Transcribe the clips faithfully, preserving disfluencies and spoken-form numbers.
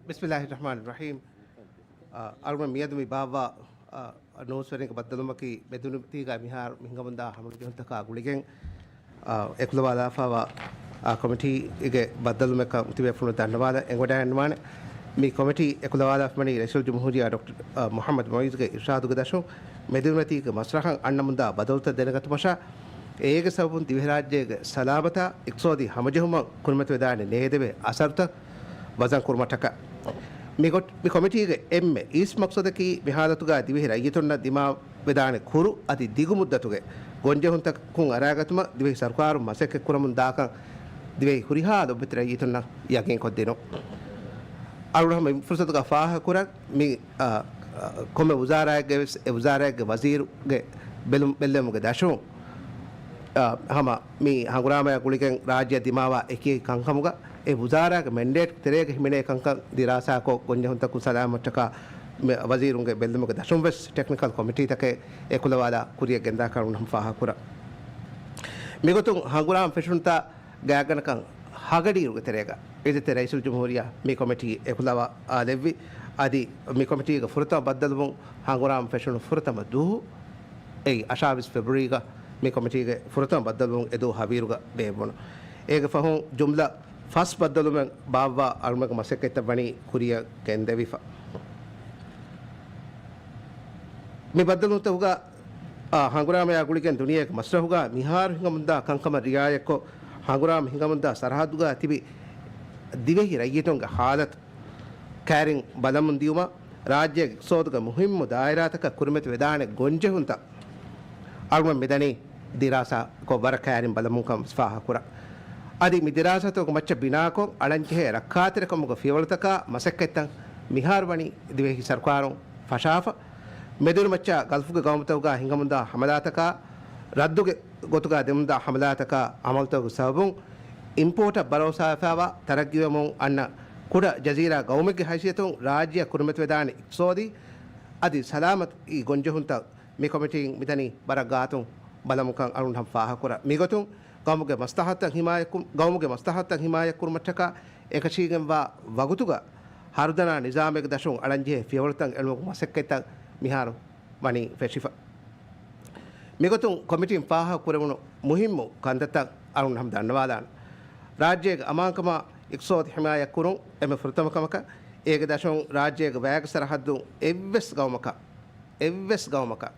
ބިސްމިއްލާހި ރަޙްމާނި ރަޙީމް. އަޅުގަނޑު މިއަދު މި ބާއްވާ ނޫސްވެރިންގެ ބައްދަލުމަކީ މެދުނިތީގަ މިހާރު މިހިނގަމުންދާ ހަމަޖެހުންތަކާ ގުޅިގެން، އެކުލަވާލާފައިވާ ކޮމިޓީގެ ބައްދަލުމެއްކަން ތިބޭފުޅުން ދަންނަވާލަން. އެނގިވަޑައިގަންނަވާނެ، މި ކޮމިޓީ އެކުލަވާލާފަ ވަނީ ރައީސުލްޖުމްހޫރިއްޔާ ޑޮކްޓަރ މުޙައްމަދު މުޢިއްޒުގެ އިރްޝާދުގެ ދަށުން މެދުނިމަތީގެ މަސްރަޙަށް އަންނަމުންދާ ބަދަލުތައް ދެނެގަތުމަށާ، އޭގެ ސަބަބުން ދިވެހިރާއްޖޭގެ ސަލާމަތާ އިޤްތިޞާދީ ހަމަޖެހުމަށް ކުރިމަތިވެދާނެ ނޭދެވޭ އަސަރުތައް ވަޒަން ކުރުމަށްޓަކާ. މި ގޮ-، މި ކޮމިޓީގެ އެންމެ އީސް މަޤްޞަދަކީ މި ހާލަތުގަ ދިވެހި ރައްޔިތުންނަށް ދިމާވެދާނެ ކުރު އަދި ދިގު މުއްދަތުގެ ގޮންޖެހުންތަކުން އަރާގަތުމަށް ދިވެހި ސަރުކާރުން މަސައްކަތް ކުރަމުން ދާކަން ދިވެހި ހުރިހާ ލޮބުވެތި ރައްޔިތުންނަށް ޔަގީންކޮށްދިނުން. އަޅުގަނޑު ހަމަ މި ފުރުސަތުގަ ފާހަގަކުރަން މި، އަ، އަ، ކޮންމެ ވުޒާރާއެއްގެ ވެސް އެ ވުޒާރާއެއްގެ ވަޒީރުގެ ބެލުން ބެއްލެވުމުގެ ދަށުން، އަ، ހަމަ މި ހަނގުރާމަޔާ ގުޅިގެން ރާއްޖެ ދިމާވާ އެކި އެކި ކަންކަމުގަ އެ ވުޒާރާގެ މެންޑޭޓް ތެރޭގަ ހިމެނޭ ކަންކަން ދިރާސާކޮށް ގޮންޖެހުންތަކުން ސަލާމަތްޓަކާ މި ވަޒީރުންގެ ބެއްލުމުގެ ދަށުން ވެސް ޓެކްނިކަލް ކޮމިޓީތަކެއް އެކުލަވާލާ ކުރިޔަށް ގެންދާކަން ހަމަ ފާހަގަކުރަން. މިގޮތުން ހަނގުރާމަ ފެށުންތާ ގާތްގަނޑަކަށް ހަގަޑިއިރުގެ ތެރޭގަ އިއްޒަތްތެރި ރައީސުލްޖުމްހޫރިއްޔާ މި ކޮމިޓީ އެކުލަވާލެއްވި. އަދި މި ކޮމިޓީގެ ފުރަތަމަ ބައްދަލުވުން ހަނގުރާމަ ފެށުނު ފުރަތަމަ ދުވަހު އެއީ އަށާވީސް ފެބްރުއަރީގަ މި ކޮމިޓީގެ ފުރަތަމަ ބައްދަލުވުން އެދުވަހު ހަވީރުގަ ބޭއްވުނު. އޭގެ ފަހުން ޖުމްލަ ފަސް ބައްދަލުވުމެއް ބާއްވާ އަޅުމެންގެ މަސައްކަތްތައް ވަނީ ކުރިޔަށް ގެންދެވިފަ. މި ބައްދަލުވުންތަކުގަ އާ، ހަނގުރާމަޔާ ގުޅިގެން ދުނިޔޭގެ މަސްރަހުގަ މިހާރު ހިނގަމުންދާ ކަންކަމަށް ރިއާޔަތްކޮށް، ހަނގުރާމަ ހިނގަމުންދާ ސަރަހައްދުގަ ތިބި ދިވެހި ރައްޔިތުންގެ ހާލަތު ކައިރިން ބަލަމުން ދިޔުމަށް، ރާއްޖޭގެ އިޤްތިޞާދުގެ މުހިއްމު ދާއިރާތަކަށް ކުރިމަތި ވެދާނެ ގޮންޖެހުންތައް އަޅުގަނޑު މިދަނީ ދިރާސާ ކޮށް ވަރަށް ކައިރިން ބަލަމުން ކަމަށް ފާހަގަކުރަން. އަދި މި ދިރާސާތަކުގެ މައްޗަށް ބިނާކޮށް، އަޅަންޖެހޭ ރައްކާތެރިކަމުގެ ފިޔަވަޅުތަކާ މަސައްކަތްތައް މިހާރު ވަނީ ދިވެހި ސަރުކާރުން ފަށާފަ. މެދުނިމައްޗަށް ގަލްފުގެ ގައުމުތަކުގަ ހިނގަމުންދާ ހަމަލާތަކާ، ރައްދުގެ ގޮތުގަ ދެމުންދާ ހަމަލާތަކާ އަމަލުތަކުގެ ސަބަބުން އިމްޕޯޓަށް ބަރޯސާވެފައިވާ ތަރައްގީވަމުން އަންނަ ކުޑަ ޖަޒީރާ ގައުމެއްގެ ހައިސިއްޔަތުން ރާއްޖެއަށް ކުރިމަތިވެދާނެ އިޤްތިޞާދީ އަދި ސަލާމަތީ ގޮންޖެހުންތައް މި ކޮމިޓީން މިދަނީ ވަރަށް ގާތުން ބަލަމުންކަން އަޅުން ހަމަ ފާހަގަކުރަން. މިގޮތުން ގައުމުގެ މަސްލަހަތަށް ހިމާޔަތްކު-، ގައުމުގެ މަސްލަހަތަށް ހިމާޔަތްކުރުމަށްޓަކާ އެކަށީގެންވާ ވަގުތުގަ ހަރުދަނާ ނިޒާމެއްގެ ދަށުން އަޅަންޖެހޭ ފިޔަވަޅުތައް އެޅުމުގެ މަސައްކަތްތައް މިހާރު ވަނީ ފެށިފަ. މިގޮތުން ކޮމިޓީން ފާހަގަކުރެވުނު މުހިއްމު ކަންތައްތައް އަޅުން ހަމަ ދަންނަވާލާނަން. ރާއްޖޭގެ އަމާންކަމާ އިޤްތިޞާދު ހިމާޔަތްކުރުން އެންމެ ފުރަތަމަ ކަމަކަށް، އޭގެ ދަށުން ރާއްޖޭގެ ވައިގެ ސަރަހައްދުން އެއްވެސް ގައުމަކަށް، އެއްވެސް ގައުމަކަށް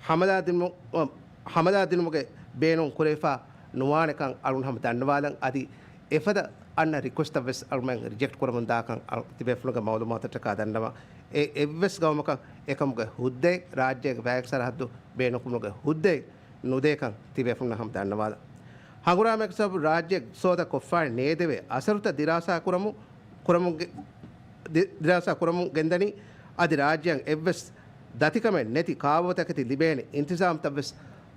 ހަމަލާ ދިނުމު-، ހަމަލާ ދިނުމުގެ ބޭނުން ކުރެވިފަ ނުވާނެކަން އަޅުން ހަމަ ދަންނަވާލަން. އަދި އެފަދަ އަންނަ ރިކުއެސްޓްތައް ވެސް އަޅުމެން ރިޖެކްޓް ކުރަމުން ދާކަން އަޅު-، ތިބޭފުޅުންގެ މައުލޫމާތަށްޓަކާ ދަންނަވަން. އެ އެއްވެސް ގައުމަކަށް އެކަމުގެ ހުއްދައެއް، ރާއްޖޭގެ ވައިގެ ސަރަހައްދު ބޭނުންކުރުމުގެ ހުއްދައެއް ނުދޭކަން ތިބޭފުޅުންނަށް ހަމަ ދަންނަވާލަން. ހަނގުރާމައިގެ ސަބަބުން ރާއްޖޭގެ އިޤްތިޞާދަށް ކޮށްފާނެ ނޭދެވޭ އަސަރުތައް ދިރާސާ ކުރަމު-، ކުރަމުން ގެ-، ދި-، ދިރާސާ ކުރަމުން ގެންދަނީ. އަދި ރާއްޖެއަށް އެއްވެސް ދަތިކަމެއް ނެތި ކާބޯތަކެތި ލިބޭނެ އިންތިޒާމްތައް ވެސް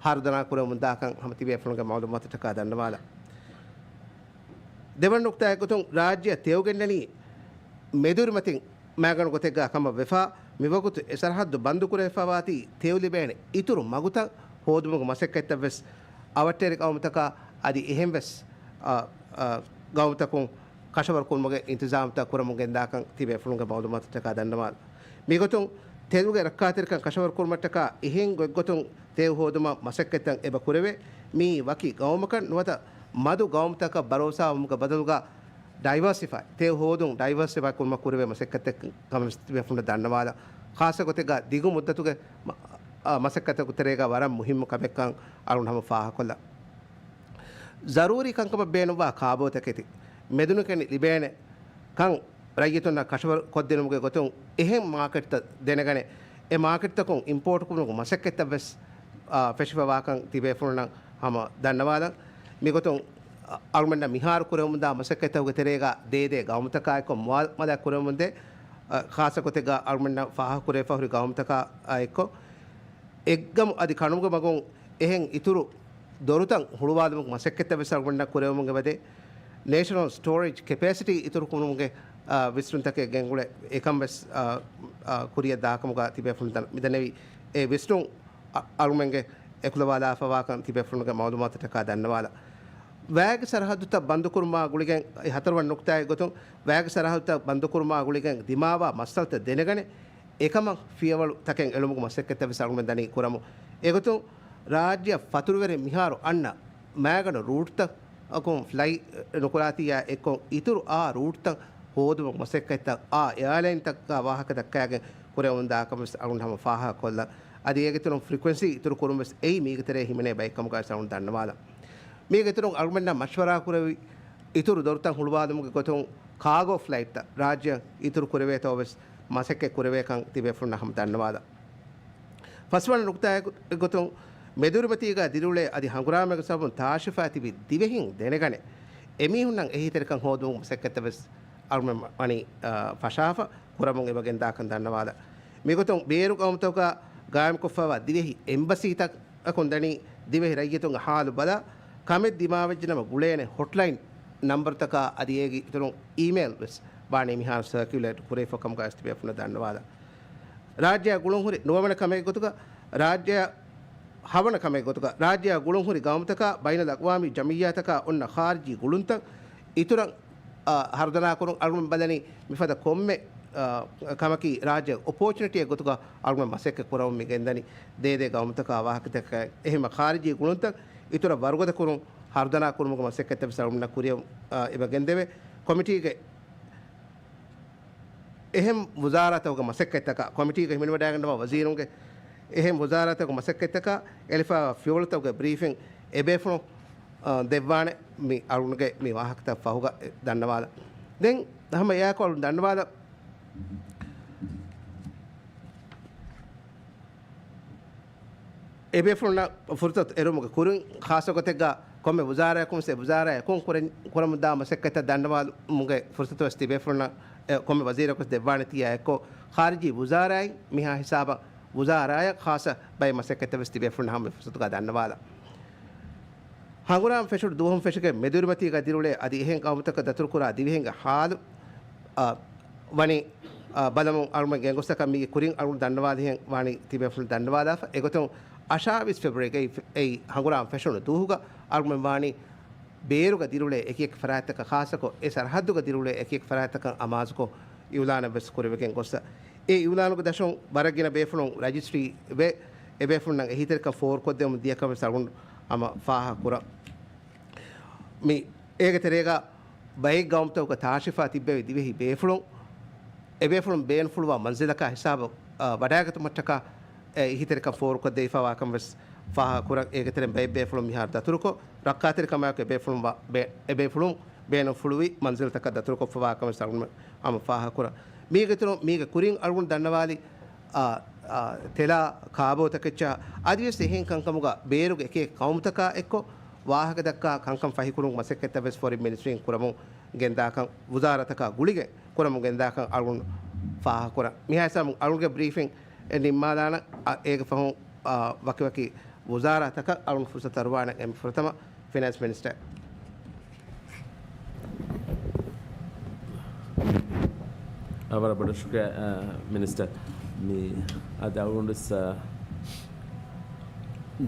ހަރުދަނާ ކުރަމުން ދާކަން ހަމަ ތިބޭފުޅުންގެ މައުލޫމާތަށްޓަކާ ދަންނަވާލަން. ދެވަނަ ނުކުތާއެއް ގޮތުން ރާއްޖެއަށް ތެޔޮ ގެންނަނީ މެދުވެރިމަތިން މައިގަނޑު ގޮތެއްގަ ކަމަށް ވެފަ، މިވަގުތު އެ ސަރަހައްދު ބަންދުކުރެވިފައިވާތީ ތެޔޮ ލިބޭނެ އިތުރު މަގުތައް ހޯދުމުގެ މަސައްކަތްތައް ވެސް އަވަށްޓެރި ގައުމުތަކާ އަދި އެހެން ވެސް، އަ، އަ، ގައުމުތަކުން ކަށަވަރު ކުރުމުގެ އިންތިޒާމްތައް ކުރަމުން ގެންދާކަން ތިބޭފުޅުންގެ މައުލޫމާތަށްޓަކާ ދަންނަވާލަން. މިގޮތުން ތެޔޮގެ ރައްކާތެރިކަން ކަށަވަރު ކުރުމަށްޓަކާ އެހެން ގޮތްގޮތުން ތެޔޮ ހޯދުމަށް މަސައްކަތްތައް އެބަ ކުރެވޭ. މިއީ ވަކި ގައުމަކަށް ނުވަތަ މަދު ގައުމުތަކަށް ބަރޯސާވުމުގެ ބަދަލުގަ ޑައިވާސިފައި، ތެޔޮ ހޯދުން ޑައިވާސިފައި ކުރުމަށް ކުރެވޭ މަސައްކަތެއް ކަމަށް ތިބޭފުޅުންނަށް ދަންނަވާލަން. ޚާއްޞަ ގޮތެއްގަ ދިގު މުއްދަތުގެ މަ-، އާ، މަސައްކަތަކު ތެރޭގަ ވަރަށް މުހިއްމު ކަމެއްކަން އަޅުން ހަމަ ފާހަގަކޮށްލަން. ޒަރޫރީ ކަންކަމަށް ބޭނުންވާ ކާބޯތަކެތި މެދުނިކެނި ލިބޭނެ ކަން ރައްޔިތުންނަށް ކަށަވަރު ކޮށްދިނުމުގެ ގޮތުން އެހެން މާކެޓްތައް ދެނެގަނެ، އެ މާކެޓްތަކުން އިމްޕޯޓް ކުރުމުގެ މަސައްކަތްތައް ވެސް، އާ، ފެށިފަވާކަން ތިބޭފުޅުންނަށް ހަމަ ދަންނަވާލަން. މިގޮތުން، އަ-، އަޅުމެންނަށް މިހާރު ކުރެވެމުންދާ މަސައްކަތްތަކުގެ ތެރޭގަ ދޭދޭ ގައުމުތަކާއެއްކޮށް މުއާމަލާތް ކުރެވެމުންދޭ، އަ، ޚާއްޞަ ގޮތެއްގަ އަޅުމެންނަށް ފާހަގަކުރެވިފަ ހުރި ގައުމުތަކާ އެއްކޮށް، އެއްގަމު އަދި ކަނުމުގެ މަގުން އެހެން އިތުރު ދޮރުތައް ހުޅުވާލުމުގެ މަސައްކަތްތައް ވެސް އަޅުގަނޑަށް ކުރެވެމުން އެބަދޭ. ނޭޝަނަލް ސްޓޯރޭޖް ކެޕޭސިޓީ އިތުރު ކުރުމުގެ، އާ، ވިސްނުންތަކެއް ގެންގުޅޭ. އެކަން ވެސް، އާ، އާ، ކުރިއަށް ދާކަމުގަ ތިބޭފުޅުން ދަން-، މިދަނެވި. އެ ވިސްނުން އަ-، އަޅުމެންގެ އެކުލަވާލާފަވާކަން ތިބޭފުޅުންގެ މައުލޫމާތަށްޓަކާ ދަންނަވާލަން. ވައިގެ ސަރަހައްދުތައް ބަންދުކުރުމާ ގުޅިގެން، އެ ހަތަރުވަނަ ނުކުތާއެއް ގޮތުން، ވައިގެ ސަރަހައްދުތައް ބަންދުކުރުމާ ގުޅިގެން ދިމާވާ މައްސަލަތައް ދެނެގަނެ، އެކަމަށް ފިޔަވަޅު ތަކެއް އެޅުމުގެ މަސައްކަތްތައް ވެސް އަޅުގަނޑުމެން ދަނީ ކުރަމުން. އެގޮތުން، ރާއްޖެއަށް ފަތުރުވެރިން މިހާރު އަންނަ މައިގަނޑު ރޫޓްތައް އަކުން ފްލައި ނުކުރާތީއާ އެއްކޮށް، އިތުރު އާ ރޫޓްތައް ހޯދުމުގެ މަސައްކަތްތައް އާ އެއާލައިންތަކާ ވާހަކަ ދައްކާގެން ކުރެވުން ދާކަން ވެސް އަޅުގަނޑު ހަމަ ފާހަގަކޮށްލަން. އަދި އޭގެ އިތުރުން ފްރިކުއެންސީ އިތުރު ކުރުން ވެސް އެއީ މީގެ ތެރޭ ހިމެނޭ ބައެއް ކަމުގައި ވެސް އަޅުގަނޑު ދަންނަވާލަން. މީގެ އިތުރުން އަޅުގަނޑަށް މަޝްވަރާ ކުރެވި އިތުރު ދޮރުތައް ހުޅުވާލުމުގެ ގޮތުން ކާގޯ ފްލައިޓްތައް ރާއްޖެއަށް އިތުރު ކުރެވޭތޯ ވެސް މަސައްކަތް ކުރެވޭކަން ތިބޭފުޅުންނަށް ހަމަ ދަންނަވާލަން. ފަސްވަނަ ނުކުތާއެއް ގޮތުން، މެދުރިމަތީގަ ދިރިއުޅޭ އަދި ހަނގުރާމައިގެ ސަބަބުން ތާށިފާ ތިބި ދިވެހިން ދެނެގަނެ، އެމީހުންނަށް އެހީތެރިކަން ހޯދުމުގެ މަސައްކަތްތައް ވެސް އަޅުމެން ވަނީ، އާ، ފަށާފަ ކުރަމުން އެބަ ގެންދާކަން ދަންނަވާލަން. މިގޮތުން ބޭރު ގައުމުތަކުގަ ގާއިމްކޮށްފައިވާ ދިވެހި އެމްބަސީތަކަކުން ދަނީ ދިވެހި ރައްޔިތުންގެ ހާލު ބަލާ، ކަމެއް ދިމާވެއްޖެނަމަ ގުޅޭނެ ހޮޓްލައިން ނަންބަރުތަކާ އަދި އޭގެ އިތުރުން އީމެއިލް ވެސް ވާނީ މިހާރު ސަރކިއުލޭޓް ކުރެވިފަ ކަމުގައި ވެސް ތިބޭފުޅުންނަށް ދަންނަވާލަން. ރާއްޖެއަށް ގުޅުންހުރި ނުވަވަނަ ކަމެއް ގޮތުގަ، ރާއްޖެއަށް ހަވަނަ ކަމެއް ގޮތުގަ، ރާއްޖެއަށް ގުޅުންހުރި ގައުމުތަކާ ބައިނަލްއަގްވާމީ ޖަމިއްޔާތަކާ އޮންނަ ޚާރިޖީ ގުޅުންތައް އިތުރަށް، އާ، ހަރުދަނާކުރުން. އަޅުގަނޑު ބަލަނީ މިފަދަ ކޮންމެ، އާ، ކަމަކީ ރާއްޖެ އޮޕޯޗުނިޓީއެއް ގޮތުގަ އަޅުގަނޑު މަސައްކަތް ކުރަމުން މި ގެންދަނީ ދޭދޭ ގައުމުތަކާ ވާހަކަތަކަށް. އެހެންމަ ޚާރިޖީ ގުޅުންތައް އިތުރަށް ވަރުގަދަކުރުން، ހަރުދަނާ ކުރުމުގެ މަސައްކަތްތައް ވެސް އަޅުގަނޑު ކުރިއަށް، އާ، އެބަ ގެންދެވޭ. ކޮމިޓީގެ އެހެން ވުޒާރާތަކުގެ މަސައްކަތްތަކާ، ކޮމިޓީގަ ހިމެނިވަޑައިގަންނަވާ ވަޒީރުންގެ އެހެން ވުޒާރާތަކުގެ މަސައްކަތްތަކާ އެޅިފައިވާ ފިޔަވަޅުތަކުގެ ބްރީފިން އެބޭފުޅުން، އާ، ދެއްވާނެ. މި އަޅުގަނޑުގެ މި ވާހަކަތައް ފަހުގަ ދަންނަވާލަން. ދެން ހަމަ އެއާއެކު އަޅުގަނޑު ދަންނަވާލަން. އެބޭފުޅުންނަށް ފުރުސަތު އެރުމުގެ ކުރިން، ޚާއްޞަ ގޮތެއްގަ ކޮންމެ ވުޒާރާއަކުން ވެސް އެ ވުޒާރާއަށް އެކުން ކުރެން، ކުރަމުންދާ މަސައްކަތްތައް ދަންނަވާލުމުގެ ފުރުސަތު ވެސް ތިބޭފުޅުންނަށް، އެ، ކޮންމެ ވަޒީރަކު ވެސް ދެއްވާނެ. ތިޔާ އެއްކޮށް، ޚާރިޖީ ވުޒާރާއިން މިހާ ހިސާބަށް ވުޒާރާއަށް ޚާއްޞަ ބައެއް މަސައްކަތްތައް ވެސް ތިބޭފުޅުންނަށް ހަމަ މި ފުރުސަތުގަ ދަންނަވާލަން. ހަނގުރާމަ ފެށުނު ދުވަހުން ފެށިގެން މެދުރިމަތީގަ ދިރިއުޅޭ އަދި އެހެން ގައުމުތަކަށް ދަތުރުކުރާ ދިވެހިންގެ ހާލު، އަ، ވަނީ، އަ، ބަލަމުން އަޅުގަނޑު ގެންގޮސްތަކަށް މީގެ ކުރިން އަޅުގަނޑު ދަންނަވާލިހެން ވާނީ ތިބޭފުޅުން ދަންނަވާލާފަ. އެގޮތުން އަށާވީސް ފެބްރުއަރީގައި އެއީ ހަނގުރާމަ ފެށުނު ދުވަހުގަ އަޅުގަނޑު ވާނީ ބޭރުގަ ދިރިއުޅޭ އެކިއެކި ފަރާތްތަކަށް ޚާއްޞަކޮށް، އެ ސަރަހައްދުގަ ދިރިއުޅޭ އެކިއެކި ފަރާތްތަކަށް އަމާޒުކޮށް، އިއުލާނެއް ވެސް ކުރެވިގެން ގޮއްސަ. އެ އިއުލާނުގެ ދަށުން ވަރަށް ގިނަ ބޭފުޅުން ރަޖިސްޓްރީ ވެ، އެބޭފުޅުންނަށް އެހީތެރިކަން ފޯރުކޮށްދެވުމަށް ދިޔަކަން ވެސް އަޅުގަނޑު ހަމަ ފާހަގަ ކުރަން. މި އޭގެ ތެރޭގަ ބައެއް ގައުމުތަކުގަ ތާށިފާ ތިއްބެވި ދިވެހި ބޭފުޅުން، އެބޭފުޅުން ބޭނުންފުޅުވާ މަންޒިލަކާ ހިސާބަށް، އާ، ވަޑައިގަތުމަށްޓަކާ އެ އެހީތެރިކަން ފޯރުކޮށްދެވިފައިވާކަން ވެސް ފާހަގަކުރަން. އޭގެ ތެރެއިން ބައެއް ބޭފުޅުން މިހާރު ދަތުރުކޮށް، ރައްކާތެރިކަމާއެކު އެބޭފުޅުން ވާ-، ބޭ-، އެބޭފުޅުން ބޭނުންފުޅުވި މަންޒިލްތަކަށް ދަތުރުކޮށްފައިވާކަން ވެސް އަޅުގަނޑު ހަމަ ފާހަގަކުރަން. މީގެ އިތުރުން މީގެ ކުރިން އަޅުގަނޑު ދަންނަވާލި، އާ، އާ، ތެލާ ކާބޯތަކެއްޗާ އަދިވެސް އެހެން ކަންކަމުގަ ބޭރުގެ އެކި އެކި ގައުމުތަކާ އެއްކޮށް ވާހަކަދައްކާ ކަންކަން ފަހިކުރުމުގެ މަސައްކަތްތައް ވެސް ފޮރިން މިނިސްޓްރީން ކުރަމުން ގެންދާކަން، ވުޒާރާތަކާ ގުޅިގެން ކުރަމުން ގެންދާކަން އަޅުގަނޑު ފާހަގަކުރަން. މިހާ ހިސާބުން އަޅުގަނޑުގެ ބްރީފިން އެ ނިންމާލާނަން. އަ، އޭގެ ފަހުން، އަ، ވަކިވަކި ވުޒާރާތަކަށް އަޅުގަނޑު ފުރުސަތު އަރުވާނެ. އެންމެ ފުރަތަމަ ފިނޭންސް މިނިސްޓަރ. އަ، ވަރަށް ބޮޑަށް ޝުކުރިއްޔާ، އަ، މިނިސްޓަރ. މި އަދި އަޅުގަނޑު ވެސް، އަ،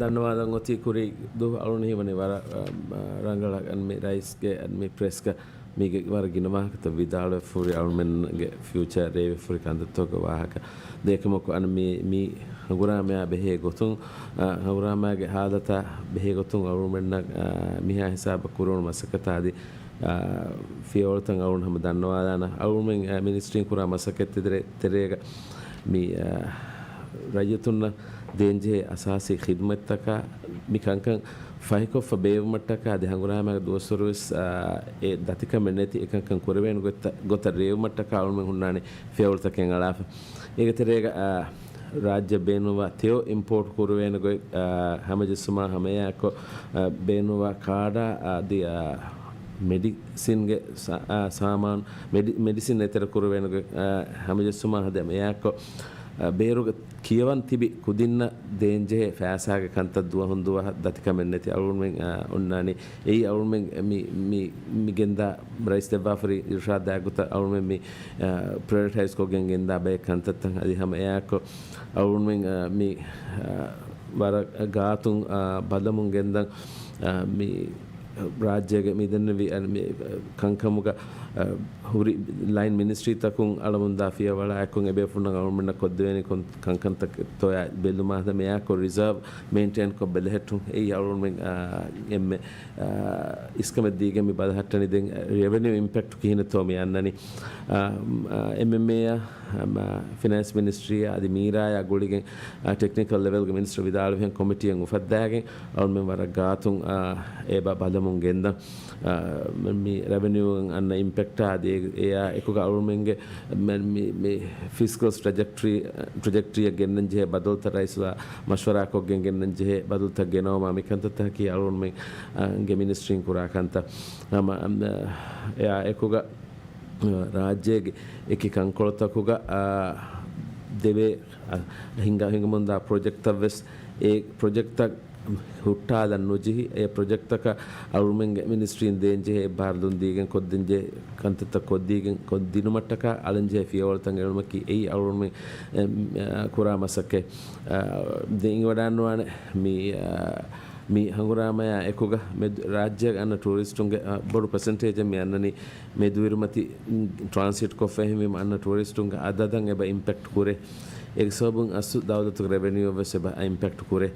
ދަންނަވާލަން އޮތީ ކުރީ ދުވަހު އަޅުގަނޑު ހީވަނީ ވަރަށް، އަ، އަ، ރަނގަޅަށް މި ރައީސްގެ މި ޕްރެސްގަ މީގެ ވަރަށް ގިނަ ވާހަކަތައް ވިދާޅުވެފަ ހުރި އަޅުމެންގެ ފިއުޗަރ ރޭވިފަ ހުރި ކަންތައްތަކުގެ ވާހަކަ. އެކަމަކު އަން މި، މި ހަނގުރާމަޔާ ބެހޭ ގޮތުން، އަ، ހަނގުރާމަޔާގެ ހާލަތާ ބެހޭ ގޮތުން އަޅުމެންނަށް، އަ، މިހާ ހިސާބަށް ކުރެވުނު މަސައްކަތާ އަދި، އަ، ފިޔަވަޅުތައް އަޅުގަނޑު ހަމަ ދަންނަވާލާނަން. އަޅުމެން، އަ، މިނިސްޓްރީން ކުރާ މަސައްކަތް ތެރޭ، ތެރޭގަ މި، އަ، ރައްޔިތުންނަށް ދޭންޖެހޭ އަސާސީ ޚިދުމަތްތަކާ މި ކަންކަން ފަހިކޮށްފަ ބޭއްވުމަށްޓަކާ އަދި ހަނގުރާމައިގެ ދުވަސްވަރުވެސް، އާ، އެ ދަތިކަމެއް ނެތި އެކަންކަން ކުރެވޭނެ ގޮތްތައް، ގޮތަށް ރޭވުމަށްޓަކާ އަޅުމެން ހުންނާނެ ފިޔަވަޅުތަކެއް އަޅާފަ. އޭގެ ތެރޭގަ، އާ، ރާއްޖެ ބޭނުންވާ ތެޔޮ އިމްޕޯޓް ކުރުވޭނެ ގޮތް، އާ، ހަމަޖެއްސުމާ ހަމައެއާއެކު، އާ، ބޭނުންވާ ކާޑާ އަދި، އާ، މެޑިސިންގެ ސާ-، އާ، ސާމާނު، މެޑި-، މެޑިސިން އެތެރެ ކުރުވޭނެ ގޮތް، އާ، ހަމަޖެއްސުމާ ހަދަމަ އެއާއެކު، އާ، ބޭރުގެ ކިޔަވަން ތިބި ކުދިންނަށް ދޭންޖެހޭ ފައިސާގެ ކަންތައް ދުވަހުން ދުވަހަށް ދަތިކަމެއް ނެތި އަޅުގަނޑުމެން، އާ، އޮންނާނީ. އެއީ އަޅުގަނޑުމެން މި، މި، މި ގެންދާ ރައީސް ދެއްވާފަރި އިރުޝާދާ ގޮތަށް އަޅުގަނޑުމެން މި، އާ، ޕްރައިއޮރިޓައިޒް ކޮށްގެން ގެންދާ ބައެއް ކަންތައްތައް އަދި ހަމަ އެއާއެކު އަޅުގަނޑުމެން، އާ، މި، އާ، ވަރަށް ގާތުން، އާ، ބަލަމުން ގެންދަން، އާ، މި ރާއްޖޭގެ މިދެންނެވި އަ، މި، އަ، ކަންކަމުގަ، އަ، ހުރި ލައިން މިނިސްޓްރީތަކުން އަޅަމުންދާ ފިޔަވަޅާ އެކުން އެބޭފުޅުންނަށް އަޅުމެންނަށް ކޮށްދެވޭނެ ކޮން ކަންކަންތައް ތޯޔާ ބެލުމާ ހަދަ މެޔާކޮށް ރިޒާވް މެއިންޓެއިންކޮށް ބެލެހެއްޓުން. އެއީ އަޅުމެން، އަ، އެންމެ، އަ، އިސްކަމެއް ދީގެން މި ބަލަހައްޓަނީ. ދެން ރެވެނިއު އިމްޕެކްޓް ކިހިނެއްތޯ މި އަންނަނީ. އަ، އަ، އެމްއެމްއޭއާ، އަ، މަ، ފިނޭންސް މިނިސްޓްރީއާ އަދި މީރާޔާ ގުޅިގެން، އަ، ޓެކްނިކަލް ލެވެލްގެ މިނިސްޓަރު ވިދާޅުވިހެން ކޮމިޓީއެއް އުފައްދާގެން އަޅުމެން ވަރަށް ގާތުން، އަ، އެ ބަ-، ބަލަމުން ގެންދަން. އަ، މި ރެވެނިއުއިން އަންނަ އިމްޕެކްޓާ އަދި އެ-، އެއާ އެކުގަ އަޅުމެންގެ މެ-، މި، މި ފިސްކަލް ޓްރެޖެކްޓްރީ، ޓްރެޖެކްޓްރީއަށް ގެންނަން ޖެހޭ ބަދަލުތައް ރައީސްވާ މަޝްވަރާކޮށްގެން ގެންނަން ޖެހޭ ބަދަލުތައް ގެނައުމާ މިކަންތައްތަކަކީ އަޅުމެން، އަ، ގެ މިނިސްޓްރީން ކުރާ ކަންތައް. ހަމަ، އަ، އެއާ އެކުގަ، އަ، ރާއްޖޭގެ އެކި ކަންކޮޅުތަކުގަ، އަ، ދެވޭ، އަ، ހިނގަ-، ހިނގަމުންދާ ޕްރޮޖެކްޓްތައް ވެސް އެ ޕްރޮޖެކްޓްތައް ހުއްޓާލަން ނުޖެހި، އެ ޕްރޮޖެކްޓްތަކަށް އަޅުމެންގެ މިނިސްޓްރީން ދޭންޖެހޭ އެއްބާރުލުން ދީގެން ކޮށްދޭންޖެހޭ ކަންތައްތައް ކޮށްދީގެން ކޮށްދިނުމަށްޓަކާ އަޅަންޖެހޭ ފިޔަވަޅުތައް އެޅުމަކީ އެއީ އަޅުމެން، އެ، ކުރާ މަސައްކަތް. އަ، ދެން އިނގިވަޑާންވާނެ މި، އަ، މި ހަނގުރާމަޔާ އެކުގަ މެދު-، ރާއްޖޭގެ އަންނަ ޓޫރިސްޓުންގެ، އަ، ބޮޑު ޕަސެންޓޭޖެއް މި އަންނަނީ މެދުއިރުމަތި، އުން، ޓްރާންސިޓް ކޮށްފަ އެހެންވީމަ އަންނަ ޓޫރިސްޓުންގެ އަދަދަށް އެބަ އިމްޕެކްޓް ކުރޭ. އޭގެ ސަބަބުން އަސްލު ދައުލަތުގެ ރެވެނިއު ވެސް އެބަ އިމްޕެކްޓް ކުރޭ.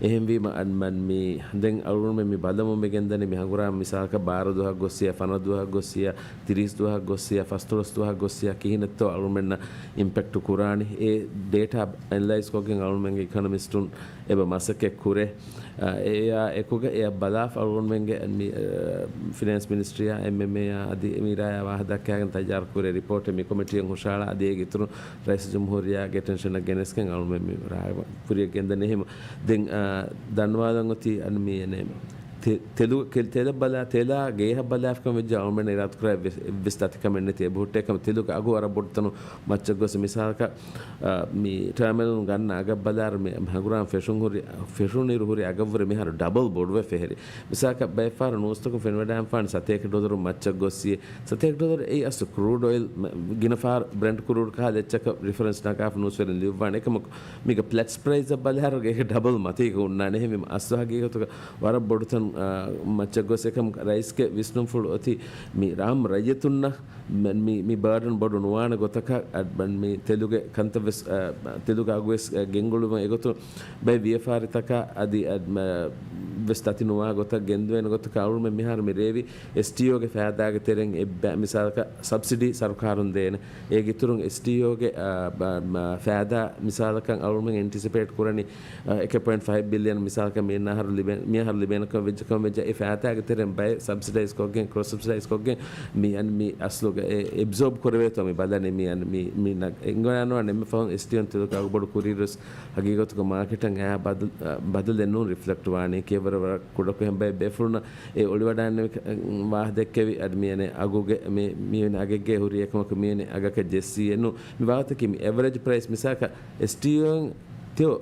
އެހެންވީމަ އަން-، މަން މި ދެން އަޅުގަނޑުމެން މި ބަލަމުން މި ގެންދަނީ މި ހަނގުރާމަ މިސާލަކަށް ބާރަ ދުވަހަށް ގޮއްސިޔާ، ފަނަރަ ދުވަހަށް ގޮއްސިޔާ، ތިރީސް ދުވަހަށް ގޮއްސިޔާ، ފަސްދޮޅަސް ދުވަހަށް ގޮއްސިޔާ ކިހިނެއްތޯ އަޅުގަނޑުމެންނަށް އިމްޕެކްޓް ކުރާނީ. އެ ޑޭޓާ އެނަލައިޒް ކޮށްގެން އަޅުގަނޑުމެންގެ އިކޮނޮމިސްޓުން އެބަ މަސައްކަތް ކުރޭ. އެއާ އެކުގަ އެއަށް ބަލާފަ އަޅުގަނޑުމެންގެ މި، އަ، ފިނޭންސް މިނިސްޓްރީއާ އެމްއެމްއޭއާ އަދި މީރާޔާ ވާހަކަ ދައްކާގެން ތައްޔާރު ކުރޭ ރިޕޯޓެއް މި ކޮމިޓީއަށް ހުށަހަޅާ އަދި އޭގެ އިތުރުން ރައީސް ޖުމްހޫރިއްޔާގެ އެޓެންޝަނަށް ގެނެސްގެން އަޅުމެން މި ރާއްޖެ ކުރިއަށް ގެންދަނީ. އެހެން ދެން، އަ، ދަންނަވާލަން އޮތީ އަން މި އެނެ ތެ-، ތެލު-، ކެ-، ތެލަށް ބަލާ، ތެލާ ގޭހަށް ބަލާފަ ކަމަށް ވެއްޖެ އަޅުމެން އިރާދަކުރާ އެއްވެސް، އެއްވެސް ތަތިކަމެއް ނެތި އެބަހުއްޓޭ ކަމަށް. ތެލުގެ އަގު ވަރަށް ބޮޑު ތަނު މައްޗަށް ގޮސް މިސާލަކަށް، އަ، މި ޓާމެލުން ގަންނަ އަގަށް ބަލާއިރު މި ހަނގުރާމަ ފެށުން ހުރި، ފެށުނިރު ހުރި އަގަށްވުރެ މިހާރު ޑަބަލް ބޮޑުވެފަ ހެރި. މިސާލަކަށް ބައެއްފަހަރު ނޫސްތަކުން ފެނިވަޑާންފާނެ ސަތޭކަ ޑޮލަރު މައްޗަށް ގޮއްސި، ސަތޭކަ ޑޮލަރު އެއީ އަސްލު ކްރޫޑް އޮއިލް ގިނަ ފަހަރު ބްރެންޓް ކްރޫޑް ކަހަލަ އެއްޗަކަށް ރިފަރެންސް ނަގާފަ ނޫސްވެރިން ލިޔުއްވާނެ. އެކަމަކު މީގަ ފްލެޓް ޕްރައިސްއަށް ބަލާއިރު އޭގެ ޑަބަލް މަތީގަ ހުންނާނެ. އެހެންވީމަ އަސްލު ހަގީގަތުގަ ވަރަށް ބޮޑު ތަން، އާ، މައްޗަށް ގޮސް އެކަމަކު ރައީސްގެ ވިސްނުންފުޅު އޮތީ މި ރާމް ރައްޔިތުންނަށް މި، މި، މި ބާޑަން ބޮޑު ނުވާނެ ގޮތަކަށް، އަ، މި ތެލުގެ ކަންތައް ވެސް، އަ، ތެލުގެ އަގު ވެސް، އަ، ގެންގުޅުމަށް އެގޮތުން ބައެއް ވިޔަފާރިތަކަށް އަދި، އަ، މަ، ވެސް ތަތި ނުވާ ގޮތަށް ގެންދުވޭނެ ގޮތަކަށް އަޅުމެން މިހާރު މި ރޭވި އެސްޓީއޯގެ ފައިދާގެ ތެރެއިން އެއްބަ-، މިސާލަކަށް ސަބްސިޑީ ސަރުކާރުން ދޭނެ. އޭގެ އިތުރުން އެސްޓީއޯގެ، އާ، ބ-، މ-، ފައިދާ މިސާލަކަށް އަޅުމެން އެންޓިސިޕޭޓް ކުރަނީ، އާ، އެކެއް ޕޮއިންޓް ފައިވް ބިލިއަން މިސާލަކަށް މިއަހަރު ލިބޭ-، މިއަހަރު ލިބޭނެކަން ވެއްޖެ ކަމަށް ވެއްޖެ. އެ ފައިދާގެ ތެރެއިން ބައެއް ސަބްސިޑައިޒް ކޮށްގެން، ކްރޮސް ސަބްސިޑައިޒް ކޮށްގެން މި އަން މި އަސްލުގަ އެ އެބްޒޯބް ކުރެވޭތޯ މި ބަލަނީ މި އަން މި، މި ނަ-، އެނގިވަޑާންވާނެ އެންމެ ފަހުން އެސްޓީއޯން ތެލުގެ އަގު ބޮޑު ކުރިއިރުވެސް ހަގީގަތުގަ މާކެޓަށް އައި ބަދަލު-، އަ، ބަދަލެއް ނޫން ރިފްލެކްޓް ވާނީ. ކިޔަވަރު ވަރަށް ކުޑަކޮށް އެހެން ބައެއް ބޭފުޅުންނަށް އެ އޮޅިވަޑާންނެވި ކަ-، ވާހަ ދެއްކެވި އަދި މިއަނެއް އަގުގެ މި، މިއަނެއް އަގެއްގެ ހުރި އެކަމަކު މިއަނެއް އަގަކަށް ޖެއްސީއެއް ނޫން. މި ވާހަތަކީ މި އެވަރެޖް ޕްރައިސް މިސާލަކަށް އެސްޓީއޯއިން ތެޔޮ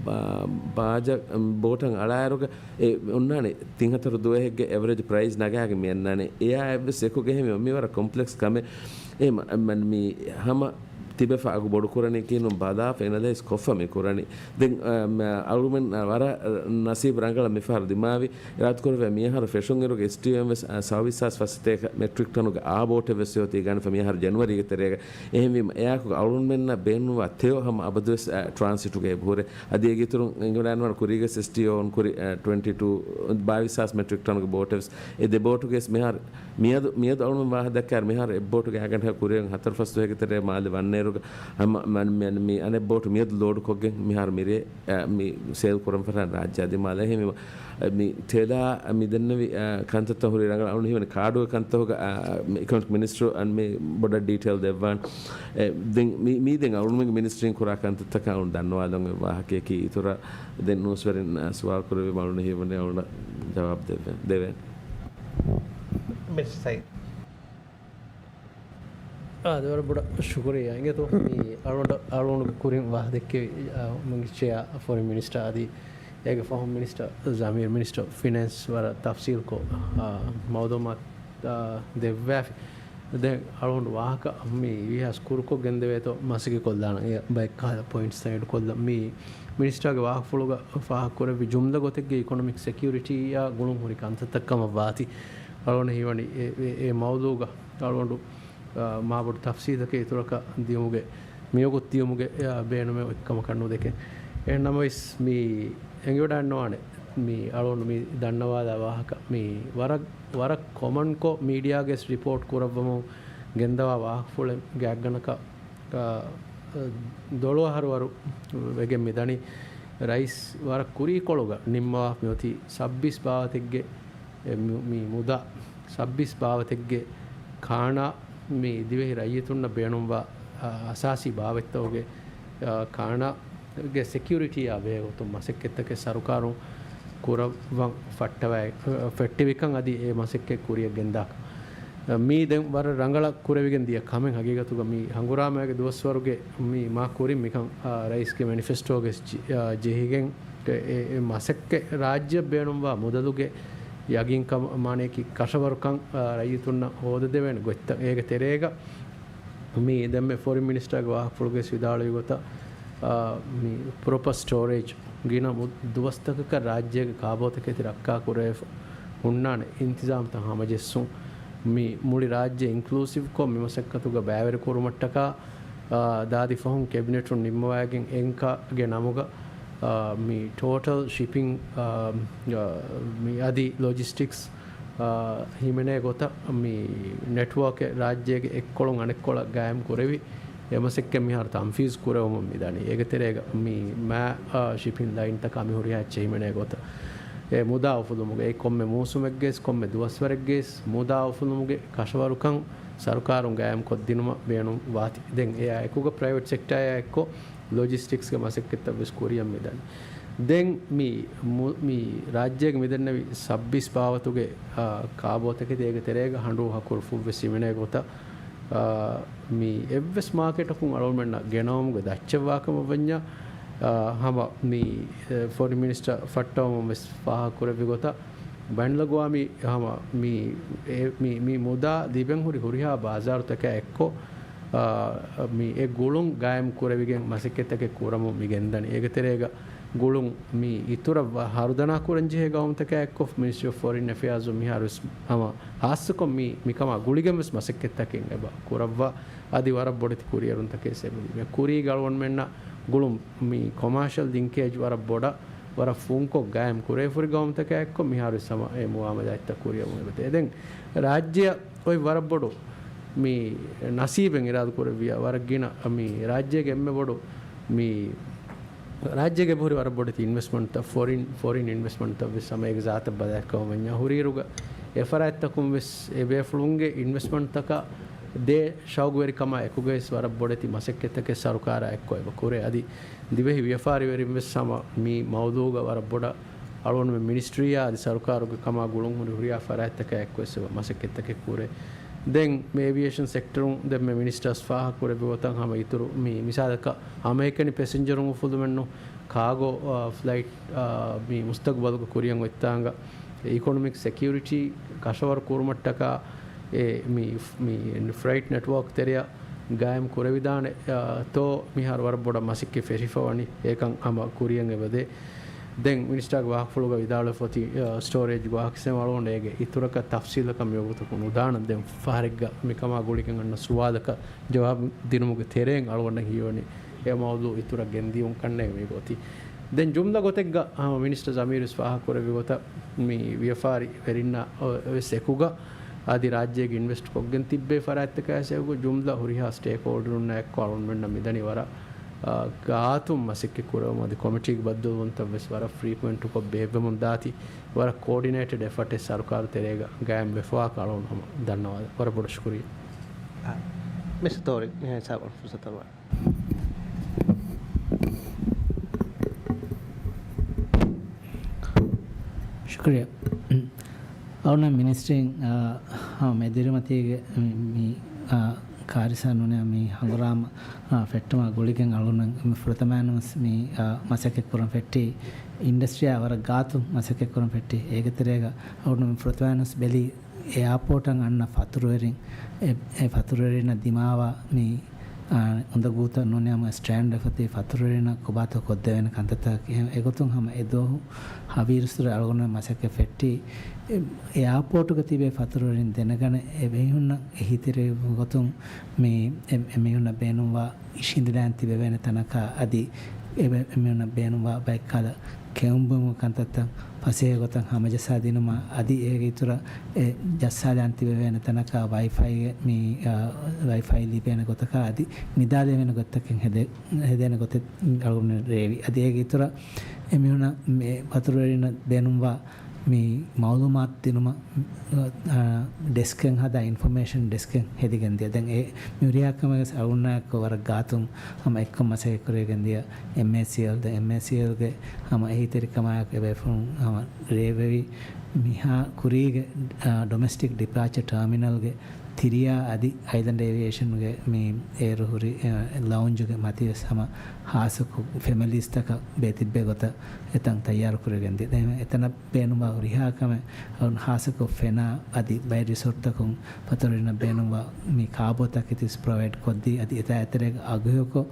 ބާ-، ބާޖަ ބޯޓަށް އަޅާއިރުގަ އެ އޮންނާނެ ތިން ހަތަރު ދުވަހެއްގެ އެވަރެޖް ޕްރައިސް ނަގާގެ މި އަންނާނެ. އެއާ އެއްވެސް އެކުގެ ހެމެ މި ވަރަށް ކޮމްޕްލެކްސް ކަމެއް. އެ މަ-، މަ-، މި ހަމަ ތިބެފަ އަގު ބޮޑުކުރަނީކީ ނޫން ބަލާފަ އެނަލައިޒް ކޮށްފަ މި ކުރަނީ. ދެން، އަ، މަ-، އަޅުމެން، އަ، ވަރަށް، އަ، ނަސީބު ރަނގަޅަށް މިފަހަރު ދިމާވި އިރާދަކުރެއްވިޔާ މިއަހަރު ފެށުންއިރުގެ އެސްޓީއޯއިން ވެސް، އަ، ސައުވީސް ހާސް ފަސް ސަތޭކަ މެޓްރިކް ޓަނުގެ އާ ބޯޓެއް ވެސް އޮތީ ގަނެފަ މިއަހަރު ޖަނުއަރީގެ ތެރޭގަ. އެހެންވީމަ އެއާއެކު އަޅުމެންނަށް ބޭނުންވާ ތެޔޮ ހަމަ އަބަދުވެސް، އަ، ޓްރާންސިޓުގަ އެބަހުރޭ. އަދި އޭގެ އިތުރުން އެނގިވަޑާންވާނެ ކުރީގަސް އެސްޓީއޯ އޮން ކުރި، އަ، ޓްވެންޓީ ޓޫ، ބާވީސް ހާސް މެޓްރިކް ޓަނުގެ ބޯޓެއް ވެސް އެ ދެ ބޯޓުގެސް މިހާރު މިއަދު، މިއަދު އަޅުމެން ވާހަ ދައްކާއިރު މިހާރު އެއް ބޯޓުގެ އާގަނޑަކަށް ކުރިއަށް ހަތަރު ފަސް ދުވަހެއްގެ ތެރޭ މާލެ ވަންނައިރުގަ ހަމަ މަ-، މަ-، މި އަނެއް ބޯޓު މިއަދު ލޯޑުކޮށްގެން މިހާރު މިރޭ، އަ، މި ސޭލް ކުރަން ފަށާން ރާއްޖެ އަދި މާލެ ހެމި މި ތެލާ މި ދެންނެވި، އަ، ކަންތައްތައް ހުރީ ރަނގަޅަށް އަޅުން ހީވަނީ ކާޑުގެ ކަންތަހުގަ، އަ، މި އިކޮނޮމިކް މިނިސްޓަރު އަން މި ބޮޑަށް ޑީޓެއިލް ދެއްވާން. އެ، ދެން މި، މީ ދެން އަޅުންމެންގެ މިނިސްޓްރީން ކުރާ ކަންތައްތަކަށް އަޅުން ދަންނަވާލަން އޮތް ވާހަކަޔަކީ އިތުރަށް ދެން ނޫސްވެރިން، އަ، ސުވާލު ކުރެއްވީމަ އަޅުން ހީވަނީ އަޅުންނަށް ޖަވާބު ދެއްވެ-، ދެވޭނެ. މިނިސްޓަރ ސައީދު. އާ، ދެވަރަށް ބޮޑަށް ޝުކުރިއްޔާ. އިނގޭތޯ މި އަޅުގަނޑު، އަޅުގަނޑު ކުރިން ވާހަ ދެއްކެވި، އާ، މުންގި ޗެއާ ފޮރިން މިނިސްޓަރ އަދި އޭގެ ފަހުން މިނިސްޓަރ ޒަމީރު މިނިސްޓަރ ފިނޭންސް ވަރަށް ތަފްސީލްކޮށް، އާ، މައުލޫމާތު، އާ، ދެއްވާފި. ދެން އަޅުގަނޑު ވާހަކަ މި ވީހާސް ކުރުކޮށް ގެންދެވޭތޯ މަސައްކަތް ކޮށްލާނަން. އެ ބައެއް ކަހަލަ ޕޮއިންޓްސް އެޑް ކޮށްލަން. މި މިނިސްޓާގެ ވާހަކަފުޅުގަ ފާހަގަކުރެއްވި ޖުމްލަ ގޮތެއްގެ އިކޮނޮމިކް ސެކިއުރިޓީއާ ގުޅުން ހުރި ކަންތައްތައް ކަމަށް ވާތީ. އަޅުގަނޑަށް ހީވަނީ އެ، އެ، އެ މައުޟޫގަ އަޅުގަނޑު، އާ، މާބޮޑު ތަފްސީލަކެއް އިތުރަކަށް ދިޔުމުގެ، މިވަގުތު ދިޔުމުގެ، އާ، ބޭނުމެއް އޮތް ކަމަކަށް ނުދެކެން. އެހެން ނަމަވެސް މި އެނގިވަޑައިންނަވާނެ މި އަޅުގަނޑު މި ދަންނަވާލާ ވާހަކަ މި ވަރަށް، ވަރަށް ކޮމަންކޮށް މީޑިއާގެސް ރިޕޯޓް ކުރައްވަމުން ގެންދަވާ ވާހަކަފުޅެއް ގާތްގަނޑަކަށް، އާ، ދޮޅު އަހަރު ވަރު ވެގެން މިދަނީ. ރައީސް ވަރަށް ކުރީކޮޅުގަ ނިންމަވާ މިއޮތީ ސައްބީސް ބާވަތެއްގެ އެ މި، މި މުދާ ސައްބީސް ބާވަތެއްގެ ކާނާ މި ދިވެހި ރައްޔިތުންނަށް ބޭނުންވާ، އާ، އަސާސީ ބާވަތްތަކުގެ، އާ، ކާނާގެ ސެކިއުރިޓީއާ ބެހޭ ގޮތުން މަސައްކަތްތަކެއް ސަރުކާރުން ކުރައްވަން ފައްޓަވައި، އަ، ފެއްޓެވިކަން އަދި އެ މަސައްކަތް ކުރިއަށް ގެންދާކަން. އަ، މީ ދެން ވަރަށް ރަނގަޅަށް ކުރެވިގެން ދިޔަ ކަމެއް. ހަގީގަތުގަ މި ހަނގުރާމައިގެ ދުވަސްވަރުގެ މި މާ ކުރިން މިކަން، އާ، ރައީސްގެ މެނިފެސްޓޯގެ ޖެ-، އާ، ޖެހިގެން އެ، އެ، އެ މަސައްކަތް ރާއްޖެއަށް ބޭނުންވާ މުދަލުގެ ޔަގީންކަމާ މާނަޔަކީ ކަށަވަރުކަން، އާ، ރައްޔިތުންނަށް ހޯދަދެވޭނެ ގޮތްތައް. އޭގެ ތެރޭގަ މި ދެންމެ ފޮރިން މިނިސްޓާގެ ވާހަކަފުޅުގައި ވިދާޅުވި ގޮތަށް، އާ، މި ޕްރޮޕަ ސްޓޯރޭޖް ގިނަ މު-، ދުވަސްތަކަކަށް ރާއްޖޭގެ ކާބޯތަކެތި ރައްކާ ކުރެވިފަ ހުންނާނެ އިންތިޒާމްތައް ހަމަޖެއްސުން. މި މުޅި ރާއްޖެ އިންކްލޫސިވްކޮށް މި މަސައްކަތުގަ ބައިވެރި ކުރުމަށްޓަކާ، އާ، ދާދި ފަހުން ކެބިނެޓުން ނިންމަވައިގެން އެންކާގެ ނަމުގަ، އާ، މި ޓޯޓަލް ޝިޕިން، އާ، އާ، މި އަދި ލޮޖިސްޓިކްސް، އާ، ހިމެނޭ ގޮތަށް މި ނެޓްވޯކެއް ރާއްޖޭގެ އެއްކޮޅުން އަނެއްކޮޅަށް ގާއިމް ކުރެވި، އެ މަސައްކަތް މިހާރު ތަންފީޒް ކުރެވުމުން މިދަނީ. އޭގެ ތެރޭގަ މި މާ، އާ، ޝިޕިން ލައިންތަކާ މި ހުރިހާ އެއްޗެއް ހިމެނޭ ގޮތަށް އެ މުދާ އުފުލުމުގެ، އެ ކޮންމެ މޫސުމެއްގެސް، ކޮންމެ ދުވަސްވަރެއްގެސް މުދާ އުފުލުމުގެ ކަށަވަރުކަން ސަރުކާރުން ގާއިމްކޮށްދިނުމަށް ބޭނުން ވާތީ. ދެން އެއާ އެކުގަ ޕްރައިވެޓް ސެކްޓާއާ އެއްކޮށް ލޮޖިސްޓިކްސްގެ މަސައްކަތްތައް ވެސް ކުރިއަށް މިދަނީ. ދެން މި މު-، މި ރާއްޖޭގެ މިދެންނެވި ސައްބީސް ބާވަތުގެ، އާ، ކާބޯތަކެތި އޭގެ ތެރޭގަ ހަނޑޫ ހަކުރު ފުށްވެސް ހިމެނޭ ގޮތަށް، އާ، މި އެއްވެސް މާކެޓަކުން އަޅުގަނޑުމެންނަށް ގެނައުމުގެ ދައްޗެއްވާކަމަށް ވަންޏާ، އާ، ހަމަ މި، އެ، ފޮރިން މިނިސްޓަރ ފައްޓަވަމުން ވެސް ފާހަގަކުރެއްވި ގޮތަށް، ބައިނަލްއަގްވާމީ ހަމަ މި، އެ، މި، މި މުދާ ލިބެން ހުރި ހުރިހާ ބާޒާރުތަކާ އެއްކޮށް، އާ، މި އެ ގުޅުން ގާއިމް ކުރެވިގެން މަސައްކަތްތަކެއް ކުރަމުން މި ގެންދަނީ. އޭގެ ތެރޭގަ ގުޅުން މި އިތުރަށް ވަ-، ހަރުދަނާ ކުރަން ޖެހޭ ގައުމުތަކާ އެއްކޮށް، މިނިސްޓްރީ އޮފް ފޮރިން އެފެއާޒުން މިހާރު ވެސް ހަމަ ހާއްސަކޮށް މި، މިކަމާ ގުޅިގެން ވެސް މަސައްކަތްތަކެއް އެބަ ކުރައްވާ. އަދި ވަރަށް ބޮޑެތި ކުރިއެރުންތަކެއް ވެސް އެބަ ލިބޭ. ކުރީގަ އަޅުގަނޑުމެންނަށް ގުޅުން މި ކޮމާޝަލް ލިންކޭޖް ވަރަށް ބޮޑަށް، ވަރަށް ފުންކޮށް ގާއިމް ކުރެވިފަ ހުރި ގައުމުތަކާ އެއްކޮށް، މިހާރު ވެސް ހަމަ އެ މުއާމަލާތްތައް ކުރިއަށް އެބަދޭ. ދެން ރާއްޖެއަށް އޮތް ވަރަށް ބޮޑު މި ނަސީބެއް އިރާދަ ކުރެއްވިޔާ، ވަރަށް ގިނަ މި ރާއްޖޭގެ އެންމެ ބޮޑު މި ރާއްޖޭގެ އެބަހުރި ވަރަށް ބޮޑެތި އިންވެސްޓްމަންޓްތައް، ފޮރިން، ފޮރިން އިންވެސްޓްމަންޓްތައް ވެސް ހަމަ އޭގެ ޒާތަށް ބަލާކަމަށް ވަންޏާ، ހުރިއިރުގަ އެ ފަރާތްތަކުން ވެސް އެ ބޭފުޅުންގެ އިންވެސްޓްމަންޓްތަކަށް ދޭ ޝައުގުވެރިކަމާ އެކުގައި ވެސް ވަރަށް ބޮޑެތި މަސައްކަތްތަކެއް ސަރުކާރާ އެއްކޮށް އެބަ ކުރޭ. އަދި ދިވެހި ވިޔަފާރިވެރިން ވެސް ހަމަ މި މައުޟޫގަ ވަރަށް ބޮޑަށް އަޅުގަނޑުމެން މިނިސްޓްރީއާ އަދި ސަރުކާރުގެ ކަމާ ގުޅުން ހުރި ހުރިހާ ފަރާތްތަކާ އެއްކޮށް ވެސް އެބަ މަސައްކަތްތަކެއް ކުރޭ. ދެން މި އޭވިއޭޝަން ސެކްޓަރުން ދެންމެ މިނިސްޓަރސް ފާހަގަކުރެއްވި ގޮތަށް ހަމަ އިތުރު މި މިސާލަކަށް ހަމައެކަނި ޕެސެންޖަރުން އުފުލުމެއްނު ކާގޯ، އާ، ފްލައިޓް، އާ، މި މުސްތަގުބަލުގަ ކުރިއަށް އޮތްތާނގަ އިކޮނޮމިކް ސެކިއުރިޓީ ކަށަވަރު ކުރުމަށްޓަކާ އެ މި، މި ފްރައިޓް ނެޓްވޯކް ތެރެއަށް ގާއިމް ކުރެވިދާނެ، އާ، ތޯ މިހާރު ވަރަށް ބޮޑަށް މަސައްކަތް ފެށިފަ ވަނީ. އެކަން ހަމަ ކުރިއަށް އެބަދޭ. ދެން މިނިސްޓާގެ ވާހަކަފުޅުގަ ވިދާޅުވެފަ އޮތީ، އާ، ސްޓޯރޭޖްގެ ވާހަކަ ސެމް އަޅުގަނޑު އޭގެ އިތުރަކަށް ތަފްސީލަކަށް މިވަގުތަކު ނުދާނަން. ދެން ފަހަރެއްގަ މިކަމާ ގުޅިގެން އަންނަ ސުވާލަކަށް ޖަވާބު ދިނުމުގެ ތެރެއިން އަޅުގަނޑަށް ހީވަނީ އެ މައުޟޫ އިތުރަށް ގެންދިޔުން ކަންނޭނގެ މިގޮތީ. ދެން ޖުމްލަ ގޮތެއްގަ ހަމަ މިނިސްޓަރ ޒަމީރު ވެސް ފާހަގަކުރެއްވި ގޮތަށް މި ވިޔަފާރި ވެރިންނާ ވެސް އެކުގަ އަދި ރާއްޖޭގެ އިންވެސްޓް ކޮށްގެން ތިއްބޭ ފަރާތްތަކާ ވެސް އެކުގަ ޖުމްލަ ހުރިހާ ސްޓޭކްހޯލްޑަރުންނާ އެއްކޮށް އަޅުގަނޑުމެންނަށް މިދަނީ ވަރަށް، އާ، ގާތުން މަސައްކަތް ކުރެވުމަށް އަދި ކޮމިޓީގެ ބައްދަލުވުންތައް ވެސް ވަރަށް ފްރީކުއެންޓުކޮށް ބޭއްވެމުން ދާތީ. ވަރަށް ކޯޑިނޭޓެޑް އެފަޓެއް ސަރުކާރު ތެރޭގަ ގާއިމް ވެފަވާކަން އަޅުގަނޑު ހަމަ ދަންނަވާލަން. ވަރަށް ބޮޑަށް ޝުކުރިއްޔާ. އާ، މިސްޓަރ ތޯރި، މިހާ ހިސާބަށް ފުރުސަތު އަރުވާ. ޝުކުރިއްޔާ. އަޅުގަނޑު މިނިސްޓްރީން، އާ، ހަމަ މެދުވެރިމަތީގެ މި، މި، އާ، ކާރިސާ ނޫނީ މި ހަނގުރާމަ، އާ، ފެއްޓުމާ ގުޅިގެން އަޅުގަނޑު މި ފުރަތަމައިން ވެސް މި، އާ، މަސައްކަތް ކުރަން ފެއްޓީ އިންޑަސްޓްރީއާ ވަރަށް ގާތުން މަސައްކަތް ކުރަން ފެއްޓީ. އޭގެ ތެރޭގަ އަޅުގަނޑު މި ފުރަތަމައިން ވެސް ބެލީ އެއާޕޯޓަށް އަންނަ ފަތުރުވެރިން، އެ، އެ ފަތުރުވެރިންނަށް ދިމާވާ މި، އާ، އުނދަގޫތައް ނޫނީ ހަމަ ސްޓްރޭންޑް އެފަތި ފަތުރުވެރިންނަށް ކޮބާތޯ ކޮށްދެވޭނެ ކަންތައްތަކަކީ. އެގޮތުން ހަމަ އެ ދުވަހު ހަވީރުއްސުރެ އަޅުގަނޑުމެން މަސައްކަތް ފެއްޓީ، އެ، އެއާޕޯޓުގަ ތިބޭ ފަތުރުވެރިން ދެނެގަނެ އެ މީހުންނަށް އެހީތެރިވުމުގެ ގޮތުން މި އެ، އެ މީހުންނަށް ބޭނުންވާ އިށީނދެލާން ތިބެވޭނެ ތަނަކަށް އަދި އެ މި-، އެމީހުންނަށް ބޭނުންވާ ބައެއްކަހަލަ ކެއުންބުމުގެ ކަންތައްތައް ފަސޭހަ ގޮތަށް ހަމަޖައްސާ ދިނުމަށް އަދި އޭގެ އިތުރަށް އެ ޖައްސާލާން ތިބެވޭނެ ތަނަކަށް ވައިފައިގެ މި، އާ، ވައިފައި ލިބޭނެ ގޮތަކަށް އަދި ނިދާލެވޭނެ ގޮތަކަށް ހެދޭ-، ހެދޭނެ ގޮތެއް އަޅުގަނޑު ރޭވި. އަދި އޭގެ އިތުރަށް އެމީހުންނަށް މި ފަތުރުވެރިންނަށް ބޭނުންވާ މި މައުލޫމާތު ދިނުމަށް، އާ، ޑެސްކެއް ހަދާ، އިންފޮމޭޝަން ޑެސްކެއް ހެދިގެން ދިޔަ. ދެން އެ މި ހުރިހާ ކަމެއް ވެސް އަޅުގަނޑާއެކު ވަރަށް ގާތުން ހަމަ އެއްކޮށް މަސައްކަތް ކުރެވިގެން ދިޔަ އެމްއޭސީއެލް. ދެން އެމްއޭސީއެލްގެ ހަމަ އެހީތެރިކަމާއެކު އެބޭފުޅުން ހަމަ ރޭވެވި މިހާ ކުރީގެ، އާ، ޑޮމެސްޓިކް ޑިޕާޗަ ޓާމިނަލްގެ ތިރިޔާ އަދި އައިލެންޑް އޭވިއޭޝަންގެ މި އޭރު ހުރި، އެ، ލައުންޖުގެ މަތިވެސް ހަމަ ހާއްސަކޮށް ފެމިލީސްތަކަށް ބޭތިއްބޭ ގޮތަށް އެތަން ތައްޔާރު ކުރެވިގެން ދިޔަ. އެހެން އެތަނަށް ބޭނުންވާ ހުރިހާ ކަމެއް އަޅުން ހާއްސަކޮށް ފެނާ އަދި ބައެއް ރިސޯޓްތަކުން ފަތުރުވެރިންނަށް ބޭނުންވާ މި ކާބޯތަކެތި ވެސް ޕްރޮވައިޑް ކޮށްދީ އަދި އެތާ އެތެރޭގަ އަގުހެޔޮކޮށް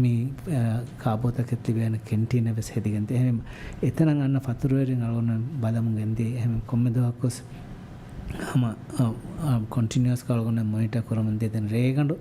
މި، އަ، ކާބޯތަކެތި ލިބޭނެ ކެންޓީނެއް ވެސް ހެދިގެން ދިޔަ. އެހެން އެތަނަށް އަންނަ ފަތުރުވެރިން އަޅުގަނޑު ބަލަމުން ގެންދިޔަ. އެހެން ކޮންމެ ދުވަހަކުވެސް ހަމަ، އަ، އަ، ކޮންޓިނިއުއަސް ކޮށް އަޅުގަނޑު މޮނިޓަ ކުރަމުން ދިޔަ. ދެން ރޭގަނޑު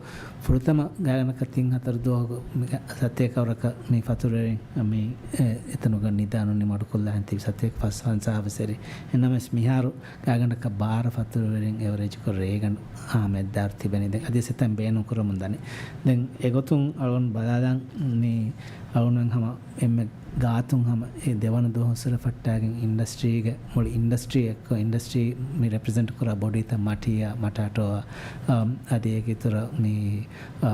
ފުރަތަމަ ގާތްގަނޑަކަށް ތިން ހަތަރު ދުވަހަކު މި ސަތޭކަ ވަރަކަށް މި ފަތުރުވެރިން މި، އެ، އެތަނުގަ ނިދާ ނުނިމި މަޑުކޮށްލާ ހެން ތިބި ސަތޭކަ ފަސް ފަންސާހަށް ވެސް އެރި. އެހެންނަމަވެސް މިހާރު ގާތްގަނޑަކަށް ބާރަ ފަތުރުވެރިން އެވަރޭޖްކޮށް ރޭގަނޑު ހަމަ އެއްދާރު ތިބެނީ. ދެން އަދިވެސް އެތަން ބޭނުން ކުރަމުން ދަނީ. ދެން އެގޮތުން އަޅުގަނޑު ބަލާލަން މި އަޅުގަނޑުމެން ހަމަ އެންމެ ގާތުން ހަމަ އެ ދެވަނަ ދުވަހު ހުސްރަ ފައްޓާގެން އިންޑަސްޓްރީގެ، މުޅި އިންޑަސްޓްރީ އެއްކޮށް، އިންޑަސްޓްރީ މި ރެޕްރެޒެންޓް ކުރާ ބޮޑީތައް މަޓީއާ، މަޓާޓޯއާ، އަ، އަދި އޭގެ އިތުރަށް މި، އަ،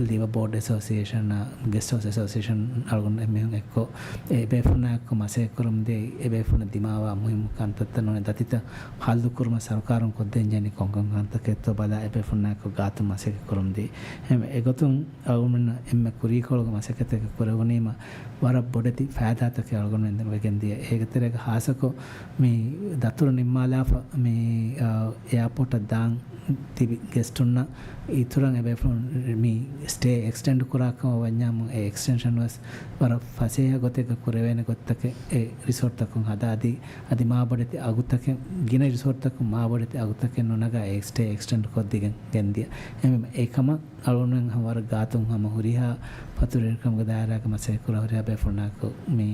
ލީވަރ ބޯޑް އެސޯސިއޭޝަނާ، ގެސްޓް ހައުސް އެސޯސިއޭޝަން އަޅުގަނޑު އެމީހުން އެއްކޮށް، އެ ބޭފުނާ އެއްކޮށް މަސައްކަތް ކުރަމުން ދިޔަ، އެ ބޭފުނަށް ދިމާވާ މުހިއްމު ކަންތައްތައް ނޫނީ ދަތިތައް ހައްލު ކުރުމަށް ސަރުކާރުން ކޮށްދޭން ޖެހެނީ ކޮންކޮން ކަންތަކެއްތޯ ބަލާ، އެ ބޭފުނާ އެއްކޮށް ގާތުން މަސައްކަތް ކުރަމުން ދިޔަ. އެހެން އެގޮތުން އަޅުގަނޑުމެންނަށް އެންމެ ކުރީކޮޅުގެ މަސައްކަތެއް ކުރެވުނީމަ، ވަރަށް ބޮޑެތި ފައިދާތަކެއް އަޅުގަނޑުމެން ވެގެން ދިޔަ. އޭގެ ތެރޭގަ ހާއްސަކޮށް މި ދަތުރު ނިންމާލާފަ މި، އާ، އެއާޕޯޓަށް ދާން ތިބި ގެސްޓުންނަށް އިތުރަށް އެބޭފުޅުން މި ސްޓޭ އެކްސްޓެންޑް ކުރާކަމަށް ވަންޏާމު، އެ އެކްސްޓެންޝަން ވެސް ވަރަށް ފަސޭހަ ގޮތެއްގަ ކުރެވޭނެ ގޮތްތަކެއް އެ ރިސޯޓްތަކުން ހަދާ އަދި، އަދި މާ ބޮޑެތި އަގުތަކެއް، ގިނަ ރިސޯޓްތަކުން މާ ބޮޑެތި އަގުތަކެއް ނުނަގާ އެ ސްޓޭ އެކްސްޓެންޑް ކޮށްދިގެން ގެންދިޔަ. އެހެންވީމަ އެކަމަށް އަޅުގަނޑުމެން ހަމަ ވަރަށް ގާތުން ހަމަ ހުރިހާ ފަތުރުވެރިކަމުގެ ދާއިރާގެ މަސައްކަތް ކުރާ ހުރިހާ ބޭފުޅުންނާއެކު މި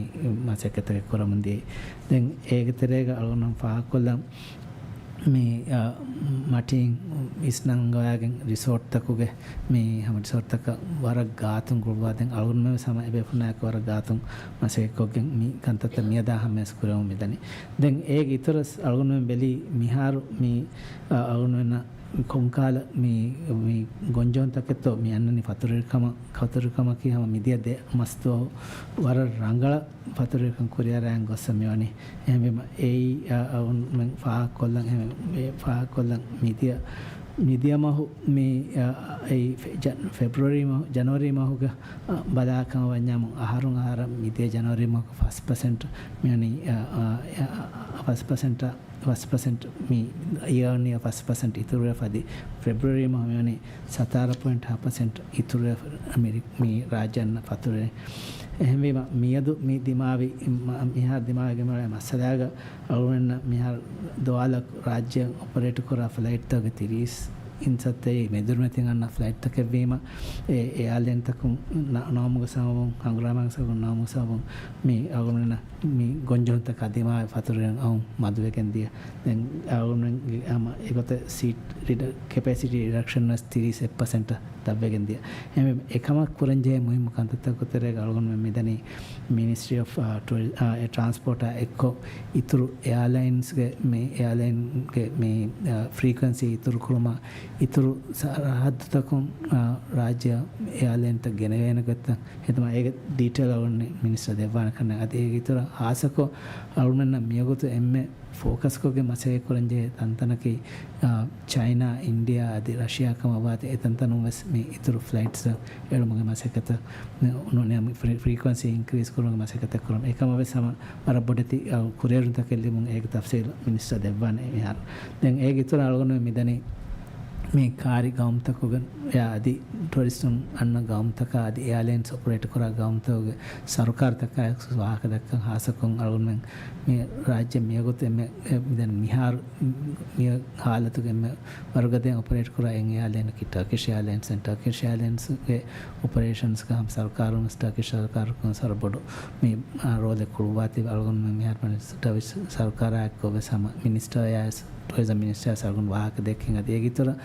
މަސައްކަތްތަކެއް ކުރަމުން ދިޔައީ. ދެން އޭގެ ތެރޭގަ އަޅުގަނޑު ފާހަގަކޮށްލަން މި، އަ، މަޓީން އިސްނަންގަވާގެން ރިސޯޓްތަކުގެ މި ހަމަ ރިސޯޓްތަކަށް ވަރަށް ގާތުން ގުޅުއްވާ ދެން އަޅުގަނޑުމެން ވެސް ހަމަ އެބޭފުޅުންނާއެކު ވަރަށް ގާތުން މަސައްކަތްކޮށްގެން މި ކަންތައްތައް މިއަދާ ހަމަޔަސް ކުރެވުން މިދަނީ. ދެން އޭގެ އިތުރަށް އަޅުގަނޑުމެން ބެލީ މިހާރު މި، އަ، އަޅުގަނޑުމެންނަށް ކޮންކާލަ މި، މި ގޮންޖެހުންތަކެއްތޯ މި އަންނަނީ ފަތުރުވެރިކަމަށް، ފަތުރުވެރިކަމަކީ ހަމަ މިދިޔަ ދެ މަސް ދުވަހު ވަރަށް ރަނގަޅަށް ފަތުރުވެރިކަން ކުރިއަރައިގެން ގޮއްސަ މިވަނީ. އެހެންވީމަ އެއީ، އަ، އަ، އަޅުގަނޑުމެން ފާހަގަކޮށްލަން، އެހެން އެ ފާހަގަކޮށްލަން މިދިޔަ، މިދިޔަ މަހު މި، އަ، އެއީ ފެ-، ޖަ-، ފެބްރުއަރީ މަހު، ޖަނަވަރީ މަހުގަ، އަ، ބަލާކަމަށް ވަންޏާމު އަހަރުން އަހަރަށް މިދިޔަ ޖަނަވަރީ މަހުގަ ފަސް ޕަސެންޓް މިވަނީ، އަ، އަ، އަ، ފަސް ޕަސެންޓަށް ފަސް ޕަސެންޓް މި އިޔަރ އޮން އިޔަރ ފަސް ޕަސެންޓް އިތުރުވެފަ އަދި ފެބްރުއަރީ މަހު މިވަނީ ސަތާރަ ޕޮއިންޓް ހަ ޕަސެންޓް އިތުރުވެ މި، މި ރާއްޖެ އަންނަ ފަތުރުވެރިން. އެހެންވީމަ މިއަދު މި ދިމާވި، މަ-، މިހާރު ދިމާވެގެން މިއުޅޭ މައްސަލާގަ އަޅުގަނޑުމެންނަށް މިހާރު ދުވާލަކު ރާއްޖެ އޮޕަރޭޓް ކުރާ ފްލައިޓްތަކުގެ ތިރީސް އިން ސައްތައީ މެދުރިމަތިން އަންނަ ފްލައިޓްތަކެއްވީމަ، އެ އެއާލައިންތަކުން ނަ-، ނައުމުގެ ސަބަބުން، ހަނގުރާމާގެ ސަބަބުން، ނައުމުގެ ސަބަބުން މި އަޅުގަނޑުމެންނަށް މި ގޮންޖެހުންތަކާ ދިމާވި ފަތުރުވެރިން އައުން މަދުވެގެން ދިޔަ. ދެން އަޅުގަނޑުމެންގެ ހަމަ އެގޮތަށް ސީޓް ރިޑަ-، ކެޕޭސިޓީ ރިޑަކްޝަން ވެސް ތިރީސް އެއް ޕަސެންޓަށް ދަށްވެގެން ދިޔަ. އެހެންވެ އެކަމަށް ކުރަންޖެހޭ މުހިއްމު ކަންތައްތަކުގެ ތެރޭގަ އަޅުގަނޑުމެން މިދަނީ މިނިސްޓްރީ އޮފް، އާ، ޓުރި-، އާ، އެ ޓްރާންސްޕޯޓާ އެއްކޮށް އިތުރު އެއާލައިންސްގެ މި އެއާލައިންގެ މި، އާ، ފްރީކުއެންސީ އިތުރު ކުރުމަށް އިތުރު ސަރަހައްދުތަކުން، އާ، ރާއްޖެއަށް އެއާލައިންތައް ގެނެވޭނެ ގޮތްތައް ހިދުމަތް އޭގެ ޑީޓެއިލް އަޅުގަނޑު މިނިސްޓަރ ދެއްވާނެ ކަންނޭނގެ. އަދި އޭގެ އިތުރަށް ހާއްސަކޮށް އަޅުގަނޑުމެންނަށް މިވަގުތު އެންމެ ފޯކަސްކޮށްގެން މަސައްކަތް ކުރަންޖެހޭ ތަންތަނަކީ، އާ، ޗައިނާ، އިންޑިއާ އަދި ރަޝިޔާ ކަމަށް ވާތީ އެ ތަންތަނުން ވެސް މި އިތުރު ފްލައިޓްސް އެޅުމުގެ މަސައްކަތަށް މި ނޫނީ މި ފްރީ-، ފްރީކުއެންސީ އިންކްރީސް ކުރުމުގެ މަސައްކަތެއް ކުރަން. އެކަމަށް ވެސް ހަމަ ވަރަށް ބޮޑެތި، އަ، ކުރިއެރުންތަކެއް ލިބުން އޭގެ ތަފްސީލް މިނިސްޓަރ ދެއްވާނެ މިހާރު. ދެން އޭގެ އިތުރަށް އަޅުގަނޑު މިދަނީ މި ކާރި ގައުމުތަކުގަ އަދި ޓުއަރިސްޓުން އަންނަ ގައުމުތަކާ އަދި އެއާލައިންސް އޮޕަރޭޓް ކުރާ ގައުމުތަކުގެ ސަރުކާރުތަކާ ވާހަކަ ދައްކަން ހާއްސަކޮށް އަޅުގަނޑުމެން މި ރާއްޖެ މިވަގުތު އެންމެ، އެ، މިދަނީ މިހާރު މި ހާލަތުގެ އެންމެ ވަރުގަދައިން އޮޕަރޭޓް ކުރާ އެއް އެއާލައިނަކީ ޓަރކިޝް އެއާލައިންސް. ޓަރކިޝް އެއާލައިންސްގެ އޮޕަރޭޝަންސްގަ ހަމަ ސަރުކާރުން ޓަރކިޝް ސަރުކާރަކުން ވަރަށް ބޮޑު މި، އާ، ރޯލެއް ކުޅުއްވާތީ އަޅުގަނޑުމެން މިހާރު ޓަރކިޝް ސަރުކާރާއެކު ވެސް ހަމަ މިނިސްޓަރ އެއާލައިންސް ޓުއަރިޒަމް މިނިސްޓަރ އަޅުގަނޑު ވާހަކަ ދެއްކިން އަދި އޭގެ އިތުރަށް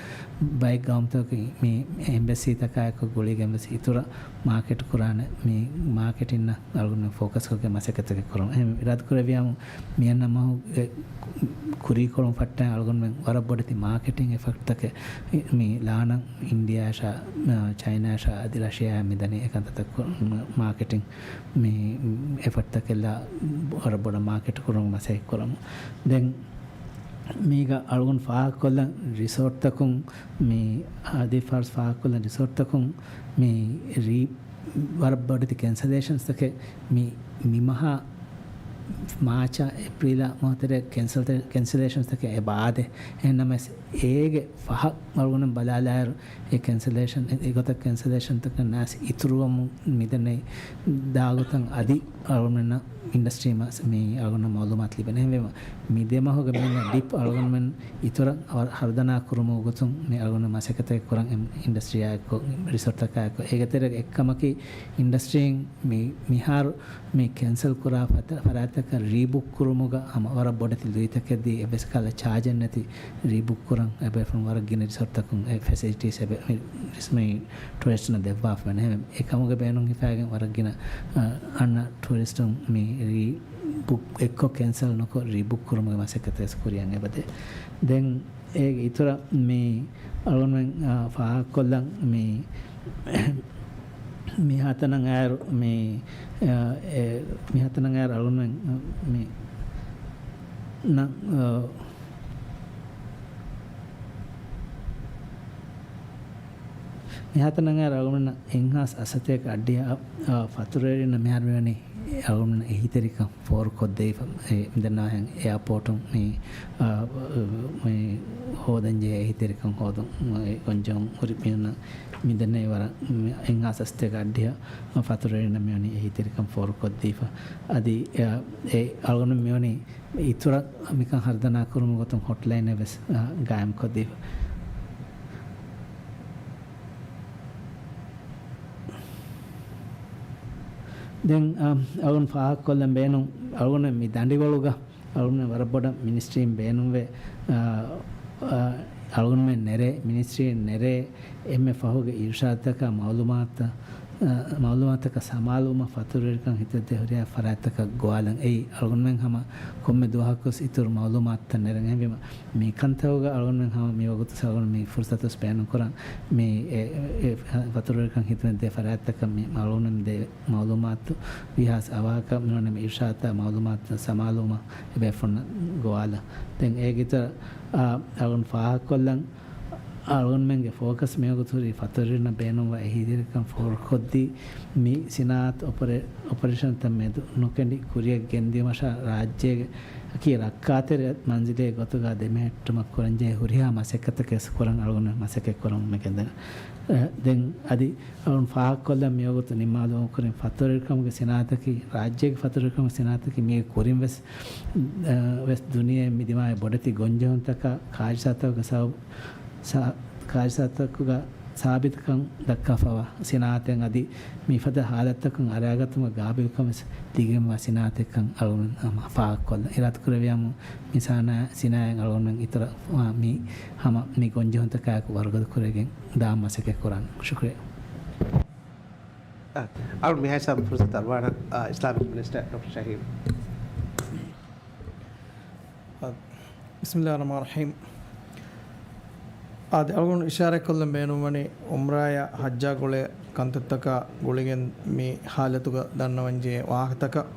ބައެއް ގައުމުތަކުގެ މި އެމްބަސީތަކާއެކު ގުޅިގެން ވެސް އިތުރަށް މާކެޓް ކުރާނެ މި މާކެޓިންނަށް އަޅުގަނޑު ފޯކަސްކޮށްގެން މަސައްކަތެއް ކުރަމު. އެހެން އިރާދަކުރެއްވިޔާމު މިއަންނަ މަހުގެ ކުރީކޮޅުން ފައްޓައި އަޅުގަނޑުމެން ވަރަށް ބޮޑެތި މާކެޓިން އެފަކްޓްތަކެއް މި ލާނަން އިންޑިއާއަށާ، ޗައިނާއަށާ އަދި ރަޝިޔާއަށް މިދަނީ އެކަންތައްތައް މާކެޓިން މި އެފަކްޓްތަކެއްލާ ވަރަށް ބޮޑަށް މާކެޓް ކުރުމުގެ މަސައްކަތް ކުރަމު. ދެން މީގަ އަޅުގަނޑު ފާހަގަކޮށްލަން ރިސޯޓްތަކުން މި އަދި ފާސް ފާހަގަކޮށްލަން ރިސޯޓްތަކުން މި ރީ-، ވަރަށް ބޮޑެތި ކެންސަލޭޝަންސްތަކެއް މި، މި މަހާ މާޗާ އޭޕްރީލާ މަހު ތެރޭ ކެންސަލް-، ކެންސަލޭޝަންސްތަކެއް އެބަ އާދޭ. އެހެންނަމަވެސް އޭގެ ފަހަށް އަޅުގަނޑު ބަލާލާއިރު އެ ކެންސަލޭޝަން އެ، އެގޮތަށް ކެންސަލޭޝަންތަކަށް ނާސް އިތުރުވަމުން މިދެންނެވި ދާގޮތަށް އަދި އަޅުގަނޑުމެންނަށް އިންޑަސްޓްރީ މަސް މި އަޅުގަނޑަށް މައުލޫމާތު ލިބެނެ. އެހެންވީމަ މި ދެ މަހުގެ މިއަންނަ ޑިޕް އަޅުގަނޑުމެން އިތުރަށް ހަރުދަނާ ކުރުމުގެ ގޮތުން މި އަޅުގަނޑު މަސައްކަތެއް ކުރަން އިންޑަސްޓްރީއާއެކު، ރިސޯޓްތަކާއެކު. އޭގެ ތެރޭގަ އެއްކަމަކީ އިންޑަސްޓްރީން މި މިހާރު މި ކެންސަލް ކުރާ ފަތަ-، ފަރާތްތަކަށް ރީބުކް ކުރުމުގަ ހަމަ ވަރަށް ބޮޑެތި ލުއިތަކެއް ދީ އެއްވެސް ކަހަލަ ޗާޖެއް ނެތި ރީބުކް ކުރަން އެބޭފުޅުން ވަރަށް ގިނަ ރިސޯޓްތަކުން އެ ފެސިލިޓީސް އެބެ-، މި، މި ޓުއަރިސްޓުންނަށް ދެއްވާފަ ވަނީ. އެހެން އެކަމުގެ ބޭނުން ހިފާގެން ވަރަށް ގިނަ، އަ، އަންނަ ޓުއަރިސްޓުން މި ރީބުކް އެއްކޮށް ކެންސަލް ނުކޮށް ރީބުކް ކުރުމުގެ މަސައްކަތެއް ވެސް ކުރިއަށް އެބަދޭ. ދެން އޭގެ އިތުރަށް މި އަޅުގަނޑުމެން، އާ، ފާހަގަކޮށްލަން މި މިހާތަނަށް އައިރު މި، އާ، އެ، މިހާތަނަށް އައިރު އަޅުގަނޑުމެން މި ނަ-، އާ، މިހާތަނަށް އައިރު އަޅުގަނޑުމެންނަށް އެއްހާސް އަށްސަތޭކަ އަށްޑިހަ، އާ، ފަތުރުވެރިންނަށް މިހާރު މިވަނީ އަޅުގަނޑުމެން އެހީތެރިކަން ފޯރުކޮށްދީފަ، އެ، މިދަންނަވާހެން އެއާޕޯޓުން މި، އާ، މި ހޯދަންޖެހޭ އެހީތެރިކަން ހޯދުން، އެ ގޮންޖެހުން ހުރި މީހުންނަށް މިދެންނެވި ވަރަށް މި އެއްހާސް އަށްސަތޭކަ އަށްޑިހަ ފަތުރުވެރިންނަށް މިވަނީ އެހީތެރިކަން ފޯރުކޮށްދީފަ. އަދި އެ، އެ އަޅުގަނޑު މިވަނީ އިތުރަށް މިކަން ހަރުދަނާ ކުރުމުގެ ގޮތުން ހޮޓްލައިނެއް ވެސް، އާ، ގާއިމްކޮށްދީފަ. ދެން، އާ، އަޅުގަނޑު ފާހަގަކޮށްލަން ބޭނުން، އަޅުގަނޑު މި ދަނޑިވަޅުގަ އަޅުގަނޑު ވަރަށް ބޮޑަށް މިނިސްޓްރީން ބޭނުންވޭ، އާ، އާ، އަޅުގަނޑުމެން ނެރޭ، މިނިސްޓްރީން ނެރޭ އެންމެ ފަހުގެ އިރުޝާދުތަކާ މައުލޫމާތުތައް، އާ، މައުލޫމާތަކަށް ސަމާލުވުމަށް ފަތުރުވެރިކަން ހިތަށްދޭ ހުރިހާ ފަރާތްތަކަށް ގޮވާލަން. އެއީ އަޅުގަނޑުމެން ހަމަ ކޮންމެ ދުވަހަކުވެސް އިތުރު މައުލޫމާތުތައް ނެރެން. އެހެންވީމަ މި ކަންތަކުގަ އަޅުގަނޑުމެން ހަމަ މި ވަގުތު އަޅުގަނޑު މި ފުރުސަތު ބޭނުންކުރަން މި އެ، އެ، އެ ފަތުރުވެރިކަން ހިދުމަތްދޭ ފަރާތްތަކަށް މި އަޅުގަނޑުމެން ދޭ މައުލޫމާތު ވީހާވެސް އަވަހަކަށް މިވަނީ މި އިރުޝާދުތައް މައުލޫމާތު ސަމާލުވުމަށް އެބޭފުޅުންނަށް ގޮވާލަން. ދެން އޭގެ އިތުރަށް، އާ، އަޅުގަނޑު ފާހަގަކޮށްލަން އަޅުގަނޑުމެންގެ ފޯކަސް މިވަގުތު ހުރީ ފަތުރުވެރިންނަށް ބޭނުންވާ އެހީތެރިކަން ފޯރުކޮށްދީ މި ސިނާއަތު އޮޕަރޭ-، އޮޕަރޭޝަންތައް މެދު ނުކެނޑި ކުރިއަށް ގެންދިޔުމަށާ ރާއްޖޭގެ އަކީ ރައްކާތެރި މަންޒިލެއް ގޮތުގަ ދެމެހެއްޓުމަށް ކުރަންޖެހޭ ހުރިހާ މަސައްކަތަކެސް ކުރަން އަޅުގަނޑު މަސައްކަތް ކުރަމުން މި ގެންދަނީ. އެ، ދެން އަދި އަޅުން ފާހަގަކޮށްލަން މިވަގުތު ނިންމާލުމުގެ ކުރިން ފަތުރުވެރިކަމުގެ ސިނާއަތަކީ، ރާއްޖޭގެ ފަތުރުވެރިކަމުގެ ސިނާއަތަކީ މީގެ ކުރިން ވެސް، އަ، ވެސް ދުނިޔެ މި ދިމާވި ބޮޑެތި ގޮންޖެހުންތަކާ ކާރިސާތަކުގެ ސަބަބު، ސާ-، ކާރިސާތަކުގަ ސާބިތުކަން ދައްކާފަވާ ސިނާއަތެއް އަދި މިފަދަ ހާލަތްތަކުން އަރައިގަތުމަށް ގާބިލްކަން ވެސް ލިބިގެންވާ ސިނާއަތެއްކަން އަޅުގަނޑު ހަމަ ފާހަގަކޮށްލަން. އިރާދަކުރެއްވިޔާމު މި ސާނާ-، ސިނާއަތް އަޅުގަނޑުމެން އިތުރަށް ވާ މި ހަމަ މި ގޮންޖެހުންތަކާއެކު ވަރުގަދަ ކުރެވިގެން ދާން މަސައްކަތް ކުރާނަން. ޝުކުރިއްޔާ. އަ، އަޅުން މިހާ ހިސާބުން ފުރުސަތު އަރުވާނަން، އ، އިސްލާމިކް މިނިސްޓަރ ޑޮކްޓަރ ޝަހީމް. އ، ބިސްމިއްލާހި ރަޙްމާނި ރަޙީމް. އާދެ، އަޅުގަނޑު އިޝާރާތްކޮށްލަން ބޭނުންވަނީ އުމްރާޔާ ޙައްޖާ ގުޅޭ ކަންތައްތަކާ ގުޅިގެން މި ޙާލަތުގަ ދަންނަވަންޖެހޭ ވާހަކަތަކަށް.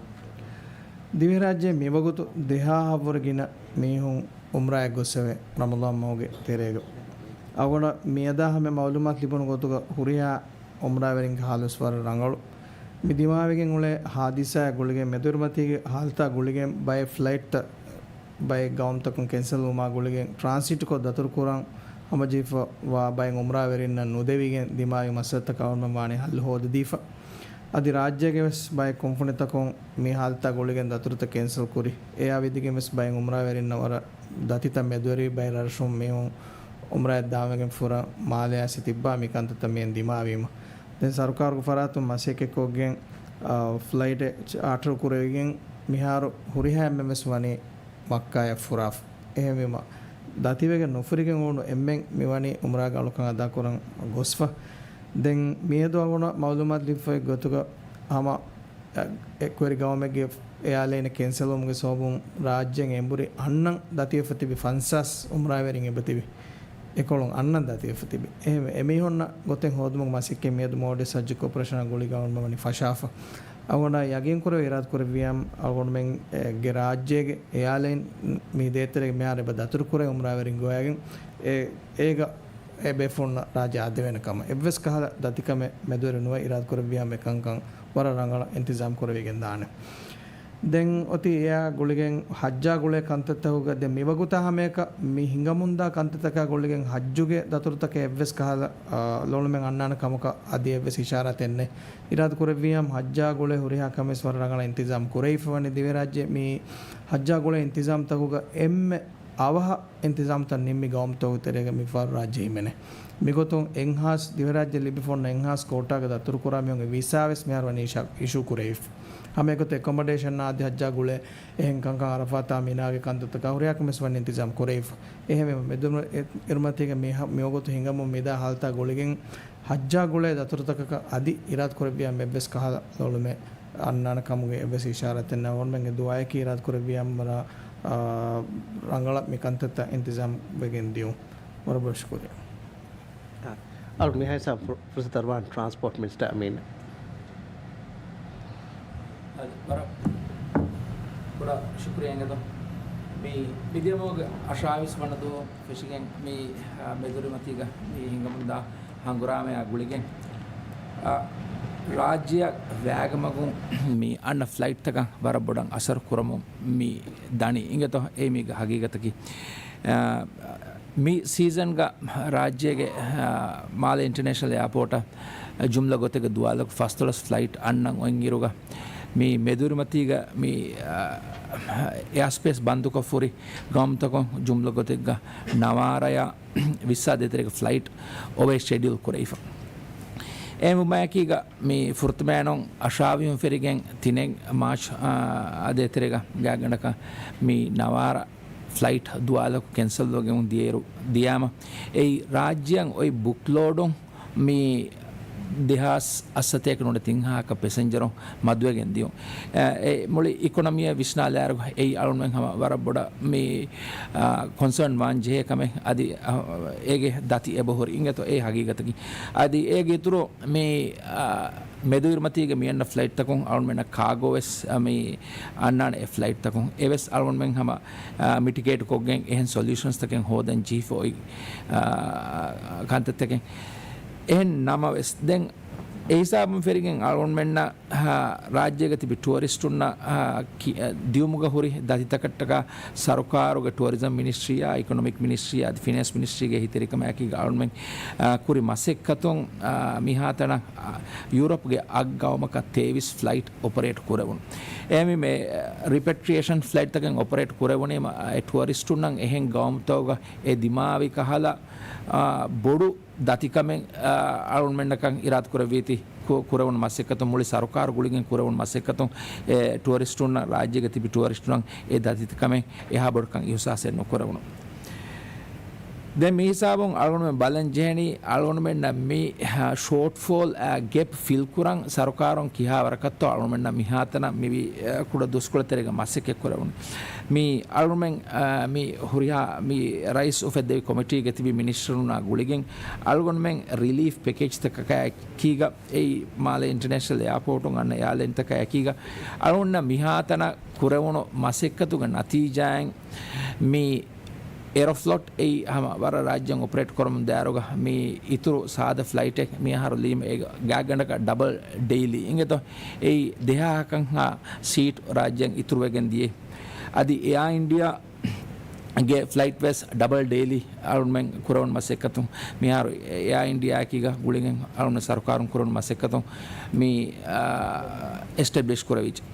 ދިވެހިރާއްޖޭ މިވަގުތު ދެހާހަށްވުރެ ގިނަ މީހުން އުމްރާޔަށް ގޮސްފަވޭ ރަމަޟާން މަހުގެ ތެރޭގަ. އަޅުގަނޑަށް މިއަދާ ހަމަ މަޢުލޫމާތު ލިބުނު ގޮތުގަ ހުރިހާ އުމްރާވެރިންގެ ޙާލުވެސް ވަރަށް ރަނގަޅު. މި ދިމާވެގެން އުޅޭ ޙާދިސާއާ ގުޅިގެން މެދުއިރުމަތީގެ ޙާލަތާ ގުޅިގެން ބައެއް ފްލައިޓްތައް ބައެއް ގައުމުތަކުން ކެންސަލްވުމާ ގުޅިގެން ޓްރާންސިޓްކޮށް ދަތުރުކުރަން ހަމަޖެހިފަ ވާ ބައެއް އުމްރާވެރިންނަށް ނުދެވިގެން ދިމާވި މައްސަލަތަކަށް އަޅުގަނޑުމެން ވާނީ ޙައްލު ހޯދަދީފަ. އަދި ރާއްޖޭގެ ވެސް ބައެއް ކުންފުނިތަކުން މި ޙާލަތާ ގުޅިގެން ދަތުރުތައް ކެންސަލް ކުރި. އެއާ ވިދިގެން ވެސް ބައެއް އުމްރާވެރިންނަށް ވަރަށް ދަތިތައް މެދުވެރިވި. ބައެއް ރަށުން މީހުން އުމްރާއަށް ދާންވެގެން ފުރަ މާލެ އައިސް ތިއްބާ މި ކަންތައްތައް މިއަން ދިމާވީމަ. ދެން ސަރުކާރުގެ ފަރާތުން މަސައްކަތްކޮށްގެން، އާ، ފްލައިޓެއް ޗާޓަރު ކުރެވިގެން މިހާރު ހުރިހާ އެންމެން ވެސް ވަނީ މައްކާއަށް ފުރާފަ. އެހެންވީމަ، ދަތިވެގެން ނުފުރިގެން އުޅުނު އެންމެން މިވަނީ އުމްރާގެ އަޅުކަން އަދާކުރަން ގޮސްފަ. ދެން މިއަދު އަޅުގަނޑަށް މަޢުލޫމާތު ލިބިފައި ގޮތުގަ ހަމަ، އެ، އެކުވެރި ގައުމެއްގެ އެއާލައިނެއް ކެންސަލްވުމުގެ ސަބަބުން ރާއްޖޭން އެނބުރި އަންނަން ދަތިވެފަ ތިބި ފަންސާސް އުމްރާވެރިން އެބަތިބި. އެކޮޅުން އަންނަން ދަތިވެފަ ތިބި. އެހެންވެ، އެމީހުންނަށް ގޮތެއް ހޯދުމުގެ މަސައްކަތް މިއަދު މޯލްޑިވްސް ޙައްޖު ކޯޕަރޭޝަނާ ގުޅިގެން އަޅުގަނޑުމެން ވަނީ ފަށާފަ. އަޅުގަނޑަށް ޔަގީންކުރެވޭ އިރާދަކުރެއްވިއްޔާ، އަޅުގަނޑުމެންގެ ރާއްޖޭގެ އެއާލައިން މި ދޭތެރޭގަ މިހާރު އެބަ ދަތުރުކުރޭ އުމްރާވެރިން ގޮވައިގެން އެ، އޭގަ އެ ބޭފުޅުންނަށް ރާއްޖެ އާދެވޭނެ ކަމަށް. އެއްވެސް ކަހަލަ ދަތިކަމެއް މެދުވެރި ނުވެ އިރާދަކުރެއްވިއްޔާ އެކަންކަން ވަރަށް ރަނގަޅަށް އިންތިޒާމް ކުރެވިގެން ދާނެ. ދެން އޮތީ އެއާ ގުޅިގެން ޙައްޖާ ގުޅޭ ކަންތައްތަކުގަ ދެން މިވަގުތާ ހަމަޔަކަށް މި ހިނގަމުންދާ ކަންތައްތަކާ ގުޅިގެން ޙައްޖުގެ ދަތުރުތަކެއް އެއްވެސް ކަހަލަ، އާ، ލޮޅުމެއް އަންނާނެ ކަމަކަށް އަދި އެއްވެސް އިޝާރާތެއް ނެތް. އިރާދަ ކުރެއްވިއްޔާ ޙައްޖާ ގުޅޭ ހުރިހާ ކަމެއް ވަރަށް ރަނގަޅަށް އިންތިޒާމް ކުރެވިފަ ވަނީ ދިވެހިރާއްޖެ މި ޙައްޖާ ގުޅޭ އިންތިޒާމްތަކުގަ އެންމެ އަވަހަށް އިންތިޒާމްތައް ނިންމި ގައުމުތަކުގެ ތެރޭގަ މިފަހަރު ރާއްޖެ ހިމެނޭ. މިގޮތުން އެންހާސް، ދިވެހިރާއްޖެ ލިބިފަ އޮންނަ އެންހާސް ކޯޓާގެ ދަތުރުކުރާ މީހުންގެ ވިސާ ވެސް މިހާރު ވަނީ އިޝާ، އިޝޫ ކުރެވިފަ. ހަމައެގޮތަށް އެކޮމޮޑޭޝަން އާދި ޙައްޖާ ގުޅޭ އެހެން ކަންކަން ޢަރަފާތާ މިނާގެ ކަންތައްތަކާ ހުރިހާ ކަމެއް ވެސް ވަނީ އިންތިޒާމް ކުރެވިފަ. އެހެންވީމަ މެދު އިރުމަތީގަ މި ހަ-، މިވަގުތު ހިނގަމުން މިދާ ޙާލަތާ ގުޅިގެން ޙައްޖާ ގުޅޭ ދަތުރުތަކަކަށް އަދި އިރާދަ ކުރެއްވިއްޔާ އެއްވެސް ކަހަލަ ލޮޅުމެއް އަންނާނެ ކަމުގެ އެއްވެސް އިޝާރާތެއް ނެތް. އަޅުގަނޑުމެންގެ ދުޢާއަކީ އިރާދަ ކުރެއްވިއްޔާ ވަރަށް، އާ، ރަނގަޅަށް މި ކަންތައްތައް އިންތިޒާމް ވެގެން ދިޔުން. ވަރަށް ބޮޑަށް ޝުކުރިއްޔާ. އަޅު މިހާ ހިސާބުން ފުރ-، ފުރުސަތު އަރުވާން ޓްރާންސްޕޯޓް މިނިސްޓަރ އަމީން. އަދި ވަރަށް ބޮޑަށް ޝުކުރިއްޔާ އިނގޭތޯ. މި މިދިޔަމަހުގެ އަށާވީސް ވަނަ ދުވަހު ފެށިގެން މި، އާ، މެދުއިރުމަތީގަ މި ހިނގަމުންދާ ހަނގުރާމަޔާ ގުޅިގެން، އާ، ރާއްޖެއަށް ވައިގެ މަގުން މި އަންނަ ފްލައިޓްތަކަށް ވަރަށް ބޮޑަށް އަސަރު ކުރަމުން މި ދަނީ އިނގޭތޯ. އެއީ މީގެ ހަގީގަތަކީ. އާ، މި ސީޒަންގަ ރާއްޖޭގެ، އާ، މާލެ އިންޓަރނޭޝަނަލް އެއާޕޯޓަށް ޖުމްލަ ގޮތެއްގަ ދުވާލަކު ފަސްދޮޅަސް ފްލައިޓް އަންނަން އޮތްއިރުގަ، މި މެދުއިރުމަތީގަ މި، އާ، އެއާސްޕޭސް ބަންދުކޮށްފަ ހުރި ގައުމުތަކުން ޖުމްލަ ގޮތެއްގަ ނަވާރަޔާ ވިއްސާ ދޭތެރޭގެ ފްލައިޓް އޮވޭ ޝެޑިއުލް ކުރެވިފަ. އެހެންވުމާއެކީގަ މި ފުރަތަމައިނުން އަށާވީހުން ފެށިގެން ތިނެއް މާޗް، އާ، ދޭތެރޭގަ ގާތްގަނޑަކަށް މި ނަވާރަ ފްލައިޓް ދުވާލަކު ކެންސަލްވެގެން ދިޔައިރު ދިޔާމަ، އެއީ ރާއްޖެއަށް އޮތް ބުކް ލޯޑުން މި ދެހާސް އަށްސަތޭކަ ނުވަ ތިންހާކަށް ޕެސެންޖަރުން މަދުވެގެން ދިޔުން. އެ، އެ މުޅި އިކޮނޮމީއަށް ވިސްނާލާއިރު އެއީ އަޅުގަނޑުމެން ހަމަ ވަރަށް ބޮޑަށް މި، އާ، ކޮންސާން ވާން ޖެހޭ ކަމެއް. އަދި، އާ، އޭގެ ދަތި އެބަހުރި އިނގޭތޯ އެއީ ހަގީގަތަކީ. އަދި އޭގެ އިތުރު މި، އާ، މެދުއިރުމަތީގެ މިއަންނަ ފްލައިޓްތަކުން އަޅުގަނޑުމެންނަށް ކާގޯ ވެސް، އަ، މި އަންނާނެ އެ ފްލައިޓްތަކުން. އެވެސް އަޅުގަނޑުމެން ހަމަ، އާ، މިޓިގޭޓް ކޮށްގެން އެހެން ސޮލިއުޝަންސްތަކެއް ހޯދަން ޖެހިފަ އޮތް، އާ، ކަންތައްތަކެއް. އެހެން ނަމަވެސް ދެން އެ ހިސާބުން ފެށިގެން އަޅުގަނޑުމެންނަށް އާ، ރާއްޖޭގަ ތިބި ޓުއަރިސްޓުންނަށް، އާ، ކި-، އާ، ދިޔުމުގަ ހުރި ދަތިތަކަށްޓަކާ ސަރުކާރުގެ ޓުއަރިޒަމް މިނިސްޓްރީއާ، އިކޮނޮމިކް މިނިސްޓްރީއާ، އަދި ފިނޭންސް މިނިސްޓްރީގެ އެހީތެރިކަމާއެކީގަ އަޅުގަނޑުމެން، އާ، ކުރި މަސައްކަތުން، އާ، މިހާތަނަށް، އާ، ޔޫރަޕްގެ އަށް ގައުމަކަށް ތޭވީސް ފްލައިޓް އޮޕަރޭޓް ކުރެވުނު. އެހެންވީމަ، އާ، ރިޕެޓްރިއޭޝަން ފްލައިޓްތަކެއް އޮޕަރޭޓް ކުރެވުނީމަ، އާ، އެ ޓުއަރިސްޓުންނަށް އެހެން ގައުމުތަކުގަ އެ ދިމާވި ކަހަލަ، އާ، ބޮޑު ދަތިކަމެއް، އާ، އަޅުގަނޑުމެންނަކަށް އިރާދަ ކުރެއްވީތީ، ކު-، ކުރެވުނު މަސައްކަތުން، މުޅި ސަރުކާރު ގުޅިގެން ކުރެވުނު މަސައްކަތުން، އެ ޓުއަރިސްޓުންނަށް، ރާއްޖޭގަ ތިބި ޓުއަރިސްޓުންނަށް އެ ދަތިކަމެއް އެހާ ބޮޑުކަން އިހުސާސެއް ނުކުރެވުނު. ދެން މި ހިސާބުން އަޅުގަނޑުމެން ބަލަން ޖެހެނީ، އަޅުގަނޑުމެންނަށް މި، އާ، ޝޯޓްފޯލް، އާ، ގެޕް ފިލް ކުރަން ސަރުކާރުން ކިހާ ވަރަކަށްތޯ އަޅުގަނޑުމެންނަށް މިހާތަނަށް މިވީ، އާ، ކުޑަ ދުސްކޮޅެއް ތެރޭގަ މަސައްކަތް ކުރެވުނު. މި އަޅުގަނޑުމެން، އާ، މި ހުރިހާ މި ރައީސް އުފެއްދެވި ކޮމިޓީގެ ތިބި މިނިސްޓަރުންނާ ގުޅިގެން އަޅުގަނޑުމެން ރިލީފް ޕެކޭޖްތަކަކާ އެކީގަ، އެއީ މާލެ އިންޓަރނޭޝަނަލް އެއާޕޯޓުން އަންނަ އެއާލައިންތަކާ އެކީގަ، އަޅުގަނޑުމެންނަށް މިހާތަނަށް ކުރެވުނު މަސައްކަތުގެ ނަތީޖާއިން މި އެރޮފްލޮޓް އެއީ ހަމަ ވަރަށް ރާއްޖެއިން އޮޕަރޭޓް ކުރަމުން ދާއިރުގަ މި އިތުރު ސާދަ ފްލައިޓެއް މި އަހަރު ލީމަ އޭގަ ގާތްގަނޑަކަށް ޑަބަލް ޑެއިލީ އިނގޭތޯ. އެއީ ދެހާހަކަށްހާ ސީޓް ރާއްޖެއިން އިތުރުވެގެން ދިޔަ. އަދި އެއާ އިންޑިއާ ގެ ފްލައިޓް ވެސް ޑަބަލް ޑެއިލީ އަޅުގަނޑުމެން ކުރެވުނު މަސައްކަތުން މިހާރު އެއާ އިންޑިއާއަކީގަ ގުޅިގެން އަޅުގަނޑު ސަރުކާރުން ކުރެވުނު މަސައްކަތުން މި، އާ، އެސްޓެބްލިޝް ކުރެވިއްޖެ.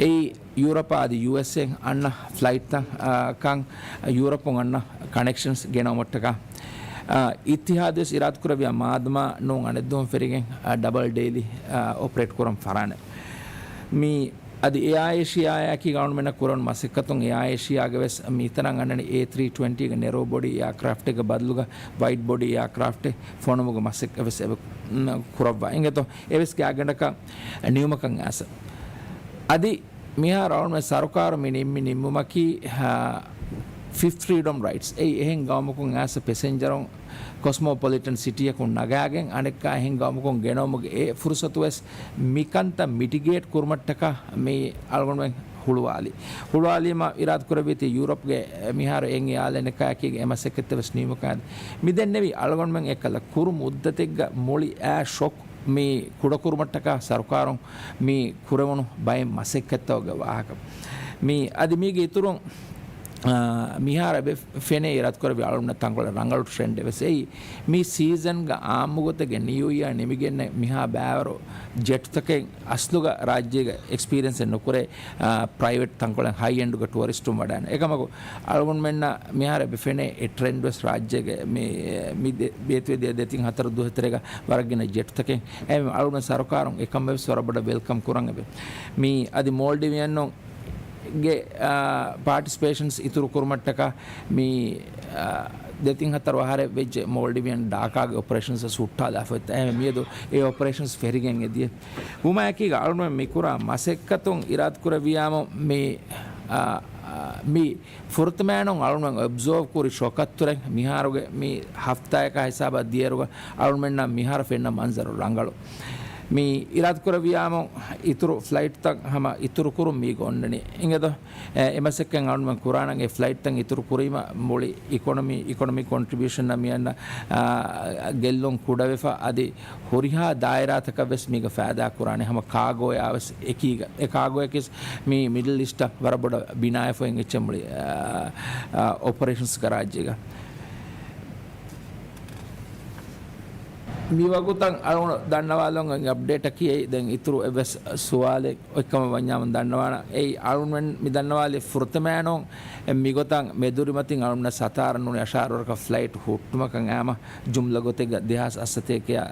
އެއީ ޔޫރަޕާ އަދި ޔޫއެސްއޭ އަންނަ ފްލައިޓްތައް، އާ، ކަން ޔޫރަޕުން އަންނަ ކަނެކްޝަންސް ގެނައުމަށްޓަކާ، އާ، އިއްތިހާދު ވެސް އިރާދަކުރެއްވިޔާ މާދަމާ ނޫން އަނެއްދުވަހުން ފެށިގެން، އާ، ޑަބަލް ޑެއިލީ، އާ، އޮޕަރޭޓް ކުރަން ފަށާނެ. މި އަދި އެއާ އޭޝިއާއަކީ އަޅުގަނޑުމެންނަށް ކުރެވުނު މަސައްކަތުން އެއާ އޭޝިއާގެ ވެސް މިތަނަށް އަންނަނީ އޭ ތްރީ ޓްވެންޓީގެ ނެރޯ ބޮޑީ އެއާކްރާފްޓެއްގެ ބަދަލުގަ ވައިޑް ބޮޑީ އެއާކްރާފްޓެއް ފޮނުވުމުގެ މަސައްކަތް ވެސް އެބަ، މް، ކުރައްވާ އިނގޭތޯ. އެވެސް ގާތްގަނޑަކަށް ނިމުމަކަށް އައިސް. އަދި މިހާރު އަޅުގަނޑުމެން ސަރުކާރު މި ނިންމި ނިންމުމަކީ، އާ، ފިފްތް ފްރީޑަމް ރައިޓްސް. އެއީ އެހެން ގައުމަކުން އައިސް ޕެސެންޖަރުން ކޮސްމޯޕޮލިޓަން ސިޓީއަކުން ނަގާގެން އަނެއްކާ އެހެން ގައުމަކުން ގެނައުމުގެ އެ ފުރުސަތު ވެސް މިކަންތައް މިޓިގޭޓް ކުރުމަށްޓަކާ މި އަޅުގަނޑުމެން ހުޅުވާލި. ހުޅުވާލީމަ އިރާދަކުރެއްވީތީ ޔޫރަޕްގެ މިހާރު އެއް އެއާލައިނަކާއެކީގަ އެ މަސައްކަތްތައް ވެސް ނިމުމަކާ. މި ދެންނެވި އަޅުގަނޑުމެން އެއްކަލަ ކުރު މުއްދަތެއްގަ މުޅި އާ ޝޮކް މި ކުޑަކުރުމަށްޓަކާ ސަރުކާރުން މި ކުރެވުނު ބައެއް މަސައްކަތްތަކުގެ ވާހަކަ. މި އަދި މީގެ އިތުރުން، އާ، މިހާރު އެބަ ފެނޭ އިރާދަކުރެއްވި އަޅުގަނޑުމެންނަށް ތަންކޮޅެއް ރަނގަޅު ޓްރެންޑެއް ވެސް އެއީ. މި ސީޒަންގަ އާއްމުގޮތެއްގެ ނިއު އިޔާ ނިމިގެންނެ މިހާ ބައިވަރު ޖެޓްތަކެއް އަސްލުގަ ރާއްޖޭގަ އެކްސްޕީރިއެންސެއް ނުކުރޭ، އާ، ޕްރައިވެޓް ތަންކޮޅެއް ހައި އެންޑުގަ ޓުއަރިސްޓުން ވަޑައިގަންނަ. އެކަމަކު އަޅުގަނޑުމެންނަށް މިހާރު އެބަ ފެނޭ އެ ޓްރެންޑް ވެސް ރާއްޖޭގަ މި، މި ދެ-، ބޭތުވެދިޔަ ދެތިން ހަތަރު ދުވަހު ތެރޭގަ ވަރަށް ގިނަ ޖެޓްތަކެއް. އެހެން އަޅުގަނޑު ސަރުކާރުން އެކަން ވެސް ވަރަށް ބޮޑަށް ވެލްކަމް ކުރަން އެބަ. މި އަދި މޯލްޑިވިއަންނުން ގެ، އާ، ޕާޓިސިޕޭޝަންސް އިތުރު ކުރުމަށްޓަކާ މި، އާ، ދެތިން ހަތަރު އަހަރެއް ވެއްޖެ މޯލްޑިވިއަން ޑާކާގެ އޮޕަރޭޝަންސް ހުއްޓާލާފަ އޮތް. އެހެން މިއަދު އެ އޮޕަރޭޝަންސް ފެށިގެން އެދިޔަ. ވުމާއެކީގަ އަޅުގަނޑުމެން މިކުރާ މަސައްކަތުން އިރާދަކުރެއްވިޔާމު މި، އާ، އާ، މި ފުރަތަމައިނުން އަޅުގަނޑުމެން އެބްޒޯވް ކުރި ޝޮކަށްތުރެ މިހާރުގެ މި ހަފްތާއަކާ ހިސާބަށް ދިޔައިރުގަ އަޅުގަނޑުމެންނަށް މިހާރު ފެންނަ މަންޒަރު ރަނގަޅު. މި އިރާދަކުރެއްވިޔާމު އިތުރު ފްލައިޓްތައް ހަމަ އިތުރުކުރުން މީގަ އޮންނަނީ. އިނގޭތޯ؟ އެ، އެ މަސައްކަތް އަޅުގަނޑުމެން ކުރާނަން އެ ފްލައިޓްތައް އިތުރު ކުރީމަ މުޅި އިކޮނޮމީ، އިކޮނޮމީ ކޮންޓްރިބިއުޝަންއަށް މިއަންނަ، އާ، ގެއްލުން ކުޑަވެފަ އަދި ހުރިހާ ދާއިރާތަކަށް ވެސް މީގަ ފައިދާ ކުރާނެ ހަމަ ކާގޯއާ ވެސް އެކީގަ. އެ ކާގޯއަކީ މި މިޑްލް އީސްޓަށް ވަރަށް ބޮޑަށް ބިނާވެފަ އިނގިއްޖެ މުޅި، އާ، އާ، އޮޕަރޭޝަންސްގެ ރާއްޖޭގަ. މި ވަގުތަށް އަޅުގަނޑު ދަންނަވާލަން އޮތް އަޕްޑޭޓަކީ އެއީ. ދެން އިތުރު އެއްވެސް ސުވާލެއް އޮތްކަމަށް ވަންޏާމު ދަންނަވާނަން. އެއީ އަޅުގަނޑުމެން މި ދަންނަވާލި ފުރަތަމައިނުން އެ މިގޮތަށް މެދުރިމަތިން އަޅުގަނޑުމެންނަށް ސަތާރަ ނޫނީ އަށާރަ ވަރަކަށް ފްލައިޓް ހުއްޓުމަކަށް އައިމަ ޖުމްލަ ގޮތެއްގަ ދެހާސް އަށްސަތޭކައާ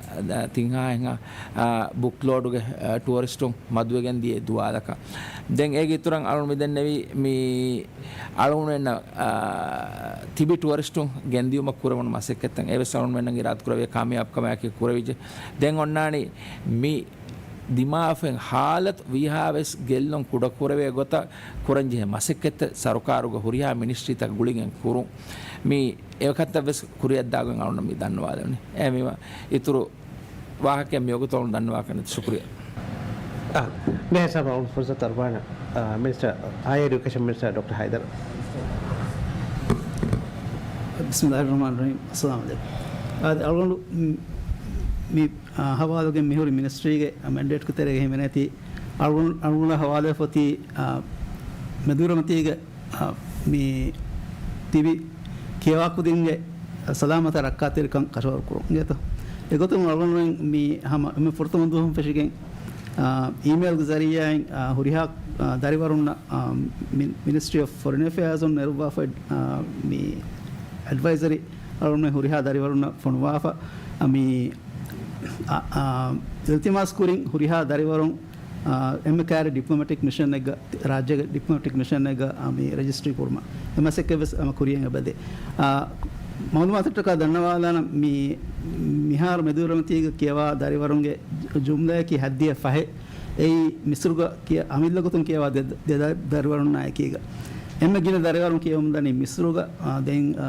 ތިން ހާހެއްހާ، އާ، ބުކް ލޯޑުގެ، އާ، ޓުއަރިސްޓުން މަދުވެގެން ދިޔަ ދުވާލަކަށް. ދެން އޭގެ އިތުރަށް އަޅުގަނޑު މި ދެންނެވީ މި އަޅުގަނޑުމެންނަށް، އާ، ތިބި ޓުއަރިސްޓުން ގެންދިއުމަށް ކުރެވުނު މަސައްކަތްތައް. އެވެސް އަޅުގަނޑުމެންނަށް އިރާދަކުރެވޭ ކާމިޔާބުކަމާއެކީ ކުރެވިއްޖެ. ދެން އޮންނާނީ މި ދިމާވެފައި ހާލަތު ވީހާވެސް ގެއްލުން ކުޑަކުރެވޭ ގޮތަށް ކުރަންޖެހޭ މަސައްކަތްތައް ސަރުކާރުގެ ހުރިހާ މިނިސްޓްރީތައް ގުޅިގެން ކުރުން. މި އެކަންތައް ވެސް ކުރިއަށްދާގެން އަޅުގަނޑު މި ދަންނަވާލެވުނީ. އެހެންވީމަ އިތުރު ވާހަކައެއް މިވަގުތު އަޅުގަނޑު ދަންނަވާކަށް ނެތް. ޝުކުރިއްޔާ. އާ، މި ހިސާބަށް އަޅުގަނޑު ފުރުސަތު އަރުވާނަން، އާ، މިނިސްޓަރ، ހަޔަރ އެޑިއުކޭޝަން މިނިސްޓަރ ޑޮކްޓަރ ހައިދަރު. ބިސްމިއްލާހިއްރަޙްމާނިއްރަޙީމް. އައްސަލާމު ޢަލައިކުމް. އާދެ، އަޅުގަނޑު މި، މި، އާ، ހަވާލުގެ މިހުރި މިނިސްޓްރީގެ މެންޑޭޓްގެ ތެރޭގަ ހިމެނޭތީ، އަޅުގަނޑު، އަޅުގަނޑަށް ހަވާލުވެފަ އޮތީ، އާ، މެދުރިމަތީގެ އާ، މި ތިބި ކިޔަވާކުދިންގެ ސަލާމަތާ ރައްކާތެރިކަން ކަށަވަރު ކުރުން އިނގޭތޯ. އެގޮތުން އަޅުގަނޑުމެން މި ހަމަ އެންމެ ފުރަތަމަ ދުވަހުން ފެށިގެން، އާ، އީމެއިލްގެ ޒަރީއާއިން، އާ، ހުރިހާ، އާ، ދަރިވަރުންނަށް، އާ، މި-، މިނިސްޓްރީ އޮފް ފޮރިން އެފެއާޒުން ނެރުއްވާފަ، އާ، މި އެޑްވައިޒަރީ އަޅުގަނޑުމެން ހުރިހާ ދަރިވަރުންނަށް ފޮނުވާފަ، އާ، މި، އާ، އާ، އިލްތިމާސް ކުރިން ހުރިހާ ދަރިވަރުން އާ، އެންމެ ކައިރި ޑިޕްލޮމެޓިކް މިޝަންއެއްގަ، ރާއްޖޭގެ ޑިޕްލޮމެޓިކް މިޝަންއެއްގަ، އާ، މި ރަޖިސްޓްރީ ކުރުމަށް އެ މަސައްކަތް ވެސް ހަމަ ކުރިޔަށް އެބަދޭ. އާ، މައުލޫމާތަށްޓަކާ ދަންނަވާލާނަ މި، މިހާރު މެދުއިރުމަތީގަ ކިޔަވާ ދަރިވަރުންގެ ޖުމްލައަކީ ހަތްދިހަ ފަހެއް. އެއީ މިސްރުގަ ކިޔަ، އަމިއްލަ ގޮތުން ކިޔަވާ ދެ، ދެ ދަ، ދަރިވަރުންނާ އެކީގަ. އެންމެ ގިނަ ދަރިވަރުން ކިޔަވަމުންދަނީ މިސްރުގަ، އާ، ދެން، އާ،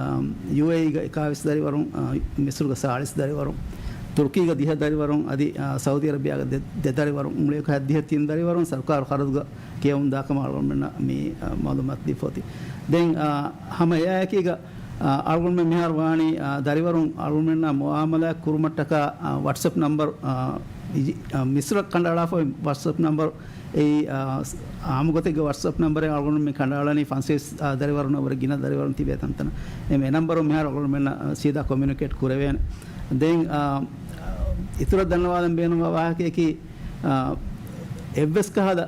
ޔޫއޭއީގަ އެކާވީސް ދަރިވަރުން، އާ، މިސްރުގަ ސާޅީސް ދަރިވަރުން، ތުރުކީގަ ދިހަ ދަރިވަރުން، އަދި، އާ، ސައުދީ އަރަބިއާގަ ދެ، ދެ ދަރިވަރުން، މުޅިއަކަށް ހަތްދިހަ ތިން ދަރިވަރުން ސަރުކާރު ޚަރަދުގަ ކިޔަވަމުންދާ ކަމަށް އަޅުގަނޑުމެންނަށް މި، އާ، މައުލޫމާތު ދީފަ އޮތީ. ދެން، އާ، ހަމަ އެއާއެކީގަ، އާ، އަޅުގަނޑުމެން މިހާރު ވާނީ، އާ، ދަރިވަރުން އަޅުގަނޑުމެންނާ މުއާމަލާތް ކުރުމަށްޓަކާ، އާ، ވަޓްސްއެޕް ނަމްބަރު، އާ، އިޖި، އާ، މިސްރަށް ކަނޑައަޅާފައި ވަޓްސްއެޕް ނަމްބަރު އެއީ، އާ، ސް، އާ، އާއްމު ގޮތެއްގަ ވަޓްސްއެޕް ނަމްބަރެއް އަޅުގަނޑުމެން ކަނޑައަޅަނީ ފަންސަވީސް، އާ، ދަރިވަރުންނަށް ވުރެ ގިނަ ދަރިވަރުން ތިބޭ ތަންތަނަށް. އެ، އެ ނަމްބަރު މިހާރު އަޅުގަނޑުމެންނަށް، އާ، ސީދާ ކޮމިއުނިކޭޓް ކުރެވޭނެ. ދެން، އާ، އިތުރަށް ދަންނަވާލަން ބޭނުންވާ ވާހަކަޔަކީ، އާ، އެއްވެސް ކަހަލަ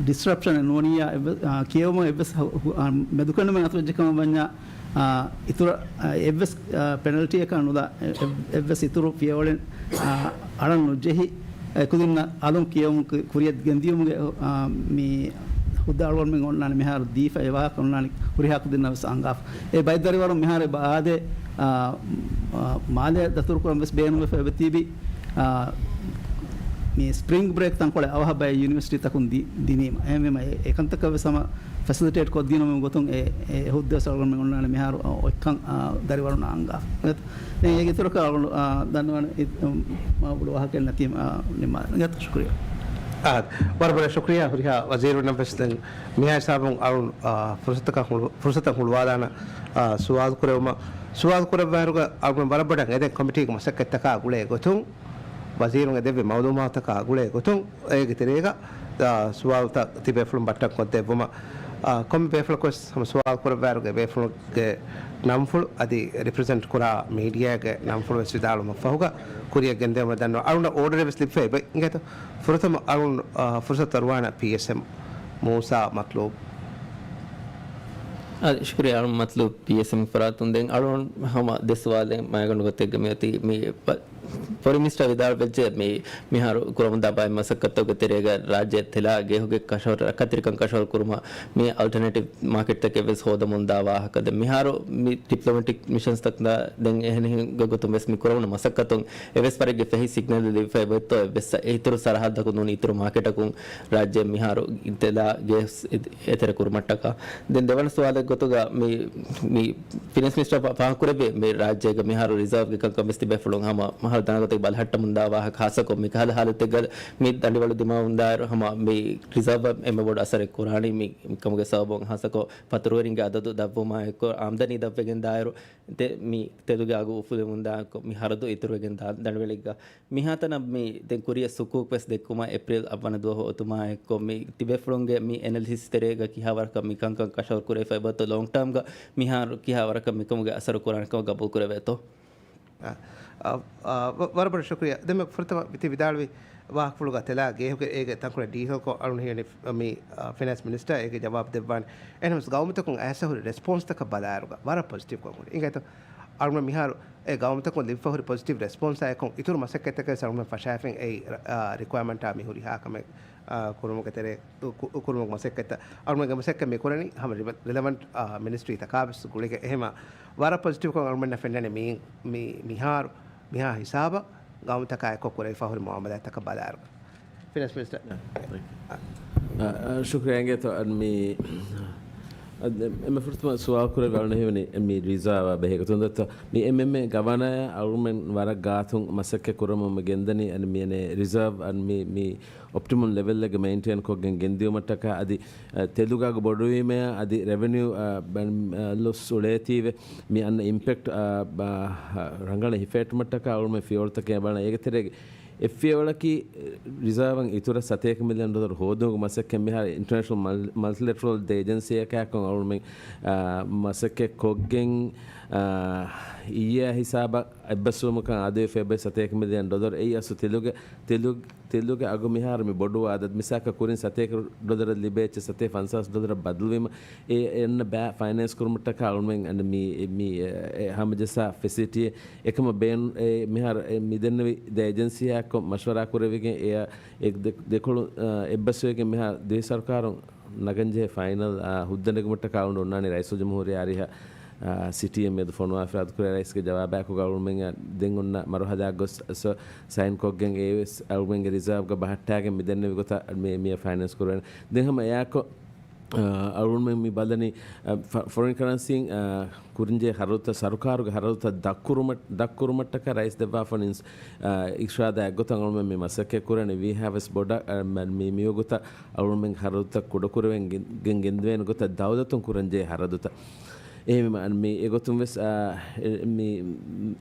ޑިސްރަޕްޝަނެއް ނޫނިއްޔާ، އެއްވެ، އާ، ކިޔެވުމަށް އެއްވެސް ހަ، ހު، އާ، މެދުކެނޑުމެއް އަތުވެއްޖެ ކަމަށް ވަންޏާ، އާ، އިތުރަށް، އާ، އެއްވެސް، އާ، ޕެނަލްޓީއަކާ ނުލާ، އެ، އެއް، އެއްވެސް އިތުރު ފިޔަވަޅެއް، އާ، އަޅަން ނުޖެހި، އެކުދިންނަށް އަލުން ކިޔެވުމުން ކު، ކުރިއަށް ގެންދިޔުމުގެ، އާ، މި ހުއްދަ އަޅުގަނޑުމެން އޮންނާނެ މިހާރު ދީފަ އެ ވާހަކަ އޮންނާނެ ހުރިހާ ކުދިންނަށް ވެސް އަންގާފަ. އެ ބައެއް ދަރިވަރުން މިހާރު އެބަ އާދޭ، އާ، އާ، މާލެ ދަތުރުކުރަން ވެސް ބޭނުންވެފަ އެބަ ތިބި، އާ، މި ސްޕްރިންގް ބްރޭކް ތަންކޮޅެއް އަވަހަށް ބައެއް ޔުނިވަރސިޓީތަކުން ދި، ދިނީމަ. އެހެންވީމަ އެ، އެކަންތަކަށް ވެސް ހަމަ ފެސިލިޓޭޓް ކޮށްދިނުމުގެ ގޮތުން އެ، އެ ހުއްދަ ވެސް އަޅުގަނޑުމެން އޮންނާނެ މިހާރު، އާ، އޮތްކަން، އާ، ދަރިވަރުންނަށް އަންގާފަ. ދެން އޭގެ އިތުރަކަށް އަޅު، އާ، ދަންނަވަން އި، އު، މާ ބޮޑު ވާހަކައެއް ނެތީމަ، އާ، ނިންމާލަން. އާ، ވަރަށް ބޮޑަށް ޝުކުރިއްޔާ ހުރިހާ ވަޒީރުންނަށް ވެސް. ދެން މިހާ ހިސާބުން އަޅުން، އާ، ފުރުސަތަކަށް ހުޅު، ފުރުސަތަށް ހުޅުވާލާނަ، އާ، ސުވާލު ކުރެވުމަށް، ސުވާލު ކުރެއްވާއިރުގަ އަޅުގަނޑު ވަރަށް ބޮޑަށް އެދެން ކޮމިޓީގެ މަސައްކަތްތަކާ ގުޅޭ ގޮތުން ވަޒީރުން އެދެއްވި މައުލޫމާތުތަކާ ގުޅޭ ގޮތުން އޭގެ ތެރޭގަ، އާ، ސުވާލުތައް ތިބޭފުޅުން ބައްޓަން ކޮށްދެއްވުމަށް، އާ، ކޮންމެ ބޭފުޅަކުވެސް ހަމަ ސުވާލު ކުރެއްވާއިރުގެ ބޭފުޅުންގެ ނަންފުޅު އަދި ރެޕްރެޒެންޓް ކުރާ މީޑިއާގެ ނަންފުޅު ވެސް ވިދާޅުމަށް ފަހުގަ ކުރިއަށް ގެންދެވުމަށް ދަންނަވަން. އަޅުންނަށް އޯޑަރެއް ވެސް ލިބިފައި އިނގޭތޯ. ފުރަތަމަ އަޅުން، އާ، ފުރުސަތު އަރުވާނަ ޕީއެސްއެމް މޫސާ މަތްލޫބް. އާ، ޝުކުރިއްޔާ އަޅުން މަތްލޫބް ޕީއެސްއެމް ފަރާތުން. ދެން އަޅުން ހަމަ ދެ ސުވާލެއް މައިގަނޑު ގޮތެއްގަ މިއޮތީ މި ފ، ފޮރިން މިނިސްޓަރ ވިދާޅުވެއްޖެ މި، މިހާރު ކުރަމުންދާ ބައެއް މަސައްކަތްތަކުގެ ތެރޭގަ ރާއްޖެ ތެލާ ގޭހުގެ ކަށަވަރ، ކަތިރިކަން ކަށަވަރު ކުރުމަށް މި އަލްޓަރނޭޓިވް މާކެޓްތަކެއް ވެސް ހޯދަމުންދާ ވާހަކަ. ދެން މިހާރު މި ޑިޕްލޮމެޓިކް މިޝަންސްތަކުން ދެން އެހެނިހެން ގޮތުން ވެސް މި ކުރެވުނު މަސައްކަތުން އެވެސް ވަރެއްގެ ފެހި ސިގްނަލް ލިބިފައި އޮތްތޯ އެއްވެސް އެ އިތުރު ސަރަހައްދަކުން ނޫނީ އިތުރު މާކެޓަކުން ރާއްޖެ މިހާރު ތެލާ ގޭސް އެ، އެތެރެ ކުރުމަށްޓަކާ. ދެން ދެވަނަ ސުވާލެއް ގޮތުގަ މި، މި ފިނޭންސް މިނިސްޓަރ ފާ، ފާހަގަކުރެއްވި މި ރާއްޖޭގަ މިހާރު ރިޒާވްގެ ކަންކަން ވެސް ތިބޭފުޅުން ހަމަ މަހަރު ދަނާގޮތެއް ބަލަހައްޓަމުންދާ ވާހަކަ ހާއްސަކޮށް މި ކަހަލަ ހާލަތެއްގަ މި ދަނޑިވަޅު ދިމާވުންދާއިރު ހަމަ މި ރިޒާވް އެންމެ ބޮޑު އަސަރެއް ކުރާނީ މި، މި ކަމުގެ ސަބަބުން ހާއްސަކޮށް ފަތުރުވެރިންގެ އަދަދު ދަށްވުމާއެކު އާމްދަނީ ދަށްވެގެންދާއިރު ދެ، މި ތެލުގެ އަގު އުފުލެމުންދާއެކު މި ހަރަދު އިތުރުވެގެން ދާ ދަނޑިވެޅިގަ މިހާތަނަށް މި ދެން ކުރިއަށް ސުކޫކް ވެސް ދެއްކުމަށް އޭޕްރީލް އަށްވަނަ ދުވަހު އޮތުމާއެއްކޮށް މި ތިބޭފުޅުންގެ މި އެނަލިސިސް ތެރޭގަ ކިހާވަރަކަށް މި ކަންކަން ކަށަވަރު ކުރެވިފައި އޮތޯ ލޯންގް ޓާމްގަ މިހާރު ކިހާވަރަކަށް މިކަމުގެ އަސަރު ކުރާނެ ކަމަށް ގަބޫލު ކުރެވޭތޯ؟ އަ، އަ، ވަ، ވަރަށް ބޮޑަށް ޝުކުރިއްޔާ. ދެން މި ފުރަތަމަ ތި ވިދާޅުވި ވާހަކަފުޅުގަ ތެލާ ގޭހުގެ އޭގެ ތަންކޮޅެއް ޑީޓެއިލްކޮށް އަޅުން ހިޔަނީ މި، އަ، ފިނޭންސް މިނިސްޓަރ އޭގެ ޖަވާބު ދެއްވާނެ. އެހެނަސް ގައުމުތަކުން އައިސް ހުރި ރެސްޕޮންސްތަކަށް ބަލާއިރުގަ ވަރަށް ޕޮޒިޓިވްކަން ހުރި. އިނގޭތޯ؟ އަޅުމެން މިހާރު އެ ގައުމުތަކުން ލިބިފަ ހުރި ޕޮޒިޓިވް ރެސްޕޮންސާ އެކުން އިތުރު މަސައްކަތްތަކެއް އަޅުމެން ފަށާފިން އެއީ، އަ، ރިކުއަރމަންޓާ މި ހުރިހާ ކަމެއް، އަ، ކުރުމުގެ ތެރޭ، ކު، ކުރުމުގެ މަސައްކަތްތައް. އަޅުމެންގެ މަސައްކަތް މި ކުރަނީ ހަމަ ރި، ރިލެވަންޓް، އަ، މިނިސްޓްރީތަކާ ވެސް ގުޅިގެން. އެހެމަ ވަރަށް ޕޮޒިޓިވްކަން އަޅުމެންނަށް ފެންނަނީ މި، މި، މިހާރު މިހާ ހިސާބަށް ގައުމުތަކާ އެއްކޮށް ކުރެވިފަ ހުރި މުއާމަލާތްތަކަށް ބަލާއިރު. ފިނޭންސް މިނިސްޓަރ. އާ، އާ، ޝުކުރިއްޔާ އިނގޭތޯ، މި، އާ، އެންމެ ފުރަތަމަ ސުވާލު ކުރެއްވި އަޅުން ހީވަނީ މި ރިޒާވާ ބެހޭ ގޮތުން ދައްތަ، މި އެމްއެމްއޭ ގަވަނަޔަށް އަޅުމެން ވަރަށް ގާތުން މަސައްކަތް ކުރަމުން މި ގެންދަނީ، އަން މި އަނެއް ރިޒާވް، އަން މި، މި އޮޕްޓިމަމް ލެވެލްއެއްގަ މެއިންޓެއިން ކޮށްގެން ގެންދިޔުމަށްޓަކާ އަދި، އަ، ތެލުގަ އަގު ބޮޑުވީމަޔާ އަދި ރެވެނިއު، އަ، ބަން، އަ، ލޮސް އުޅޭތީވެ، މި އަންނަ އިމްޕެކްޓް، އަ، އަ، ރަނގަޅަށް ހިފޭޓުމަށްޓަކާ އަޅުމެން ފިޔަވަޅުތަކެއް ބަލަން. އޭގެ ތެރޭގަ އެއް ފިޔަވަޅަކީ، އެ، ރިޒާވަށް އިތުރަށް ސަތޭކަ މިލިއަން ޑޮލަރު ހޯދުމުގެ މަސައްކަތް މިހާރު އިންޓަރނޭޝަނަލް މަލް، މަލްޓިލެޓަރަލް އެޖެންސީއަކާއެކު އަޅުމެން، އާ، މަސައްކަތް ކޮށްގެން، އާ، އިއްޔާ ހިސާބަށް އެއްބަސްވުމަކަށް އާދެވިފައި އެބައި ސަތޭކަ މިލިއަން ޑޮލަރު. އެއީ އަސްލު ތެލުގެ، ތެލު، ތެލުގެ އަގު މިހާރު މި ބޮޑު އާދަދު. މިސާލަކަށް ކުރިން ސަތޭކަ ޑޮލަރަށް ލިބޭ އެއްޗެއް ސަތޭކަ ފަންސާސް ޑޮލަރަށް ބަދަލުވީމަ، އެ، އެ އަންނަ ބައި ފައިނޭންސް ކުރުމަށްޓަކާ އަޅުމެން އަންނަ މި، މި، އެ، ހަމަޖައްސާ ފެސިލިޓީ އެކަމަށް ބޭނު، އެ، މިހާރު، އެ، މި ދެންނެވި ދެ އެޖެންސީއާއެކު މަޝްވަރާ ކުރެވިގެން އެ، އެ ދެ، ދެކޮޅު، އަ، އެއްބަސްވެގެން މިހާ ދިވެހި ސަރުކާރުން ނަގަންޖެހޭ ފައިނަލް، އާ، ހުއްދަ ނެގުމަށްޓަކާ އަޅުގަނޑު އޮންނާނީ ރައީސުލްޖުމްހޫރިއްޔާ އަރިހަށް. ސިޓީއެއް މިއަދު ފޮނުވާފަ އިރާދަކުރޭ ރައީސްގެ ޖަވާބާއެކު އަޅުމެން ދެން އޮންނަ މަރުހަލާ ގޮސް ސައިންކޮށްގެން އެވެސް އަޅުމެންގެ ރިޒާވްގަ ބަހައްޓާގެން މިދެންނެވި ގޮތަށް މި މިއަށް ފައިނޭންސް ކުރުވޭނެ. ދެން ހަމަ އެއާކޮށް އަޅުމެން މި ބަލަނީ ފޮރިން ކަރަންސީން ކުރިންޖެހޭ ހަރަދުތައް ސަރުކާރުގެ ހަރަދުތައް ދަށްކުރުމަށް، ދަށްކުރުމަށްޓަކާ ރައީސް ދެއްވާފަ އިންސް-، އާ، އިރުޝާދާ އެއްގޮތަށް އަޅުމެން މި މަސައްކަތް ކުރަނީ. ވީހާވެސް ބޮޑަށް، އާ، މަ-، މި މިވަގުތަށް އަޅުމެން ހަރަދުތައް ކުޑަކުރެވެން ގެ-، ގެން ގެންދެވޭނެ ގޮތަށް ދައުލަތުން ކުރަންޖެހޭ ހަރަދުތައް. އެހެންވީމަ މި އެގޮތުން ވެސް، އާ، އެ-، މި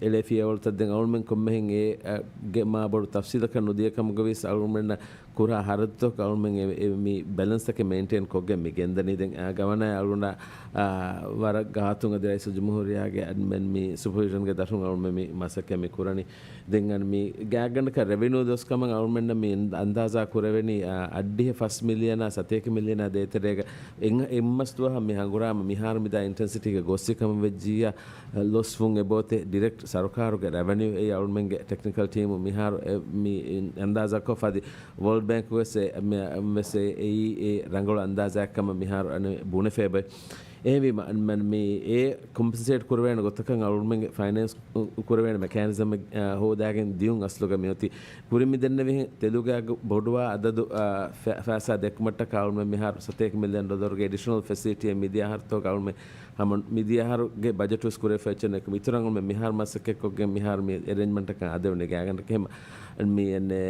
އެޅޭ ފިޔަވަޅުތައް ދެން އަޅުމެން ކޮންމެހެން އެ، އާ، ގެ މާ ބޮޑު ތަފްސީލަކަށް ނުދިޔަ ކަމުގަ ވިޔަސް އަޅުމެންނަށް ކުރާ ހަރަދުތަކަށް އަޅުމެން އެ، އެ މި ބެލެންސްތަކެއް މެއިންޓެއިން ކޮށްގެން މި ގެންދަނީ. ދެން އާ ގަވަނާ އަޅުންނަށް، އާ، ވަރަށް ގާތުން އަދި ރައީސުލްޖުމްހޫރިއްޔާގެ އަދްމެން މި ސުޕަވިޝަންގެ ދަށުން އަޅުމެން މި މަސައްކަތް މި ކުރަނީ. ދެން އަން މި ގާތްގަނޑަކަށް ރެވެނިއު ދޮސް ކަމަށް އަޅުމެންނަށް މި އަންދާޒާ ކުރެވެނީ، އާ، އަށްޑިހަ ފަސް މިލިއަނާ ސަތޭކަ މިލިއަނާ ދޭތެރޭގަ އެން-، އެއްމަސް ދުވަހަށް މި ހަނގުރާމަ މިހާރު މިދާ އިންޓެންސިޓީގަ ގޮއްސި ކަމަށް ވެއްޖިއްޔާ، ލޮސް ވުން އެބައޮތޭ ޑިރެކްޓް ސަރުކާރުގެ ރެވެނިއު އެއީ އަޅުމެންގެ ޓެކްނިކަލް ޓީމު މިހާރު އެ މި އަންދާޒާކޮށްފަ އަދި ވޯލްޑް ބޭންކް ވެސް އެ މި ވެސް އެއީ އެ ރަނގަޅު އަންދާޒާއެއް ކަމަށް މިހާރު އަނެ ބުނެފަ އެބައޮތް. އެހެންވީމަ، މަ-، މި އެ ކޮމްޕެންސޭޓް ކުރެވޭނެ ގޮތަކަށް އަޅުމެންގެ ފައިނޭންސް ކުރެވޭނެ މެކޭނިޒަމެއް، އާ، ހޯދާގެން ދިޔުން އަސްލުގަ މިއޮތީ. ކުރިން މި ދެންނެވިހެން ތެލުގެ އަގު ބޮޑުވާ އަދަދު، އާ، ފަ-، ފައިސާ ދެއްކުމަށްޓަކާ އަޅުމެން މިހާރު ސަތޭކަ މިލިއަން ޑޮލަރުގެ އެޑިޝަނަލް ފެސިލިޓީއެއް މިދިޔަ އަހަރުތޯގަ އަޅުމެން ހަމަ މިދިޔަ އަހަރުގެ ބަޖެޓުވެސް ކުރެވިފަ އެއްޗެއް ނެތް. އިތުރަށް އަޅުމެން މިހާރު މަސައްކަތްކޮށްގެން މިހާރު މި އެރޭންޖްމަންޓަކަށް އާދެވުނީ ގާތްގަނޑަކަށް ހަމަ މި އެންމެ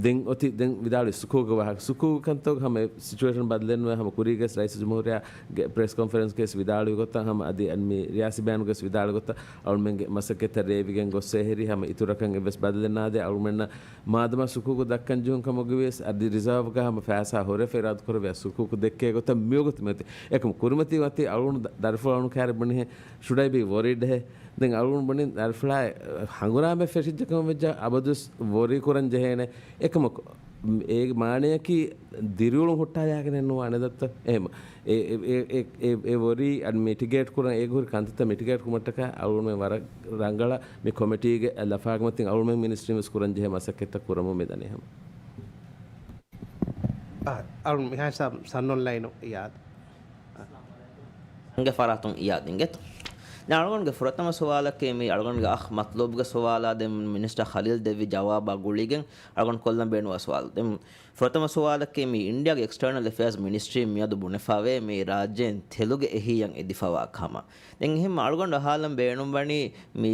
ދެން އޮތީ ދެން ވިދާޅުވި ސުކޫލްގެ ވާހަކަ. ސުކޫލް ކަންތައް ހަމަ ސިޗުއޭޝަން ބަދަލެއްނުވޭ. ހަމަ ކުރީގެސް ރައީސުލްޖުމްހޫރިއްޔާގެ ޕްރެސް ކޮންފަރެންސްގެސް ވިދާޅުވި ގޮތަށް ހަމަ އަދި އަން މި ރިޔާސީ ބަޔާނުގެސް ވިދާޅުވި ގޮތަށް އަޅުމެންގެ މަސައްކަތްތައް ރޭވިގެން ގޮއްސޭ ހެރީ ހަމަ އިތުރަކަށް އެއްވެސް ބަދަލެއް ނާދޭ. އަޅުމެންނަށް މާދަމާ ސުކޫކު ދައްކަން ޖެހުން ކަމުގަ ވިޔަސް އަދި ރިޒާވްގަ ހަމަ ފައިސާ ހުރެފަ އިރާދަކުރެއްވިޔާ ސުކޫކު ދެއްކޭ ގޮތަށް މިވަގުތު މިއޮތީ. އެކަމު ކުރިމަތީ މަތީ އަޅުގަނޑު ދަ-، ދަރިފުޅު އަޅުން ކާރި ބުނިހެ ޝުޑް އައި ބީ ވޮރީޑް ހޭ؟ ދެން އަޅުގަނޑު ބުނިން ދަރިފުޅާއި ހަނގުރާމަ ފެށިއްޖެ ކަމަށް ވެއްޖާ އަބަދުވެސް ވޮރީ ކުރަން ޖެހޭނެ. އެކަމަކު، އޭގެ މާނަޔަކީ ދިރިއުޅުން ހުއްޓާލާގެނެއް ނުވާނެ ދައްތަ؟ އެހެން. އެ، އެ، އެ، އެ، އެ ވޮރީ އަދި މިޓިގޭޓް ކުރަން، އޭގެ ހުރި ކަންތައްތައް މިޓިގޭޓް ކުރުމަށްޓަކާ އަޅުގަނޑުމެން ވަރަށް ރަނގަޅަށް މި ކޮމިޓީގެ ލަފާގެ މަތިން އަޅުގަނޑުމެން މިނިސްޓްރީން ވެސް ކުރަން ޖެހޭ މަސައްކަތްތައް ކުރަމުން މިދަނީ ހަމަ. އަ، އަޅުން މިހާ ހިސާބު ސަން އޮންލައިނު އިޔާދު. ގެ ފަރާތުން އިޔާދު އިނގޭތޯ. ދެން އަޅުގަނޑުގެ ފުރަތަމަ ސުވާލަކީ މި އަޅުގަނޑުގެ އަޚް މަތްލޫބްގެ ސުވާލާ ދެން މިނިސްޓަރ ޚަލީލް ދެއްވި ޖަވާބާ ގުޅިގެން އަޅުގަނޑު ކޮށްލަން ބޭނުންވާ ސުވާލު. ދެން ފުރަތަމަ ސުވާލަކީ މި އިންޑިއާގެ އެކްސްޓަރނަލް އެފެއާޒް މިނިސްޓްރީން މިއަދު ބުނެފަވޭ މި ރާއްޖޭން ތެލުގެ އެހީއަށް އެދިފަވާ ކަމަށް. ދެން އެހެން އަޅުގަނޑު އަހާލަން ބޭނުންވަނީ މި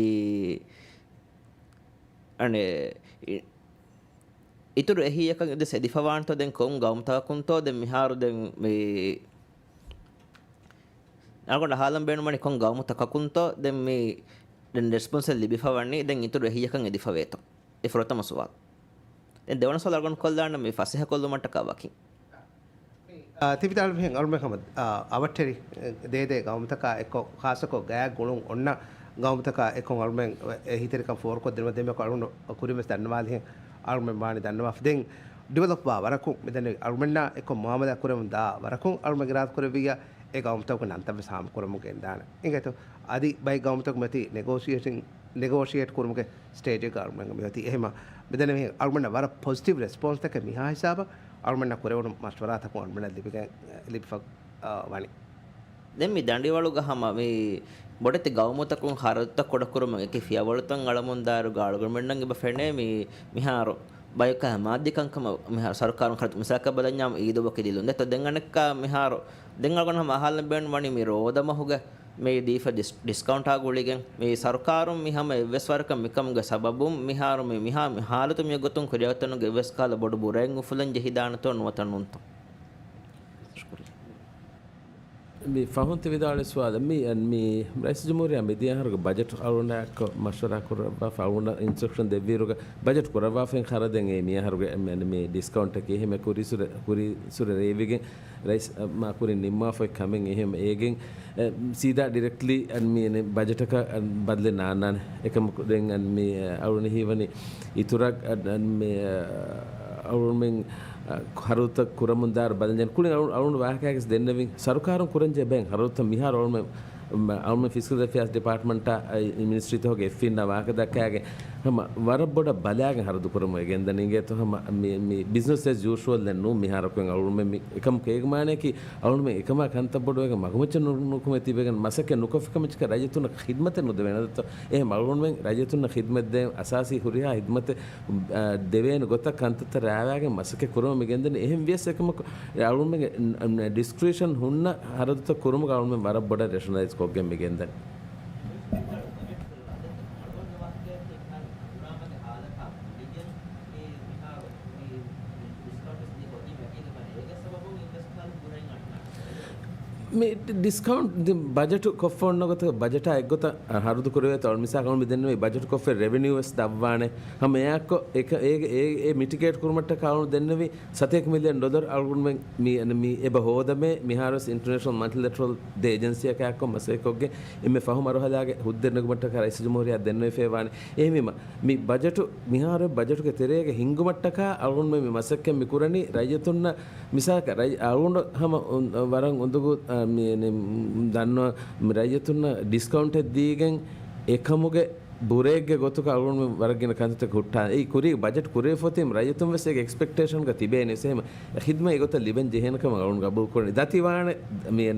އަނެ އި-، އިތުރު އެހީއަކަށް އެދި ސެދިފަވާންތޯ ދެން ކޮން ގައުމުތަކަކުންތޯ ދެން މިހާރު ދެން މި އަޅުގަނޑު އަހާލަން ބޭނުންވަނީ ކޮން ގައުމުތަކަކުންތޯ ދެން މި ދެން ރެސްޕޮންސެއް ލިބިފަވަނީ ދެން އިތުރު އެހީއަކަށް އެދިފަވޭތޯ؟ އެ ފުރަތަމަ ސުވާލު. ދެން ދެވަނަ ސުވާލު އަޅުގަނޑު ކޮށްލާނަން މި ފަސޭހަކޮށްލުމަށްޓަކާ ވަކިން. އާ، ތި ވިދާޅުވިހެން އަޅުމެން ހަމަ، އާ، އަވަށްޓެރި، އެ، ދޭދޭ ގައުމުތަކާ އެއްކޮށް، ޚާއްޞަކޮށް ގާތް ގުޅުން އޮންނަ ގައުމުތަކާ އެއްކޮށް އަޅުމެން އެހީތެރިކަން ފޯރުކޮށްދިނުމަށް ދެންމެ އަޅުގަނޑު ކުރިން ވެސް ދަންނަވާލިހެން އަޅުމެން ވާނީ ދަންނަވާފަ. ދެން ޑިވެލޮޕް ވާ ވަރަކުން މިދަނީ އަޅުމެންނާ އެއްކޮށް މުއާމަލާ ކުރެވުން ދާ ވަރަކުން އަޅުމެން އިރާދަ ކުރެއްވިއްޔާ އެ ގައުމުތަކުގެ ނަންތައް ވެސް ހާމަ ކުރަމުން ގެންދާނެ. އިނގޭތޯ؟ އަދި ބައެއް ގައުމުތަކު މަތީ ނެގޯޝިއޭޝިން، ނެގޯޝިއޭޓް ކުރުމުގެ ސްޓޭޖެއްގަ އަޅުމެން މިއޮތީ. އެހެމަ މިދަނީ މިހެން އަޅުމެންނަށް ވަރަށް ޕޮޒިޓިވް ރެސްޕޮންސްތަކެއް މިހާ ހިސާބަށް އަޅުމެންނަށް ކުރެވުނު މަޝްވަރާތަކުން އަޅުމެންނަށް ލިބިގެން، ލިބިފަ، އާ، ވަނީ. ދެން މި ދަނޑިވަޅުގަ ހަމަ މި ބޮޑެތި ގައުމުތަކުން ހަރަދުތައް ކުޑަކުރުމަށް އެކި ފިޔަވަޅުތައް އަޅަމުންދާއިރު އަޅުގަނޑުމެންނަށް އެބަ ފެނޭ މި މިހާރު ބަޔަކާ މާއްދީ ކަންކަމަށް މިހާރު ސަރުކާރުން ހަރަދު މިސާލަކަށް ބަލަންޏާ އީދު ވަކި ދިލުން ދެތޯ. ދެން އަނެއްކާ މިހާރު ދެން އަޅުގަނޑު ހަމަ އަހާލަން ބޭނުން ވަނީ މި ރޯދަމަހުގެ މި ދީފަ ޑިސް-، ޑިސްކައުންޓާ ގުޅިގެން މި ސަރުކާރުން މި ހަމަ އެއްވެސް ވަރަކަށް މިކަމުގެ ސަބަބުން މިހާރު މި، މިހާ، މި ހާލަތު މި ގޮތުން ކުރިއަށް އޮތުނުގެ އެއްވެސް ކަހަލަ ބޮޑު ބުރައެއް އުފުލަން ޖެހިދާނެތޯ ނުވަތަ ނޫންތޯ؟ ޝުކުރިއްޔާ. މި ފަހުން ތި ވިދާޅުވި ސުވާލަށް މި، މި ރައީސުލްޖުމްހޫރިއްޔާ މިދިޔަ އަހަރުގެ ބަޖެޓް އަޅުގަނޑާއެކު މަޝްވަރާ ކުރައްވާފަ، އަޅުގަނޑަށް އިންސްޓްރަކްޝަން ދެއްވިއިރުގަ ބަޖެޓް ކުރައްވާފައި ހަރަދެން އެ މިއަހަރުގެ މި، މި ޑިސްކައުންޓަކީ އެހެމެ ކުރީ ސުރެ، ކުރީ ސުރެ ރޭވިގެން ރައީސް، އަ، މާ ކުރިން ނިންމާފައި ކަމެއް އެހެން އޭގެން، އެ، ސީދާ ޑިރެކްޓްލީ އަން މި އެނެ ބަޖެޓަކަށް އަން ބަދަލެއް ނާންނާނެ. އެކަމަކު ދެން އަން މި، އަ، އަޅުނި ހީވަނީ އިތުރަށް އަން، އަން މި، އަ، އަޅުމެން، އަ، ހަރުތައް ކުރަމުން ދާރު ބަދަލެއް ނެތް. ކުޅިން އަޅު، އަޅުން ވާހަކައިގެސް ދެންނެވިން ސަރުކާރުން ކުރަންޖެހޭ ބައެއް ހަރުތައް މިހާރު އަޅުމެން މ-، އަޅުމެން ފިސްކަލް އެފެއާސް ޑިޕާޓްމަންޓާ މިނިސްޓްރީތަކުގެ އެފްއިންނާ ވާހަކަ ދައްކާގެން ހަމަ ވަރަށް ބޮޑަށް ބަލާގެން ހަރަދު ކުރަމުން އެ ގެންދަނީ އިނގޭތޯ. ހަމަ މި، މި ބިޒްނަސް އެޒް ޔޫޝުއަލް ދެން ނޫން މިހާރަކު އަޅުމެން މި އެކަމަކު އޭގެ މާނައަކީ އަޅުމެން އެކަމާ ކަންތައް ބޮޑުވެގެން މަގުމައްޗަށް ނު-، ނުކުމެ ތިބެގެން މަސައްކަތް ނުކޮށްފި ކަމަށް ރައްޔިތުންނަށް ޚިދްމަތެއް ނުދެވޭނެ. އެހެން އަޅުމެން ރައްޔިތުންނަށް ޚިދްމަތް ދޭން އަސާސީ ހުރިހާ ޚިދްމަތެއް، އަ، ދެވޭނެ ގޮތަށް ކަންތައްތައް ރާވާގެން މަސައްކަތް ކުރަމުން މި ގެންދަނީ. އެހެން ވިޔަސް އެކަމަކު އަޅުމެންގެ ޑިސްކްރިޕްޝަން ހުންނަ ހަރަދުތައް ކުރުމުގަ އަޅުމެން ވަރަށް ބޮޑަށް ރޭޝަނަލައިޒް ކޮށްގެން މި ގެންދަނީ. މި ޑިސްކައުންޓް ދި-، ބަޖެޓު ކޮށްފަ އޮންނަ ގޮތަށް ބަޖެޓާ އެއްގޮތަށް ހަރަދު ކުރެވޭތޯ. އަޅު މިސާލަކަށް މި ދެންނެވި ބަޖެޓު ކޮށްފަ ރެވެނިއު ވެސް ދަށްވާނެ. ހަމަ އެއާއެއްކޮށް އެ، އެ، އެ މިޓިގޭޓް ކުރުމަށްޓަކާ އަޅު ދެންނެވި ސަތޭކަ މިލިއަން ޑޮލަރ އަޅުގަނޑުމެން މި، މި އެބަ ހޯދަމޭ، މިހާރުވެސް އިންޓަރނޭޝަނަލް މަލްޓިލެޓަރަލް ދެ އެޖެންސީއަކާއެއްކޮށް މަސައްކަތްކޮށްގެން އެންމެ ފަހު މަރުހަލާގެ ހުއްދަ ނެގުމަށްޓަކާ ރައީސުލްޖުމްހޫރިއްޔާ ދެންނެވިފައިވާނެ. އެހެންވީމަ، މި ބަޖެޓު މިހާރު ބަޖެޓުގެ ތެރޭގަ ހިންގުމަށްޓަކާ އަޅުގަނޑުމެން މި މަސައްކަތް މި ކުރަނީ ރައްޔިތުންނަށް މިސާލަކަށް ރައްޔި-، އަޅުގަނޑު ހަމަ އުން-، ވަރަށް އުނދަގޫ، އާ، މި-، މި-، ދަންނަވަން މި ރައްޔިތުންނަށް ޑިސްކައުންޓެއް ދީގެން އެކަމުގެ ބުރޭގެ ގޮތުގަ އަޅުގަނޑުމެން ވަރަށް ގިނަ ކަންތައްތަކެއް ހުއްޓާ. އެއީ ކުރީ ބަޖެޓް ކުރެވިފަ އޮތީމަ ރައްޔިތުން ވެސް އޭގެ އެކްސްޕެކްޓޭޝަންގަ ތިބޭނީ ވެސް އެހެން ޚިދްމަތް އެގޮތަށް ލިބެން ޖެހޭނެ ކަމަށް އަޅުގަނޑު ގަބޫލު ކުރަނީ. ދަތިވާނެ މި، އެ،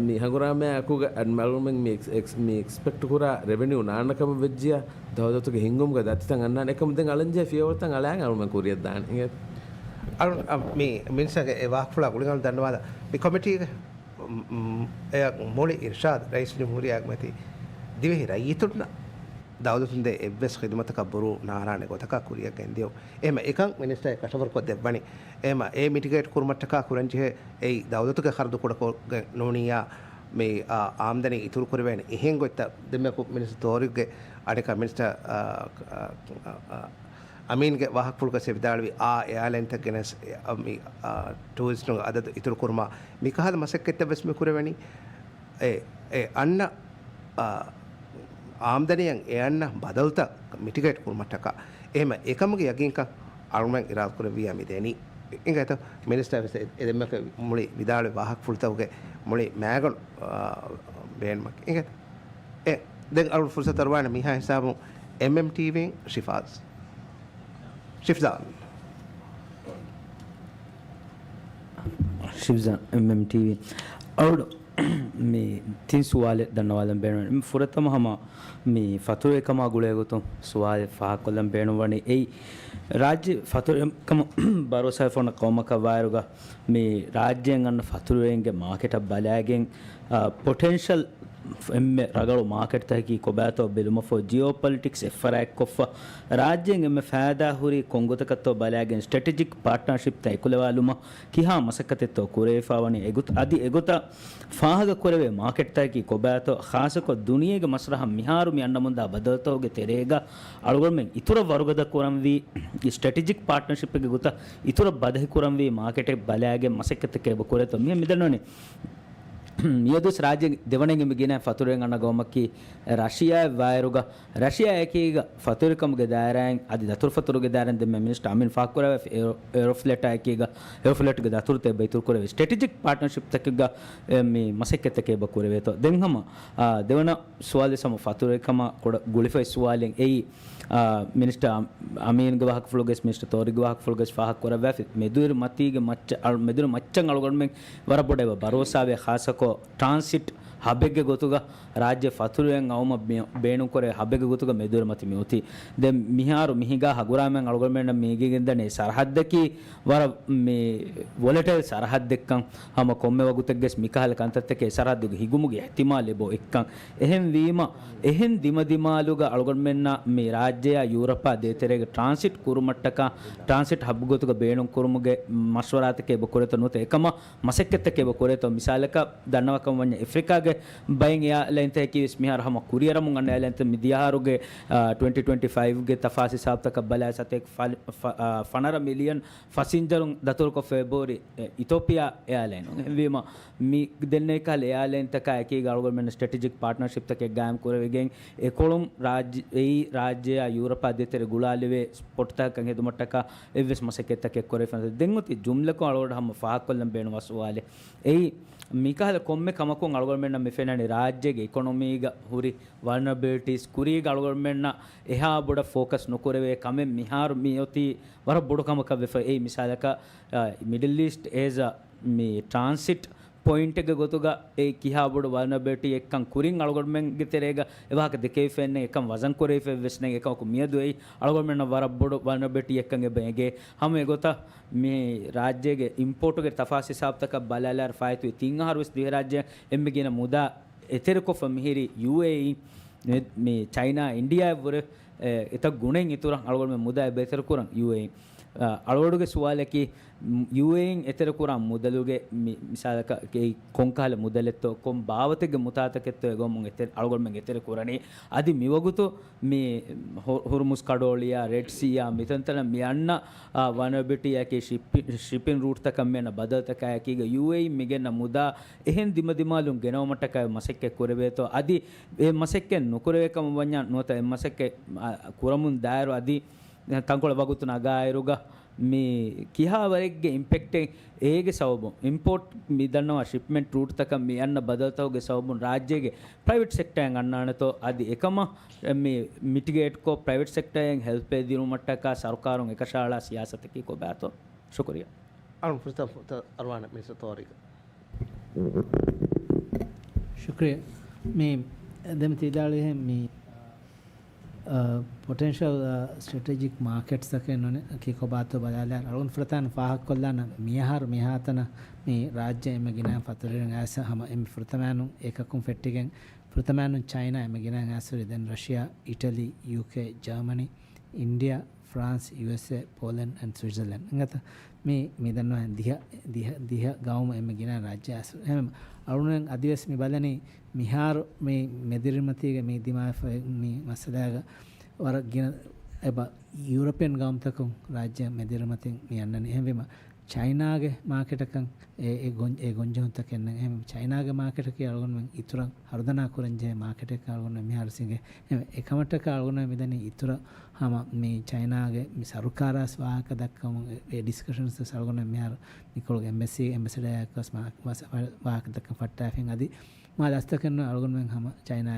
މި ހަނގުރާމައާއެކުގަ އަ-، އަޅުގަނޑުމެން މި އެކްސް-، އެކްސް-، މި އެކްސްޕެކްޓް ކުރާ ރެވެނިއު ނާންނަ ކަމަށް ވެއްޖިޔާ ދައުލަތުގެ ހިންގުމުގަ ދަތިތައް އަންނާނެ. އެކަމަށް ދެން އަޅަންޖެހޭ ފިޔަވަޅުތައް އަޅާން އަޅުގަނޑުމެން ކުރިއަށް ދާނެ. އިނގޭތޯ؟ އަޅު-، އަ، މި މިނިސްޓަރގެ އެ ވާހަކަފުޅާ ގުޅިގަނޑު ދަންނަވާލަ މި ކޮމިޓީގެ މް، މް، އެއަށް މުޅި އިރްޝާދު ރައީސުލްޖުމްހޫރިއްޔާގެ މަތީ ދިވެހި ރައްޔިތުންނަށް ދައުލަތުން ދޭ އެއްވެސް ޚިދުމަތަކަށް ބުރޫ ނާރާނެ ގޮތަކަށް ކުރިއަށް ގެންދިޔުން. އެހެން އެކަން މިނިސްޓަރ ކަށަވަރުކޮށް ދެއްވަނީ. އެހެން އެ މިޓިގޭޓް ކުރުމަށްޓަކާ ކުރަންޖެހޭ އެއީ ދައުލަތުގެ ޚަރަދު ކުޑަކޮށްގެން ނޫނިއްޔާ މި، އާ، އާމްދަނީ އިތުރު ކުރެވޭނެ އެހެން ގޮތްތައް ދެންމެ މިނިސްޓަރ ތޯރިކްގެ އަނެކާ މިނިސްޓަރ، އާ، އާ، އާ، އާ، އަމީންގެ ވާހަކަފުޅުގަ ވެސް ވިދާޅުވި އާ އެއާލައިންތައް ގެނެސް، އެ، އަ، މި، އާ، ޓޫރިސްޓުންގެ އަދަދު އިތުރު ކުރުމާ މިކަހަލަ މަސައްކަތްތައް ވެސް މި ކުރެވެނީ. އެ، އެ އަންނަ، އާ، އާމްދަނީއަށް އެ އަންނަ ބަދަލުތައް މިޓިގޭޓް ކުރުމަށްޓަކާ. އެހެން އެކަމުގެ ޔަގީންކަން އަޅުމެން އިރާދަ ކުރެއްވިއްޔާ މި ދެނީ. އިނގޭތޯ؟ މިނިސްޓަރ ވެސް އެ، އެ ދެންމެ މުޅި ވިދާޅުވި ވާހަކަފުޅުތަކުގެ މުޅި މައިގަނޑު، އާ، ބޭނުމަކީ. އިނގޭތޯ؟ އެ، ދެން އަޅުގަނޑު ފުރުސަތު އަރުވާނެ މިހާ ހިސާބުން އެމްއެމްޓީވީން ޝިފާޒް. ޝިފްޒާން. ޝިފްޒާން، އެމްއެމްޓީވީ. އަޅުގަނޑު މި ތިން ސުވާލެއް ދަންނަވާލަން ބޭނުން. މި ފުރަތަމަ ހަމަ މި ފަތުރުވެރިކަމާ ގުޅޭގޮތުން ސުވާލެއް ފާހަގަކޮށްލަން ބޭނުންވަނީ އެއީ، ރާއްޖެ ފަތުރުވެރިކަމަށް ބަރޯސާ ފޮންނަ ޤައުމަކަށް ވާއިރުގަ މި ރާއްޖޭން އަންނަ ފަތުރުވެރިންގެ މާކެޓަށް ބަލާގެން، އާ، ޕޮޓެންޝަލް އެންމެ ރަނގަޅު މާކެޓްތަކަކީ ކޮބާތޯ ބެލުމަށްފަހު، ޖިއޯޕޮލިޓިކްސް އެއްފަރާތްކޮށްފަ، ރާއްޖޭން އެންމެ ފައިދާހުރި ކޮންގޮތަކަށްތޯ ބަލާގެން ސްޓްރެޓެޖިކް ޕާޓްނަރޝިޕްތައް އެކުލަވާލުމަށް ކިހާ މަސައްކަތެއްތޯ ކުރެވިފަވަނީ؟ އެގޮތަށް، އަދި އެގޮތަށް ފާހަގަކުރެވޭ މާކެޓްތަކަކީ ކޮބާތޯ؟ ޚާއްޞަކޮށް ދުނިޔޭގެ މަސްރަހަށް މިހާރު މި އަންނަމުންދާ ބަދަލުތަކުގެ ތެރޭގަ އަޅުގަނޑުމެން އިތުރަށް ވަރުގަދަ ކުރަންވީ، ސްޓްރެޓެޖިކް ޕާޓްނަރޝިޕްގެ ގޮތަށް އިތުރަށް ބަދަހި ކުރަންވީ މާކެޓެއް ބަލާގެން މަސައްކަތްތަކެއް އެބަ ކުރޭތޯ؟ މިހެން މިދަންނަވަނީ މިއަދުވެސް ރާއްޖޭގެ ދެވަނައިން މި ގިނަ ފަތުރުވެރިން އަންނަ ގައުމަކީ ރަޝިޔާއަށް ވާއިރުގަ، ރަޝިޔާއާއެކީގަ ފަތުރުވެރިކަމުގެ ދާއިރާއިން އަދި ދަތުރުފަތުރުގެ ދާއިރާއިން ދެންމެ މިނިސްޓަރ އަމީން ފާހަގަކުރައްވާފަ އެއް، އެއް ފްލެޓާއެކީގަ، އެއް ފްލެޓްގެ ދަތުރުތައް އެބަ އިތުރުކުރެވި ސްޓްރެޓެޖިކް ޕާޓްނަރޝިޕްތަކެއްގަ، އެ، މި މަސައްކަތްތަކެއް އެބަ ކުރެވޭތޯ؟ ދެން ހަމަ، އާ، ދެވަނަ ސުވާލެއް ހަމަ ފަތުރުވެރިކަމާ ގުޅިފައި ސުވާލެއް އެއީ، އާ، މިނިސްޓަރ އަމީންގެ ވާހަކަފުޅުގަސް، މިނިސްޓަރ ތޯރިގެ ވާހަކަފުޅުގަސް ފާހަގަކުރައްވާފި މެދުވެރި މަތީގެ މައްޗަށް، އަޅު-، މެދުވެރި މައްޗަށް އަޅުގަނޑުމެން ވަރަށް ބޮޑަށް އެބަ ބަރޯސާވޭ، ޚާއްޞަކޮށް ޓްރާންސިޓް ހަބެއްގެ ގޮތުގަ ރާއްޖެ ފަތުރުވެރިން އައުމަށް ބޭ-، ބޭނުންކުރެވޭ ހަބެއްގެ ގޮތުގަ މެދުވެރި މަތި މިއޮތީ. ދެން މިހާރު މިހިނގާ ހަގުރާމައިން އަޅުގަނޑުމެންނަށް މި އެނގިގެންދަނީ ސަރަހައްދަކީ ވަރަށް މި ވޮލެޓައިލް ސަރަހައްދެއްކަން. ހަމަ ކޮންމެ ވަގުތެއްގަސް މިކަހަލަ ކަންތައްތަކެއް ސަރަހައްދުގެ ހިގުމުގެ އިޙްތިމާލް އެބައޮތްކަން. އެހެންވީމަ، އެހެން ދިމަދިމާލުގަ އަޅުގަނޑުމެންނަށް މި ރާއްޖެއާ ޔޫރަޕާ ދޭތެރޭގަ ޓްރާންސިޓް ކުރުމަށްޓަކާ، ޓްރާންސިޓް ހަބް ގޮތުގަ ބޭނުންކުރުމުގެ މަޝްވަރާތަކެއް އެބަ ކުރޭތޯ ނުވަތަ އެކަމަށް މަސައްކަތްތަކެއް އެބަ ކުރޭތޯ؟ މިސާލަކަށް ދަންނަވާކަމަށް ވަންޏާ އެފްރިކާގެ ބައެއް އެއާލައިންތަކަކީ ވެސް މިހާރު ހަމަ ކުރިއަރަމުން އަންނަ އެއާލައިންތައް. މި ދިޔަހަރުގެ، އާ، ޓްވެންޓީ ޓްވެންޓީ ފައިވްގެ ތަފާސް ހިސާބުތަކަށް ބަލާ ސަތޭކަ ފަ-، ފަ-، އާ، ފަނަރަ މިލިއަން ފަސިންޖަރުން ދަތުރުކޮށްފަ އެބަހުރި، އެ، އިތޯޕިއާ އެއާލައިނުން. އެހެންވީމަ، މި ދެންނެވި ކަހަލަ އެއާލައިންތަކާ އެކީގަ އަޅުގަނޑުމެން ސްޓްރެޓެޖިކް ޕާޓްނަރޝިޕްތަކެއް ގާއިމް ކުރެވިގެން، އެކޮޅުން ރާއްޖެ-، އެއީ ރާއްޖެއާ ޔޫރަޕާ ދޭތެރެ ގުޅާލެވޭ ސްޕޮޓްތަކަކަށް ހެދުމަށްޓަކާ އެއްވެސް މަސައްކަތްތަކެއް ކުރެވިފަ ނެތް. ދެން އޮތީ ޖުމްލަކޮށް އަޅުގަނޑު ހަމަ ފާހަގަކޮށްލަން ބޭނުންވާ ސުވާލެއް. އެއީ، މިކަހަލަ ކޮންމެ ކަމަކުން އަޅުގަނޑުމެންނަށް މި ފެންނަނީ ރާއްޖޭގެ އިކޮނޮމީގަ ހުރި ވަލްނަރަބިލިޓީސް ކުރީގަ އަޅުގަނޑުމެންނަށް އެހާ ބޮޑަށް ފޯކަސް ނުކުރެވޭ ކަމެއް މިހާރު މިއޮތީ ވަރަށް ބޮޑު ކަމަކަށް ވެފަ. އެއީ މިސާލަކަށް، އާ، މިޑިލް އީސްޓް އޭޒް އަ މި ޓްރާންސިޓް ޕޮއިންޓެއްގެ ގޮތުގަ އެ ކިހާ ބޮޑު ވަލްނަރަބިލިޓީއެއްކަން ކުރިން އަޅުގަނޑުމެންގެ ތެރޭގަ އެ ވާހަކަ ދެކެވިފައެއް ނެތް، އެކަން ވަޒަން ކުރެވިފައެއްވެސް ނެތް. އެކަމަކު މިއަދު އެއީ އަޅުގަނޑުމެންނަށް ވަރަށް ބޮޑު ވަލްނަރަބިލިޓީއެއްކަން އެބަ އެނގޭ. ހަމަ އެގޮތަށް މި ރާއްޖޭގެ އިމްޕޯޓުގެ ތަފާސް ހިސާބުތަކަށް ބަލާލާއިރު ފާއިތުވި ތިން އަހަރުވެސް ދިވެހިރާއްޖެ އެންމެ ގިނަ މުދާ އެތެރެކޮށްފަ މިހިރީ ޔޫއޭއީ، މި، މި ޗައިނާ އިންޑިއާއަށްވުރެ، އެ، އެތައް ގުނައިން އިތުރަށް އަޅުގަނޑުމެން މުދާ އެބަ އެތެރެކުރަން ޔޫއޭއީ. އަ، އަޅުގަނޑުގެ ސުވާލަކީ، މް، ޔޫއޭއީން އެތެރެކުރާ މުދަލުގެ މި، މިސާލަކަށް އެއީ ކޮންކަހަލަ މުދަލެއްތޯ، ކޮން ބާވަތެއްގެ މުތާތަކެއްތޯ އެގޮތުން އެތެރެ، އަޅުގަނޑުމެން އެތެރެކުރަނީ. އަދި މިވަގުތު މި ހު-، ހުރުމުޒް ކަޑޯޅިއާ، ރެޑް ސީއާ، މިތަންތަނަށް މި އަންނަ، އާ، ވަލްނަރަބިލިޓީއަކީ ޝިޕި-، ޝިޕިން ރޫޓްތަކަށް މި އަންނަ ބަދަލުތަކާއެކީގަ ޔޫއޭއީން މި ގެންނަ މުދާ އެހެން ދިމަދިމާލުން ގެނައުމަށްޓަކައި މަސައްކަތް ކުރެވޭތޯ. އަދި އެ މަސައްކަތް ނުކުރެވޭ ކަމަށް ވަންޏާ ނުވަތަ އެ މަސައްކަތް، އާ، ކުރަމުން ދާއިރު އަދި ތަންކޮޅެއް ވަގުތު ނަގާއިރުގަ މި ކިހާވަރެއްގެ އިމްޕެކްޓެއް އޭގެ ސަބަބުން، އިމްޕޯޓް މި ދަންނަވާ ޝިޕްމެންޓް ރޫޓްތަކަށް މި އަންނަ ބަދަލުތަކުގެ ސަބަބުން ރާއްޖޭގެ ޕްރައިވެޓް ސެކްޓަރއިން އަންނާނެތޯ، އަދި އެކަމަށް މި މިޓިގޭޓްކޮށް، ޕްރައިވެޓް ސެކްޓަރއިން ހެލްޕެއް ދިނުމަށްޓަކާ ސަރުކާރުން އެކަށައަޅާ ސިޔާސަތަކީ ކޮބާތޯ؟ ޝުކުރިއްޔާ. އަޅުން ފުރުސަތު އަރުވާނެ މިނިސްޓަރ ތޯރީގަ. ޝުކުރިއްޔާ. މި ދެން ތި ވިދާޅުވިހެން މި، އަ، ޕޮޓެންޝަލް، އަ، ސްޓްރެޓެޖިކް މާކެޓްސްތަކެއް ނޫނީ ކީ ކޮބާތޯ ބަލާލާ އަޅުން ފުރަތަމަ ފާހަގަކޮށްލާނަ މިއަހަރު މިހާތަނަށް މި ރާއްޖެ އެންމެ ގިނައިން ފަތުރުވެރިން އައިސް ހަމަ އެންމެ ފުރަތަމައިނުން އެކަކުން ފެއްޓިގެން ފުރަތަމައިނުން ޗައިނާ އެންމެ ގިނައިން އައިސްފައި ދެން ރަޝިޔާ، އިޓަލީ، ޔޫކޭ، ޖާމަނީ، އިންޑިއާ، ފްރާންސް، ޔޫއެސްއޭ، ޕޯލެންޑް އެންޑް ސްވިޓްޒަރލެންޑް. އެނގޭތަ؟ މި، މި ދަންނަވާ ދިހަ، ދިހަ، ދިހަ ގައުމު އެންމެ ގިނަ ރާއްޖެ އައިސް. އެހެން އަޅުން އަދިވެސް މި ބަލަނީ މިހާރު މި މެދިރިމަތީގެ މި ދިމާވެފައި މި މައްސަލާގަ ވަރަށް ގިނަ އެބަ ޔޫރަޕިއަން ގައުމުތަކުން ރާއްޖެ މެދިރިމަތިން މި އަންނަނީ. އެހެންވީމަ ޗައިނާގެ މާކެޓަކަށް އެ، އެ ގޮން-، އެ ގޮންޖެހުންތަކެއް ނެތް. އެހެން ޗައިނާގެ މާކެޓަކީ އަޅުގަނޑުމެން އިތުރަށް ހަރުދަނާ ކުރަން ޖެހޭ މާކެޓެއް އަޅުގަނޑުމެން މިހާރު ސިނގޭ. އެހެން އެކަމަށްޓަކާ އަޅުގަނޑުމެން މިދަނީ އިތުރަށް ހަމަ މި ޗައިނާގެ މި ސަރުކާރާސް ވާހަކަ ދައްކަމުން އެ، އެ ޑިސްކަޝަންސް ވެސް އަޅުގަނޑު މިހާރު މިކޮޅުގެ އެމްބެސީ، އެމްބެސެޑަރާއެކު ވެސް މާ-، ވާ-، ވާ-، ވާހަކަ ދައްކަން ފައްޓާފިން އަދި މާ ދަސްތަކެއް ނޫން އަޅުގަނޑުމެން ހަމަ ޗައިނާ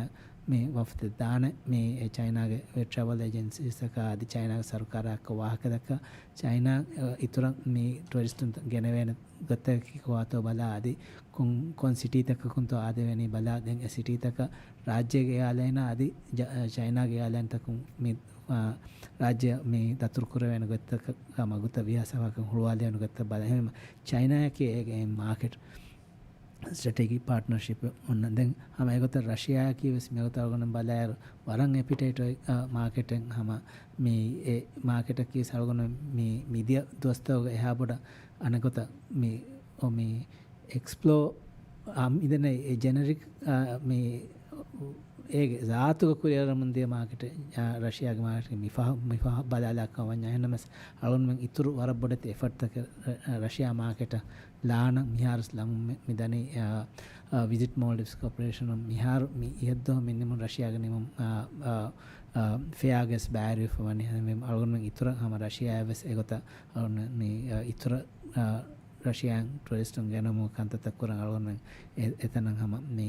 މި ވަފުދެއް ދާނެ މި އެ ޗައިނާގެ ޓްރެވަލް އޭޖެންސީސްތަކާ އަދި ޗައިނާގެ ސަރުކާރާއެކު ވާހަކަ ދައްކާ ޗައިނާ، އަ، އިތުރަށް މި ޓުއަރިސްޓުން ގެނެވޭނެ ގޮތަކީ ކޮބާތޯ ބަލާ އަދި ކޮން، ކޮން ސިޓީތަކަކުންތޯ އާދެވެނީ ބަލާ ދެން އެ ސިޓީތަކަށް ރާއްޖޭގެ އެއާލައިނާ އަދި ޖަ-، ޗައިނާގެ އެއާލައިންތަކުން މި، އާ، ރާއްޖެ މި ދަތުރު ކުރެވޭނެ ގޮތަކަށް މަގުތައް ވީހާ ސަފާކަން ހުޅުވާލެވޭނެ ގޮތަށް ބަލާ. އެހެންވީމަ ޗައިނާއަކީ އޭގެ މާކެޓް ސްޓްރެޓެޖިކް ޕާޓްނަރޝިޕް އޮންނަ. ދެން ހަމަ އެގޮތަށް ރަޝިޔާއަކީ ވެސް މިގޮތަށް އަޅުގަނޑު ބަލާއިރު ވަރަށް އެޕިޓައިޓް އޮތް، އާ، މާކެޓެއް ހަމަ މި އެ މާކެޓަކީ އަޅުގަނޑު މި މިދިޔަ ދުވަސްތަކުގެ އެހާ ބޮޑަށް އަނެއް ގޮތަށް މި އޮ މި އެކްސްޕްލޯ، އާ، މިދެންނެ އެ ޖެނެރިކް، އާ، މި އޭގެ ޒާތުގަ ކުރިއަރަމުން ދިޔަ މާކެޓެއް، އާ، ރަޝިޔާގެ މާކެޓް މި ފަހަ، މި ފަހަ ބަލާލާކަށް ވަންޏާ އެހެންނަމަވެސް އަޅުގަނޑުމެން އިތުރު ވަރަށް ބޮޑެތި އެފަޓްތަކެއް ރަ-، ރަޝިޔާ މާކެޓަށް ލާނަން މިހާރުސް ލަމުން މި-، މިދަނީ، އާ، އާ، ވިޒިޓް މޯލްޑިވްސް ކޯޕަރޭޝަނުން މިހާރު މި އިހަށްދުވަހު މިނިމުން ރަޝިޔާގެ ނިމުން، އާ، އާ، އާ، ފެއާ ގެސް ބައިވެރިވެފަ ވަނީ. އަޅުގަނޑުމެން އިތުރަށް ހަމަ ރަޝިޔާއަށް ވެސް އެގޮތަށް އަޅުގަނޑު މި، އާ، އިތުރަށް، އާ، ރަޝިޔާއިން ޓުއަރިސްޓުން ގެނަމު ކަންތައްތައް ކުރަން އަޅުގަނޑުމެން އެ-، އެތަނަށް ހަމަ މި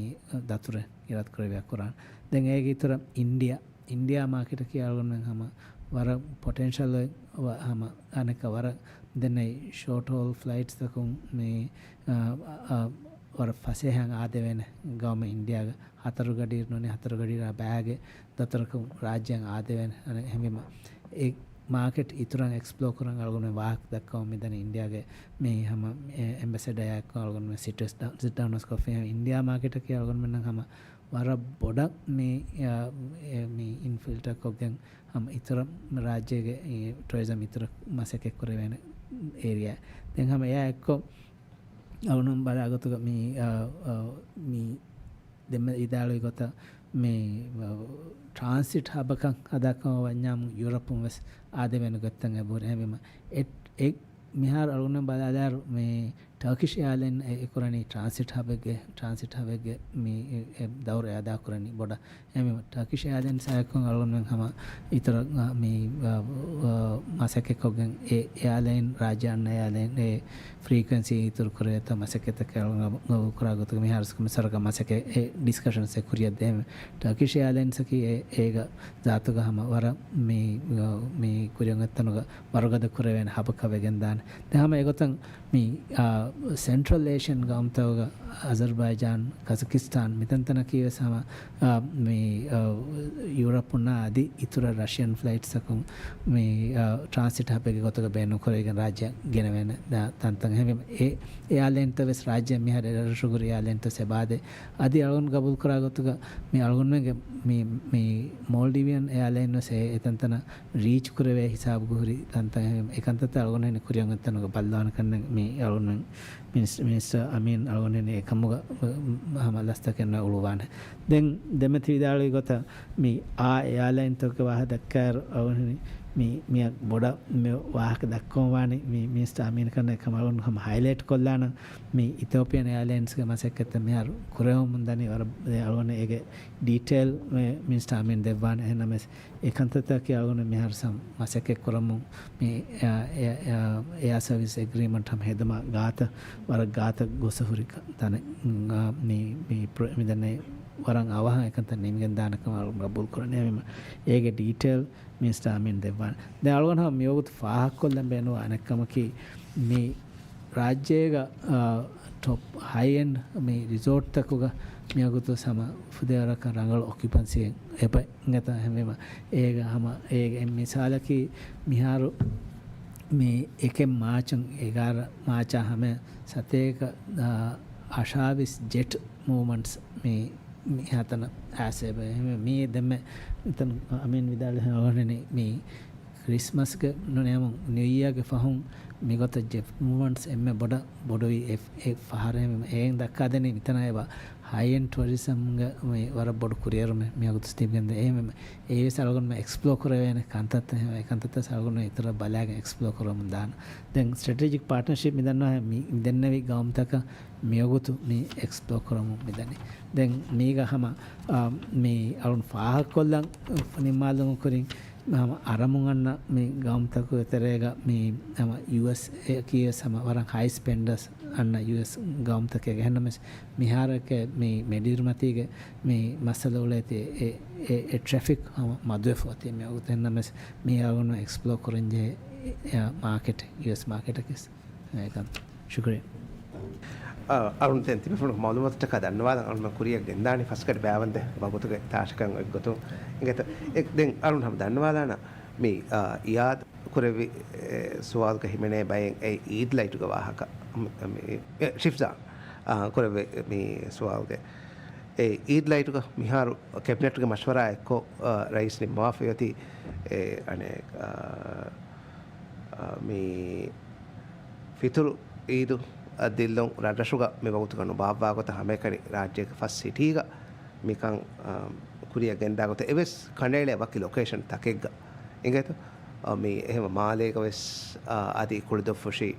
ދަތުރެއް އިރާދަކުރެއްވިޔާ ކުރާން. ދެން އޭގެ އިތުރަށް އިންޑިއާ، އިންޑިއާ މާކެޓަކީ އަޅުގަނޑުމެން ހަމަ ވަރަށް ޕޮޓެންޝަލް އޮތް ވަ-، ހަމަ އަނެއްކާ ވަރަށް ދެންނެވި ޝޯޓް ހޯލް ފްލައިޓްސްތަކުން މި، އާ، އާ، ވަރަށް ފަސޭހައިން އާދެވޭނެ ގައުމެއް އިންޑިއާގަ ހަތަރު ގަޑިއިރު ނޫނީ ހަތަރު ގަޑިއިރާ ބައިގެ ދަތުރަކުން ރާއްޖެއަށް އާދެވޭނެ. އަނެއް އެހެންވީމަ އެ މާކެޓް އިތުރަށް އެކްސްޕްލޯ ކުރަން އަޅުގަނޑު ވާހަކަ ދައްކަމުން މިދަނީ އިންޑިއާގެ މި ހަމަ އެ އެމްބެސެޑަރާއެކު އަޅުގަނޑު ސިޓް ޑައުން، ސިޓް ޑައުން ކޮށްފި އިންޑިއާ މާކެޓަކީ އަޅުގަނޑުމެންނަށް ހަމަ ވަރަށް ބޮޑަށް މި، އާ، އެ މި އިންފިލްޓަރ ކޮށްގެން ހަމަ އިތުރަށް ރާއްޖޭގެ އެ ޓުއަރިޒަމް އިތުރަށް މަސައްކަތް ކުރެވޭނެ އޭރިއާ. ދެން ހަމަ އެއާ އެއްކޮށް އަޅުން ބަލާ ގޮތުގަ މި، އާ، އާ، މި ދެންމެ ވިދާޅުވި ގޮތަށް މި، އާ، ޓްރާންސިޓް ހަބަކަށް ހަދާކަމަށް ވަންޏާމު ޔޫރަޕުން ވެސް އާދެވޭނެ ގޮތްތައް އެބަހުރި. އެހެންވީމަ އެ، އެ މިހާރު އަޅުގަނޑު ބަލާލާއިރު މި ޓާކިޝް އެއާލައިން އެ ކުރަނީ ޓްރާންސިޓް ހަބެއްގެ، ޓްރާންސިޓް ހަބެއްގެ މި އެ، އެ ދައުރު އެ އަދާ ކުރަނީ ބޮޑަށް. އެމެ ޓާކިޝް އެއާލައިންސް އާއެކު އަޅުގަނޑުމެން ހަމަ އިތުރަށް، އާ، މި، އާ، އާ، މަސައްކަތްކޮށްގެން އެ އެއާލައިން ރާއްޖެ އަންނަ އެއާލައިން އެ ފްރީކުއެންސީ އިތުރު ކުރެވޭތޯ މަސައްކަތްތަކެއް އަޅުގަނޑު ގަބޫލު ކުރާ ގޮތުގަ މިހާރު މިސްރަށް މަސައްކަތް އެ ޑިސްކަޝަންސް އެ ކުރިއަށް ދޭން. ޓާކިޝް އެއާލައިންސް އަކީ އެ، އޭގަ ޒާތުގަ ހަމަ ވަރަށް މި، މި ކުރިއަށް އޮތްތަނުގަ ވަރުގަދަ ކުރެވޭނެ ހަބަކަށް ވެގެންދާނެ. ދެން ހަމަ އެގޮތަށް މި، އާ، ސެންޓްރަލް އޭޝިއަން ގައުމުތަކުގަ އަޒަރްބައިޖާން، ކަޒަކިސްތާން މިތަންތަނަކީ ވެސް ހަމަ، އާ، މި، އާ، ޔޫރަޕުންނާ އަދި އިތުރަށް ރަޝިއަން ފްލައިޓްސްއަކުން މި، އާ، ޓްރާންސިޓް ހަބެއްގެ ގޮތުގަ ބޭނުންކުރެވިގެން ރާއްޖެ ގެނެވޭނެ ތަންތަން. އެހެންވީމަ އެ އެއާލައިންތައް ވެސް ރާއްޖެ މިހާރު އެރަށުގުރި އެއާލައިންތައް ސެބާދެ އަދި އަޅުގަނޑު ގަބޫލުކުރާ ގޮތުގަ މި އަޅުގަނޑުމެންގެ މި، މި މޯލްޑިވިއަން އެއާލައިން ވެސް އެ، އެތަންތަނަށް ރީޗް ކުރެވޭ ހިސާބުގަ ހުރި ތަންތަން. އެކަންތައްތައް އަޅުގަނޑު ކުރިއަށް އޮތްތަނުގަ ބައްލާނެ ކަންނެ މި އަޅުގަނޑުމެން މިނިސް-، މިނިސްޓަރ އަމީން އަޅުގަނޑު އެކަމުގަ ހަމަ ލަސްތަކެއް ނޯ އުޅުވާނެ. ދެން ދެމެތި ވިދާޅުވި ގޮތަށް މި އާ އެއާލައިންތަކުގެ ވާހަކަ ދައްކާއިރު އަޅުގަނޑު މި، މިއަށް ބޮޑަށް މި ވާހަކަ ދައްކަމުން ވާނީ މި މިނިސްޓަރ އަމީން ކަންނަ އެކަމަށް އަޅުގަނޑު ހަމަ ހައިލައިޓް ކޮށްލާނަން. މި އިތޯޕިއަން އެއާލައިންސްގެ މަސައްކަތްތައް މިހާރު ކުރެވެމުން ދަނީ ވަރަށް އަޅުގަނޑު އޭގެ ޑީޓެއިލް މި މިނިސްޓަރ އަމީން ދެއްވާނެ. އެހެންނަމަވެސް އެ ކަންތައްތަކީ އަޅުގަނޑު މިހާރު ސަމް މަސައްކަތް ކުރަމުން މި އެއާ، އެއާ، އެއާ ސަރވިސް އެގްރީމަންޓް ހަމަ ހެދުމާ ގާތަށް ވަރަށް ގާތަށް ގޮސް ހުރި ތަނެއް، އާ، މި، މި ޕްރޮ-، މިދެންނެވި ވަރަށް އަވަހަށް އެކަންތައް ނިމިގެން ދާނެ ކަމަށް އަޅުގަނޑު ގަބޫލު ކުރަނީ. އެހެންވީމަ އޭގެ ޑީޓެއިލް މިނިސްޓަރ އަމީން ދެއްވާނެ. ދެން އަޅުގަނޑު ހަމަ މިވަގުތު ފާހަގަކޮށްލަން ބޭނުންވާ އަނެއް ކަމަކީ މި ރާއްޖޭގަ، އާ، ޓޮޕް ހައި އެންޑް މި ރިސޯޓްތަކުގަ މިވަގުތު ހަމަ ފުދޭވަރަކަށް ރަނގަޅު އޮކިއުޕަންސީއެއް އެބަ އިނގޭތޯ. އެހެންވީމަ އޭގަ ހަމަ އޭގެ އެއް މިސާލަކީ މިހާރު މި އެކެއް މާޗުން އެގާރަ މާޗާ ހަމަ ސަތޭކަ، އާ، އަށާވީސް ޖެޓް މޫވްމަންޓްސް މި މިހާތަނަށް އައިސް އެބަ. އެހެންވެ މި ދެންމެ މިތަން އަމީން ވިދާޅުވި ހެން އަޅުގަނޑު މި ކްރިސްމަސްގެ ނޫނީ ނިއު އިޔާގެ ފަހުން މިގޮތަށް ޖެޓް މޫވްމަންޓްސް އެންމެ ބޮޑަށް ބޮޑުވި އެ، އެ ފަހަރެއް. އެއިން ދައްކާދެނީ މިތަނަށް އެބަ ހައި އެންޑް ޓުއަރިޒަމްގެ މި ވަރަށް ބޮޑު ކުރިއެރުމެއް މިވަގުތު ތިބިގެންދޭ. އެހެންވެ އެއީވެސް އަޅުގަނޑުމެން އެކްސްޕްލޯ ކުރެވޭނެ ކަންތައްތައް. އެހެންވެ އެކަންތައްތައް އަޅުގަނޑު އިތުރަށް ބަލާގެން އެކްސްޕްލޯ ކުރަމުން ދާނަން. ދެން ސްޓްރެޓެޖިކް ޕާޓްނަރޝިޕް މި ދަންނަވާ މި ދެންނެވި ގައުމުތަކަށް މިވަގުތު މި އެކްސްޕްލޯ ކުރަމުން މިދަނީ. ދެން މީގަ ހަމަ، އާ، މި އަޅުން ފާހަގަކޮށްލަން ނިންމާލުމުގެ ކުރިން ހަމަ އަރަމުން އަންނަ މި ގައުމުތަކުގެ ތެރޭގަ މި ހަމަ ޔޫއެސް އެކީވެސް ހަމަ ވަރަށް ހައި ސްޕެންޑަރސް އަންނަ ޔޫއެސް ގައުމުތަކެއް. އެހެންނަމަވެސް މިހާރަކަށް މި މެޑިއުރުމަތީގެ މި މައްސަލަ އުޅޭތީ އެ، އެ، އެ ޓްރެފިކް ހަމަ މަދުވެފަ އޮތީ މިވަގުތު. އެހެންނަމަވެސް މީ އަޅުގަނޑު އެކްސްޕްލޯ ކުރަންޖެހޭ މާކެޓެއް، ޔޫއެސް މާކެޓަކީ. އެކަން. ޝުކުރިއްޔާ. އަ، އަޅުން ދެން ތިބޭފުޅުން މައުލޫމާތުތަކާ ދަންނަވާލަން. އަޅުން ކުރިއަށް ގެންދާނީ ފަސްގަޑި ބައިވަންދެން ވަގުތުގެ ތާށިކަން އޮތްގޮތުން. އިނގޭތޯ؟ އެ، ދެން އަޅުން ހަމަ ދަންނަވާލާނަ މި، އަ، އިޔާދު ކުރެއްވި، އެ، ސުވާލުގަ ހިމެނޭ ބައެއް އެ އީދް ލައިޓުގެ ވާހަކަ. މި، މި، އެ، ޝިފްޒާން، އަ، ކުރެއްވި މި ސުވާލުގެ އެ އީދް ލައިޓުގަ މިހާރު ކެބިނެޓްގެ މަޝްވަރާ އެއްކޮށް، އަ، ރައީސް ނިންމަވާފައި އޮތީ، އެ، އަނެއް، އަ، އަ، މި ފިތުރު އީދު އަށް ދިއްލުން ރަށްރަށުގަ މި ވަގުތުގަ ނުބާއްވާ ގޮތަށް ހަމައެކަނި ރާއްޖޭގެ ފަސް ސިޓީގަ މިކަން، އަ، ކުރިއަށް ގެންދާ ގޮތަށް އެވެސް ކަނޑައެޅޭ ވަކި ލޮކޭޝަން ތަކެއްގަ އިނގޭތޯ؟ އަ، މި އެހެން މާލޭގަ ވެސް، އަ، އަދި ކުޅިދުއްފުށި،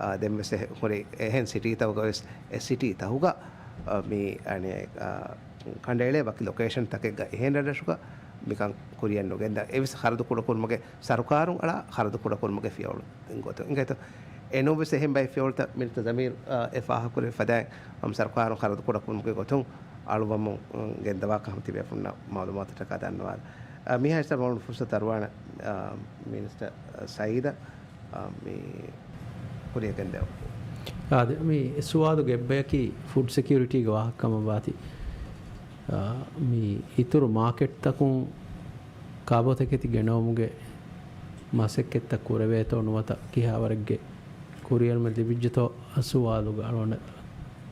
އަ، ދެން ވެސް އެ ހުރި އެހެން ސިޓީތަކުގަ ވެސް އެ ސިޓީ ތަކުގަ، އަ، މި އަނެއް، އަ، ކަނޑައެޅޭ ވަކި ލޮކޭޝަން ތަކެއްގަ އެހެން ރަށްރަށުގަ މިކަން ކުރިއަށް ނުގެންދާ އެވެސް ޚަރަދު ކުޑަކުރުމުގެ ސަރުކާރުން އަޅާ ޚަރަދު ކުޑަކުރުމުގެ ފިޔަވަޅު ގޮތުން އިނގޭތޯ. އެނޫންވެސް އެހެން ބައެއް ފިޔަވަޅުތައް މިނިސްޓަރ ޒަމީރު، އަ، އެ ފާހަގަކުރެއްވި ފަދައިން ހަމަ ސަރުކާރުން ޚަރަދު ކުޑަކުރުމުގެ ގޮތުން އަޅުވަމުން، އު، ގެންދަވާކަން ހަމަ ތިބޭފުންނަށް މައުލޫމާތުތަކާ ދަންނަވާލަން. އަ، މިހާ އިސްތަށް މައުނު ފުރުސަތު އަރުވާނެ، އަ، މިނިސްޓަރ ސައީދަށް، އަ، މި ކުރިއަށް ގެންދެވުން. އާދެ، މި ސުވާލުގެ އެއްބަޔަކީ ފުޑް ސެކިއުރިޓީގެ ވާހަކަ ކަމަށް ވާތީ. އާ، މި އިތުރު މާކެޓްތަކުން ކާބޯތަކެތި ގެނައުމުގެ މަސައްކަތްތައް ކުރެވޭތޯ ނުވަތަ ކިހާވަރެއްގެ ކުރިއެރުމެއް ލިބިއްޖެތޯ ސުވާލުގަ އަޅުގަނޑަށް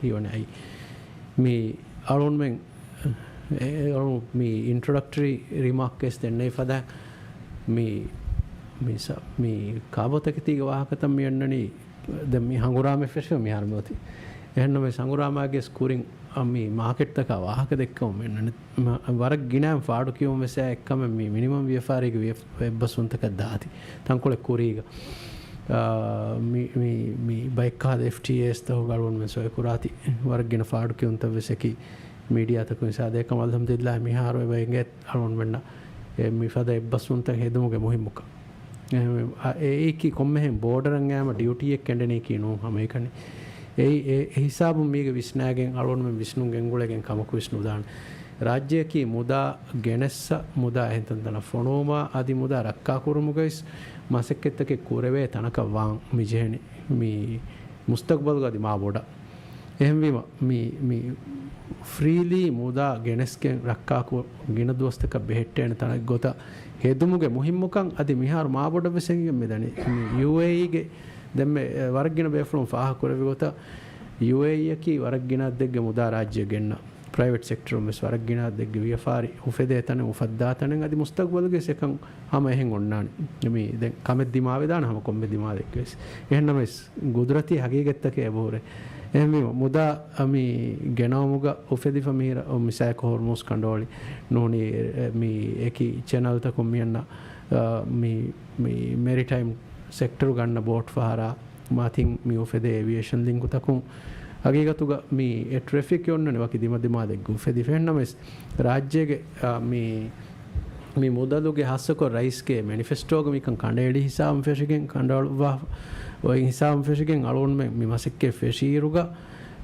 ހީވަނީ އައި. މި އަޅުގަނޑުމެން އެ، އެ، އަޅު މި އިންޓްރޮޑަކްޓަރީ ރިމާކް ވެސް ދެންނެވި ފަދަ މި، މި ސަ-، މި ކާބޯތަކެތީގެ ވާހަކަތައް މި އަންނަނީ ދެން މި ހަނގުރާމަ ފެށިފަ މިހާރު މިއޮތީ. އެހެންނަމަވެސް ހަނގުރާމައިގެ ސްކުރިން އަ، މި މާކެޓްތަކާ ވާހަކަ ދެއްކަމުން މި އަންނަނީ. މަ-، ވަރަށް ގިނައިން ފާޑު ކިޔުމަށް ވެސް އެއްކަމެއް މި މިނިމަމް ވިޔަފާރީގެ ވިޔަ-، އެއްބަސްވުންތަކަށް ދާތީ. ތަންކޮޅެއް ކުރީގަ. އާ، މި، މި، މި ބައެއްކަހަލަ އެފްޓީއޭސްތަކުގަ އަޅުގަނޑުމެން ސޮއިކުރާތި ވަރަށް ގިނަ ފާޑު ކިޔުންތައް ވެސް އެކި މީޑިއާތަކުން ހިސާބަށް އެކަމަށް އަލްހަމްދުލިއްލާހް މިހާރު އެބަ އެނގޭ އަޅުގަނޑުމެންނަށް އެ މިފަދަ އެއްބަސްވުންތައް ހެދުމުގެ މުހިއްމުކަން. އެ، އެއީކީ ކޮންމެހެން ބޯޑަރަށް އައިމަ ޑިއުޓީއެއް ކެނޑެނީކީ ނޫން ހަމައެކަނި. އެއީ އެ، އެ ހިސާބުން މީގެ ވިސްނާގެން އަޅުގަނޑުމެން ވިސްނުން ގެންގުޅެގެން ކަމަކު ވިސްނުދާނެ. ރާއްޖެއަކީ މުދާ ގެނެއްސަ، މުދާ އެހެން ތަންތަނަށް ފޮނުވުމާ އަދި މުދާ ރައްކާކުރުމުގައިސް މަސައްކަތްތަކެއް ކުރެވޭ ތަނަކަށް ވާން މި ޖެހެނީ. މި މުސްތަގްބަލުގަ އަދި މާ ބޮޑަށް. އެހެންވީމަ، މި، މި ފްރީލީ މުދާ ގެނެސްގެން ރައްކާކު ގިނަ ދުވަސްތަކަށް ބެހެއްޓޭނެ ތަނެއް ގޮތަށް ހެދުމުގެ މުހިއްމުކަން އަދި މިހާރު މާބޮޑަށް ވެސް އެނގިގެން މިދަނީ. މި ޔޫއޭއީގެ ދެންމެ، އެ، ވަރަށް ގިނަ ބޭފުޅުން ފާހަގަކުރެއްވި ގޮތަށް، ޔޫއޭއީއަކީ ވަރަށް ގިނަ އަދަދެއްގެ މުދާ ރާއްޖެ ގެންނަ ޕްރައިވެޓް ސެކްޓަރުން ވެސް ވަރަށް ގިނަ އަދަދެއްގެ ވިޔަފާރި އުފެދޭ ތަނެއް، އުފައްދާ ތަނެއް އަދި މުސްތަގްބަލުގެ ސެކަން ހަމަ އެހެން އޮންނާނެ. މި ދެން ކަމެއް ދިމާވެދާނެ ހަމަ ކޮންމެ ދިމާލެއްގެ ވެސް. އެހެންނަމަވެސް، ގުދުރަތީ ހަގީގަތްތަކެއް އެބަހުރޭ. އެހެންވީމަ، މުދާ މި ގެނައުމުގަ އުފެދިފަ މިހިރަ، މިސާލަކަށް ހޮރްމުޒް ކަނޑުއޮޅި ނޫނީ، އެ، މި އެކި ޗެނަލްތަކުން މިއަންނަ، އަ، މި، މި މެރިޓައިމް ސެކްޓަރު ގަންނަ ބޯޓް ފަހަރާ މަތިން މި އުފެދޭ އޭވިއޭޝަން ލިންކުތަކުން ހަގީގަތުގަ މި އެ ޓްރެފިކް އޮންނަނީ ވަކި ދިމަދިމާލެއްގެ އުފެދިފަ. އެހެންނަމަވެސް، ރާއްޖޭގެ، އަ، މި މި މުދަލުގެ ހާއްސަކޮށް ރައީސްގެ މެނިފެސްޓޯގަ މިކަން ކަނޑައެޅި ހިސާބުން ފެށިގެން ކަނޑައަޅުއްވާ އޮތް ހިސާބުން ފެށިގެން އަޅުގަނޑުމެން މި މަސައްކަތް ފެށިއިރުގަ،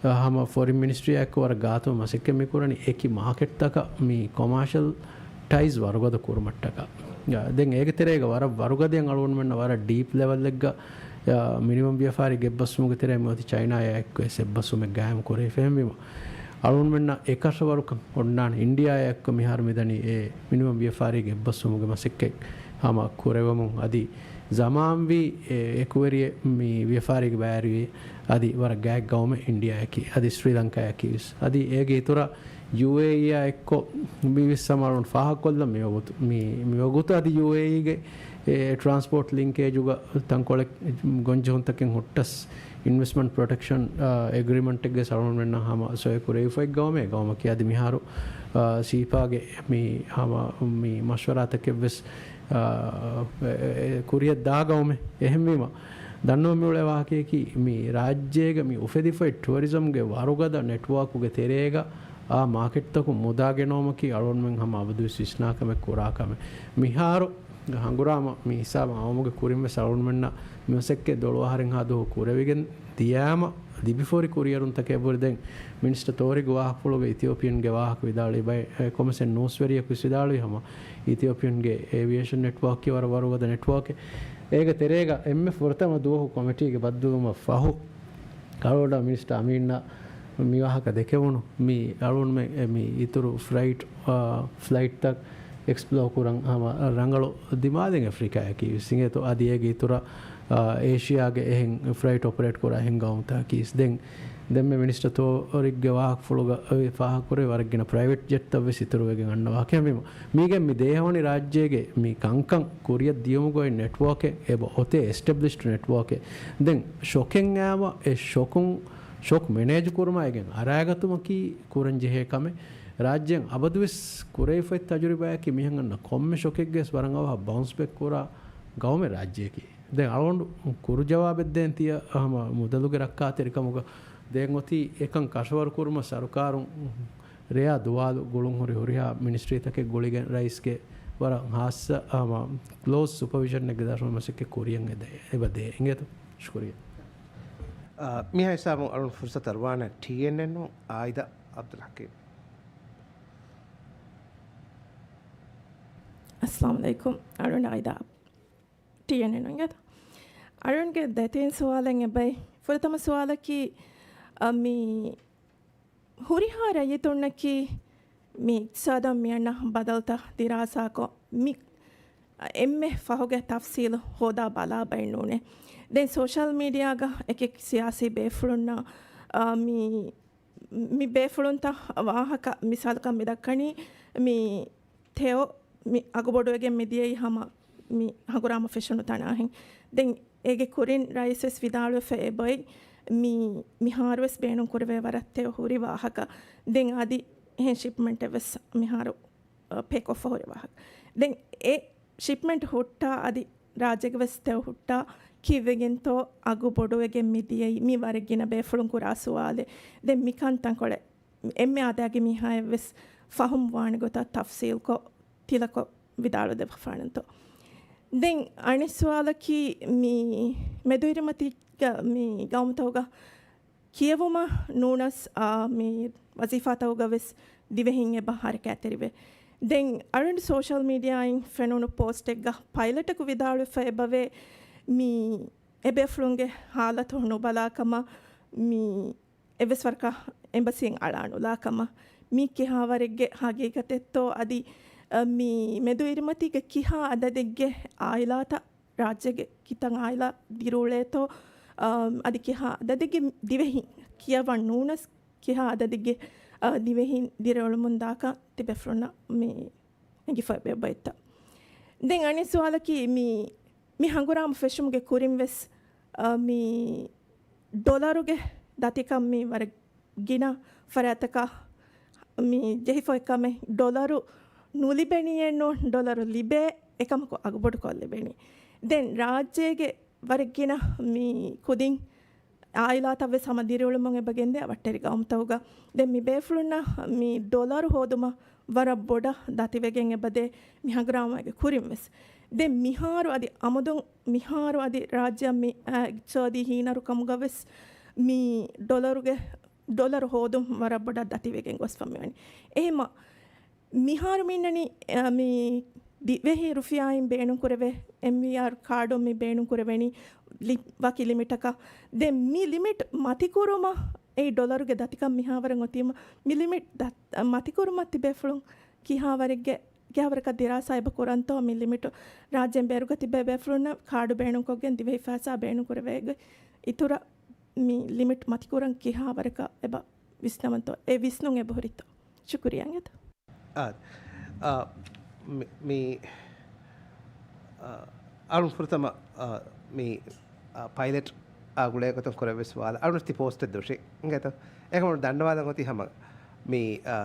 އަ، ހަމަ ފޮރިން މިނިސްޓްރީއާއެކު ވަރަށް ގާތު މަސައްކަތް މި ކުރަނީ އެކި މާކެޓްތަކަށް މި ކޮމާޝަލް ޓައިޒް ވަރުގަދަ ކުރުމަށްޓަކާ. އަ، ދެން އޭގެ ތެރޭގަ ވަރަށް ވަރުގަދައިން އަޅުގަނޑުމެންނަށް ވަރަށް ޑީޕް ލެވަލްއެއްގަ، އަ، މިނިމަމް ވިޔަފާރި ގެއްބަސްވުމުގެ ތެރޭ މިއޮތީ ޗައިނާއާއެކު ވެސް އެއްބަސްވުމެއް ގާއިމް ކުރެވިފަ. އެހެންވީމަ، އަޅުގަނޑުމެންނަށް އެކަށަވަރުކަން އޮންނާނެ. އިންޑިއާއާއެކު މިހާރު މިދަނީ އެ މިނިމަމް ވިޔަފާރީގެ އެއްބަސްވުމުގެ މަސައްކަތް ހަމަ ކުރެވެމުން. އަދި ޒަމާންވީ އެ އެކުވެރިއެއް މި ވިޔަފާރީގެ ބައިވެރިވީ އަދި ވަރަށް ގާތް ގައުމެއް އިންޑިއާއަކީ އަދި ސްރީލަންކާއަކީ ވެސް. އަދި އޭގެ އިތުރަށް ޔޫއޭއީއާ އެއްކޮށް މި ވިއްސަމާލުން ފާހަގަކޮށްލަން މިވަގުތު. މި، މިވަގުތު އަދި ޔޫއޭއީގެ އެ ޓްރާންސްޕޯޓް ލިންކޭޖުގަ ތަންކޮޅެއް ގޮންޖެހުންތަކެއް ހުއްޓަސް އިންވެސްޓްމަންޓް ޕްރޮޓެކްޝަން، އާ، އެގްރިމަންޓެއްގެ އަޅުގަނޑުމެންނަށް ހަމަ ސޮއި ކުރެވިފައި ގައުމެއް ގައުމަކީ އަދި މިހާރު، އާ، ސީޕާގެ މި ހަމަ މި މަޝްވަރާތަކެއްވެސް، އާ، އެ، އެ، ކުރިއަށް ދާ ގައުމެއް. އެހެންވީމަ، ދަންނަވަން މިއުޅޭ ވާހަކަޔަކީ މި ރާއްޖޭގަ މި އުފެދިފައި ޓުއަރިޒަމްގެ ވަރުގަދަ ނެޓްވޯކުގެ ތެރޭގަ އާ މާކެޓްތަކުން މުދާ ގެނައުމަކީ އަޅުގަނޑުމެން ހަމަ އަބަދުވެސް ވިސްނާ ކަމެއް ކުރާ ކަމެއް. މިހާރު ހަނގުރާމަ މި ހިސާބަށް އައުމުގެ ކުރިން ވެސް އަޅުގަނޑުމެންނަށް މި މަސައްކަތް ދޮޅު އަހަރެއްހާ ދުވަހު ކުރެވިގެން ދިޔާމަ، ލިބިފަހުރި ކުރިއެރުންތަކެއް ބުރި. ދެން މިނިސްޓަރ ތޯރިގް ވާހަކަފުޅުގަ އިތިއޯޕިއަންގެ ވާހަކަ ވިދާޅުވި ބައެއް، އެ، ކޮމެސެން ނޫސްވެރިޔަކު ވެސް ވިދާޅުވި ހަމަ އިތިއޯޕިއަންގެ އޭވިއޭޝަން ނެޓްވޯކް ވަރަށް ވަރުގަދަ ނެޓްވޯކެއް. އޭގެ ތެރޭގަ އެންމެ ފުރަތަމަ ދުވަހު ކޮމިޓީގެ ބައްދަލުވުމަށް ފަހު، އަޅުގަނޑަށް މިނިސްޓަރ އަމީންއަށް މި ވާހަކަ ދެކެވުނު މި އަޅުގަނޑުމެން އެ މި އިތުރު ފްލައިޓް، އާ، ފްލައިޓްތައް އެކްސްޕްލޯ ކުރަން ހަމަ ރަނގަޅު ދިމާލެއް އެފްރިކާއަކީ ވެސް އިނގޭތޯ. އަދި އޭގެ އިތުރަށް، އާ، އޭޝިޔާގެ އެހެން ފްލައިޓް އޮޕަރޭޓް ކުރާ އެހެން ގައުމުތަކަކީ ވެސް. ދެން ދެންމެ މިނިސްޓަރ ތޯރިގްގެ ވާހަކަފުޅުގަ އެ ފާހަގަކުރެވި ވަރަށް ގިނަ ޕްރައިވެޓް ޖެޓްތައް ވެސް އިތުރުވެގެން އަންނަ ވާހަކައެއް ވީމަ. މީގެން މި ދޭހަވަނީ ރާއްޖޭގެ މި ކަންކަން ކުރިއަށް ދިޔުމުގައި ނެޓްވޯކެއް އެބަ އޮތޭ އެސްޓެބްލިޝްޑް ނެޓްވޯކެއް. ދެން ޝޮކެއް އައިމަ އެ ޝޮކުން، ޝޮކް މެނޭޖް ކުރުމާ އެގެން އަރާގަތުމަކީ ކުރަން ޖެހޭ ކަމެއް. ރާއްޖޭން އަބަދުވެސް ކުރެވިފައި ތަޖުރިބާއަކީ މިހެން އަންނަ ކޮންމެ ޝޮކެއްގެސް ވަރަށް އަވަހަށް ބައުންސް ބެކް ކުރާ ގައުމެއް ރާއްޖެއަކީ. ދެން އަޅުގަނޑު ކުރު ޖަވާބެއް ދޭން ތިޔަ ހަމަ މުދަލުގެ ރައްކާތެރިކަމުގަ ދޭން އޮތީ އެކަން ކަށަވަރު ކުރުމަށް ސަރުކާރުން ރެޔާ ދުވާލު ގުޅުން ހުރި ހުރިހާ މިނިސްޓްރީތަކެއް ގުޅިގެން ރައީސްގެ ވަރަށް ހާއްސަ ހަމަ ކްލޯސް ސުޕަވިޝަންއެއްގެ ދަށުން މަސައްކަތް ކުރިއަށް އެދޭ، އެބަ ދޭ. އިނގޭތޯ؟ ޝުކުރިއްޔާ. އާ، މިހާ ހިސާބުން އަޅުން ފުރުސަތު އަރުވާނެ ޓީއެންއެންއު އާއިދާ އަބްދުލް ޙަކީމް. އައްސަލާމު ޢަލައިކުމް. އަޅުން އާއިދާ ޓީއެންއެން އިނގޭތަ؟ އަޅުންގެ ދެތިން ސުވާލެއް އެބައި. ފުރަތަމަ ސުވާލަކީ، އަ، މި ހުރިހާ ރައްޔިތުންނަކީ މި އިޤްތިޞާދަށް މިއަންނަ ބަދަލުތައް ދިރާސާކޮށް، މި އެންމެ ފަހުގެ ތަފްސީލު ހޯދާ ބަލާ ބައެއް ނޫނޭ. ދެން ސޯޝަލް މީޑިއާގަ އެކި ސިޔާސީ ބޭފުޅުންނަށް، އާ، މި، މި ބޭފުޅުންތައް ވާހަކަ މިސާލަކަށް މި ދައްކަނީ މި ތެޔޮ މި އަގުބޮޑުވެގެން މިދިޔައީ ހަމަ މި ހަނގުރާމަ ފެށުނު ތަނާހެން. ދެން އޭގެ ކުރިން ރައީސްވެސް ވިދާޅުވެފަ އެބައޮތް މި، މިހާރުވެސް ބޭނުންކުރެވޭ ވަރަށް ތެޔޮ ހުރި ވާހަކަ. ދެން އަދި އެހެން ޝިޕްމަންޓެއް ވެސް މިހާރު، އަ، ޕޭކް އޮފް ހުރި ވާހަކަ. ދެން އެ ޝިޕްމަންޓް ހުއްޓާ އަދި ރާއްޖޭގެ ވެސް ތެޔޮ ހުއްޓާ ކީއްވެގެންތޯ އަގު ބޮޑުވެގެން މި ދިޔައީ؟ މި ވަރަށް ގިނަ ބޭފުޅުން ކުރާ ސުވާލެއް. ދެން މިކަން ތަންކޮޅެއް އެންމެ އާދައިގެ މީހާއަށްވެސް ފަހުމް ވާނެ ގޮތަށް ތަފްސީލްކޮށް ތިލަކޮށް ވިދާޅުދެއްވާފާނެތޯ. ދެން އަނެއް ސުވާލަކީ މި މެދުއިރުމަތީގަ މި ގައުމުތަކުގަ ކިޔެވުމަށް ނޫނަސް، އާ، މި ވަޒީފާތަކުގަ ވެސް ދިވެހިން އެބަ ހަރަކާތްތެރިވޭ. ދެން އަޅުގަނޑު ސޯޝަލް މީޑިއާއިން ފެނުނު ޕޯސްޓެއްގަ ޕައިލެޓަކު ވިދާޅުވެފަ އެބަވޭ، މި އެބޭފުޅުންގެ ހާލަތު ނުބަލާކަމަށް، މި އެއްވެސް ވަރަކަށް އެމްބަސީން އަޅާނުލާކަމަށް. މީ ކިހާވަރެއްގެ ހަގީގަތެއްތޯ އަދި، އަ، މި މެދުއިރުމަތީގެ ކިހާ އަދަދެއްގެ އާއިލާތައް ރާއްޖޭގެ ކިތައް އާއިލާ ދިރިއުޅޭތޯ، އަ، އަދި ކިހާ އަދަދެއްގެ ދިވެހިން ކިޔަވަން ނޫނަސް ކިހާ އަދަދެއްގެ، އަ، ދިވެހިން ދިރިއުޅެމުން ދާކަށް ތިބޭފުޅުންނަށް މި އެނގިފަ ބެއްބައިތަ. ދެން އަނެއް ސުވާލަކީ މި، މި ހަނގުރާމަ ފެށުމުގެ ކުރިން ވެސް، އަ، މި ޑޮލަރުގެ ދަތިކަން މި ވަރަށް ގިނަ ފަރާތަކަށް މި ޖެހިފަ އެކަމެއް ޑޮލަރު ނުލިބެނީއެއްނު، ޑޮލަރު ލިބޭ އެކަމަކު އަގުބޮޑުކޮށް ލިބެނީ. ދެން ރާއްޖޭގެ ވަރަށް ގިނަ މި ކުދިން އާއިލާތައް ވެސް ހަމަ ދިރިއުޅެމުން އެބަ ގެންދޭ އަވަށްޓެރި ގައުމުތަކުގަ. ދެން މި ބޭފުޅުންނަށް މި ޑޮލަރު ހޯދުމަށް ވަރަށް ބޮޑަށް ދަތިވެގެން އެބަދޭ މި ހަނގުރާމައިގެ ކުރިން ވެސް. ދެން މިހާރު އަދި އަމުދުން މިހާރު އަދި ރާއްޖެއަށް މި، އާ، އިޤްތިޞާދީ ހީނަރުކަމުގަ ވެސް މި ޑޮލަރުގެ، ޑޮލަރު ހޯދުން ވަރަށް ބޮޑަށް ދަތިވެގެން ގޮސްފަ މިވަނީ. އެހެމަ މިހާރު މިންނަނީ، އަ، މި ދިވެހި ރުފިޔާއިން ބޭނުންކުރެވޭ އެމްވީއާރް ކާޑު މި ބޭނުންކުރެވެނީ ލި-، ވަކި ލިމިޓަކަށް. ދެން މި ލިމިޓް މަތިކުރުމަށް އެ ޑޮލަރުގެ ދަތިކަން މިހާވަރަށް އޮތީމަ، މި ލިމިޓް ދަ-، މަތިކުރުމަށް ތިބޭފުޅުން ކިހާވަރެއްގެ، ކިހާވަރަކަށް ދިރާސާ އެބަ ކުރަންތޯ މި ލިމިޓު ރާއްޖޭން ބޭރުގަ ތިބޭ ބޭފުޅުންނަށް ކާޑު ބޭނުންކޮށްގެން ދިވެހި ފައިސާ ބޭނުންކުރެވޭ އިތުރަށް މި ލިމިޓް މަތިކުރަން ކިހާވަރަކަށް އެބަ ވިސްނަވަންތޯ؟ އެ ވިސްނުން އެބަހުރިތޯ؟ ޝުކުރިއްޔާ އިނގޭތަ؟ އާ، އާ، މި، މި، އާ، އަޅުން ފުރަތަމަ، އާ، މި، އާ، ޕައިލެޓް އާ ގުޅޭ ގޮތުން ކުރެވި ސުވާލަށް އަޅުން ތި ޕޯސްޓެއް ދޮށި އިނގޭތަ؟ އެކަމުން ދަންނަވާލަން އޮތީ ހަމަ މި، އާ،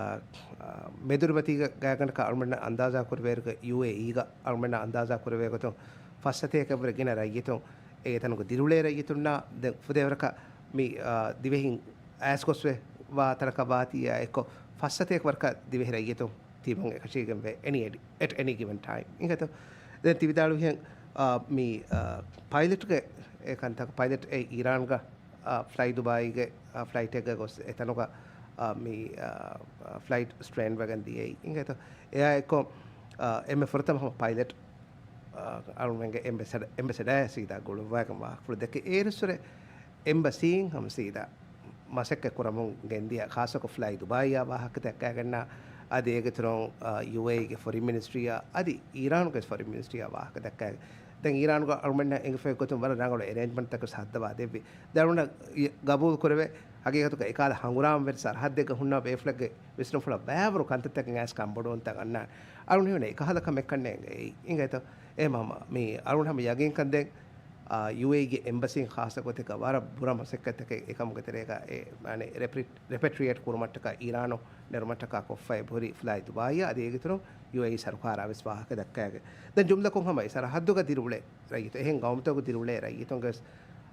އާ، މެދުރިމަތީގަ ގާތްގަނޑަކަށް އަޅުމެންނަށް އަންދާޒާ ކުރެވޭއިރުގަ ޔޫއޭއީގަ އަޅުމެންނަށް އަންދާޒާ ކުރެވޭ ގޮތުން ފައްސަތޭކައަށްވުރެ ގިނަ ރައްޔިތުން އެ ތަނުގަ ދިރިއުޅޭ ރައްޔިތުންނާ ދެން ފުދޭވަރަކަށް މި، އާ، ދިވެހިން އައިސްގޮސްވެ ވާ ތަނަކަށް ވާތީއާ އެއްކޮށް ފައްސަތޭކަ ވަރަކަށް ދިވެހި ރައްޔިތުން ތިބުން އެކަށީގެންވޭ any, at any given time. އިނގޭތަ؟ ދެން ތި ވިދާޅުވިހެން، އާ، މި، އާ، ޕައިލެޓްގެ އެ ކަންތައް، ޕައިލެޓް އެ އީރާންގަ، އާ، ފްލައި ދުބާއީގެ، އާ، ފްލައިޓެއްގަ ގޮސް އެތަނުގަ، އާ، މި، އާ، ފްލައިޓް ސްޓްރޭންޑް ވެގެން ދިޔައީ. އިނގޭތަ؟ އެއާ އެއްކޮށް، އާ، އެންމެ ފުރަތަމަ ހަމަ ޕައިލެޓް، އާ، އަޅުމެންގެ އެމްބެސެޑަ-، އެމްބެސެޑާއާ ސީދާ ގުޅުއްވާގެން ވާހަކަފުޅު ދެއްކި. އޭރުއްސުރެ އެމްބަސީން ހަމަ ސީދާ މަސައްކަތް ކުރަމުން ގެންދިޔަ، ޚާއްޞަކޮށް ފްލައި ދުބާއީއާ ވާހަކަ ދައްކާގެންނާ، އަދި އޭގެ އިތުރުން، އާ، ޔޫއޭއީގެ ފޮރިން މިނިސްޓްރީއާ، އަދި އީރާނުގެ ފޮރިން މިނިސްޓްރީއާ ވާހަކަ ދައްކާގެން. ދެން އީރާނުގަ އަޅުމެންނަށް އެނގިފައި ގޮތުން ވަރަށް ރަނގަޅު އެރޭންޖްމަންޓްތަކެއް ހައްދަވާ ދެއްވި. ދެން އަޅުމެންނަށް ގަބޫލު ކުރެވޭ، ހަގީގަތުގަ އެކަހަލަ ހަނގުރާމަވެރި ސަރަހައްދެއްގަ ހުންނަ ބޭފުޅެއްގެ ވިސްނުންފުޅަށް ބައިވަރު ކަންތައްތަކެއް އައިސް ކަންބޮޑުވުންތައް އަންނާނެ. އަޅުން ހީވަނީ އެކަހަލަ ކަމެއްކަންނޭނގެ އެއީ. އިނގޭތޯ؟ އެހެންމަ މި އަޅުން ހަމަ ޔަގީންކަން ދޭން، އާ، ޔޫއޭއީގެ އެމްބަސީން ޚާއްޞަ ގޮތެއްގަ ވަރަށް ބުރަ މަސައްކަތްތަކެއް އެކަމުގެ ތެރޭގަ އެ، އަނެއް، ރެޕްރި-، ރެޕެޓްރިއޭޓް ކުރުމަށްޓަކާ އީރާނު ނެރުމަށްޓަކާ ކޮށްފައި ހުރި ފްލައި ދުބާއީއާ އަދި އޭގެ އިތުރުން ޔޫއޭއީ ސަރުކާރާ ވެސް ވާހަކަ ދައްކާގެ. ދެން ޖުމްލަކޮށް ހަމަ އެ ސަރަހައްދުގަ ދިރިއުޅޭ ރައްޔިތު، އެހެން ގައުމުތަކުގަ ދިރިއުޅޭ ރައްޔިތުންގެ ވެސް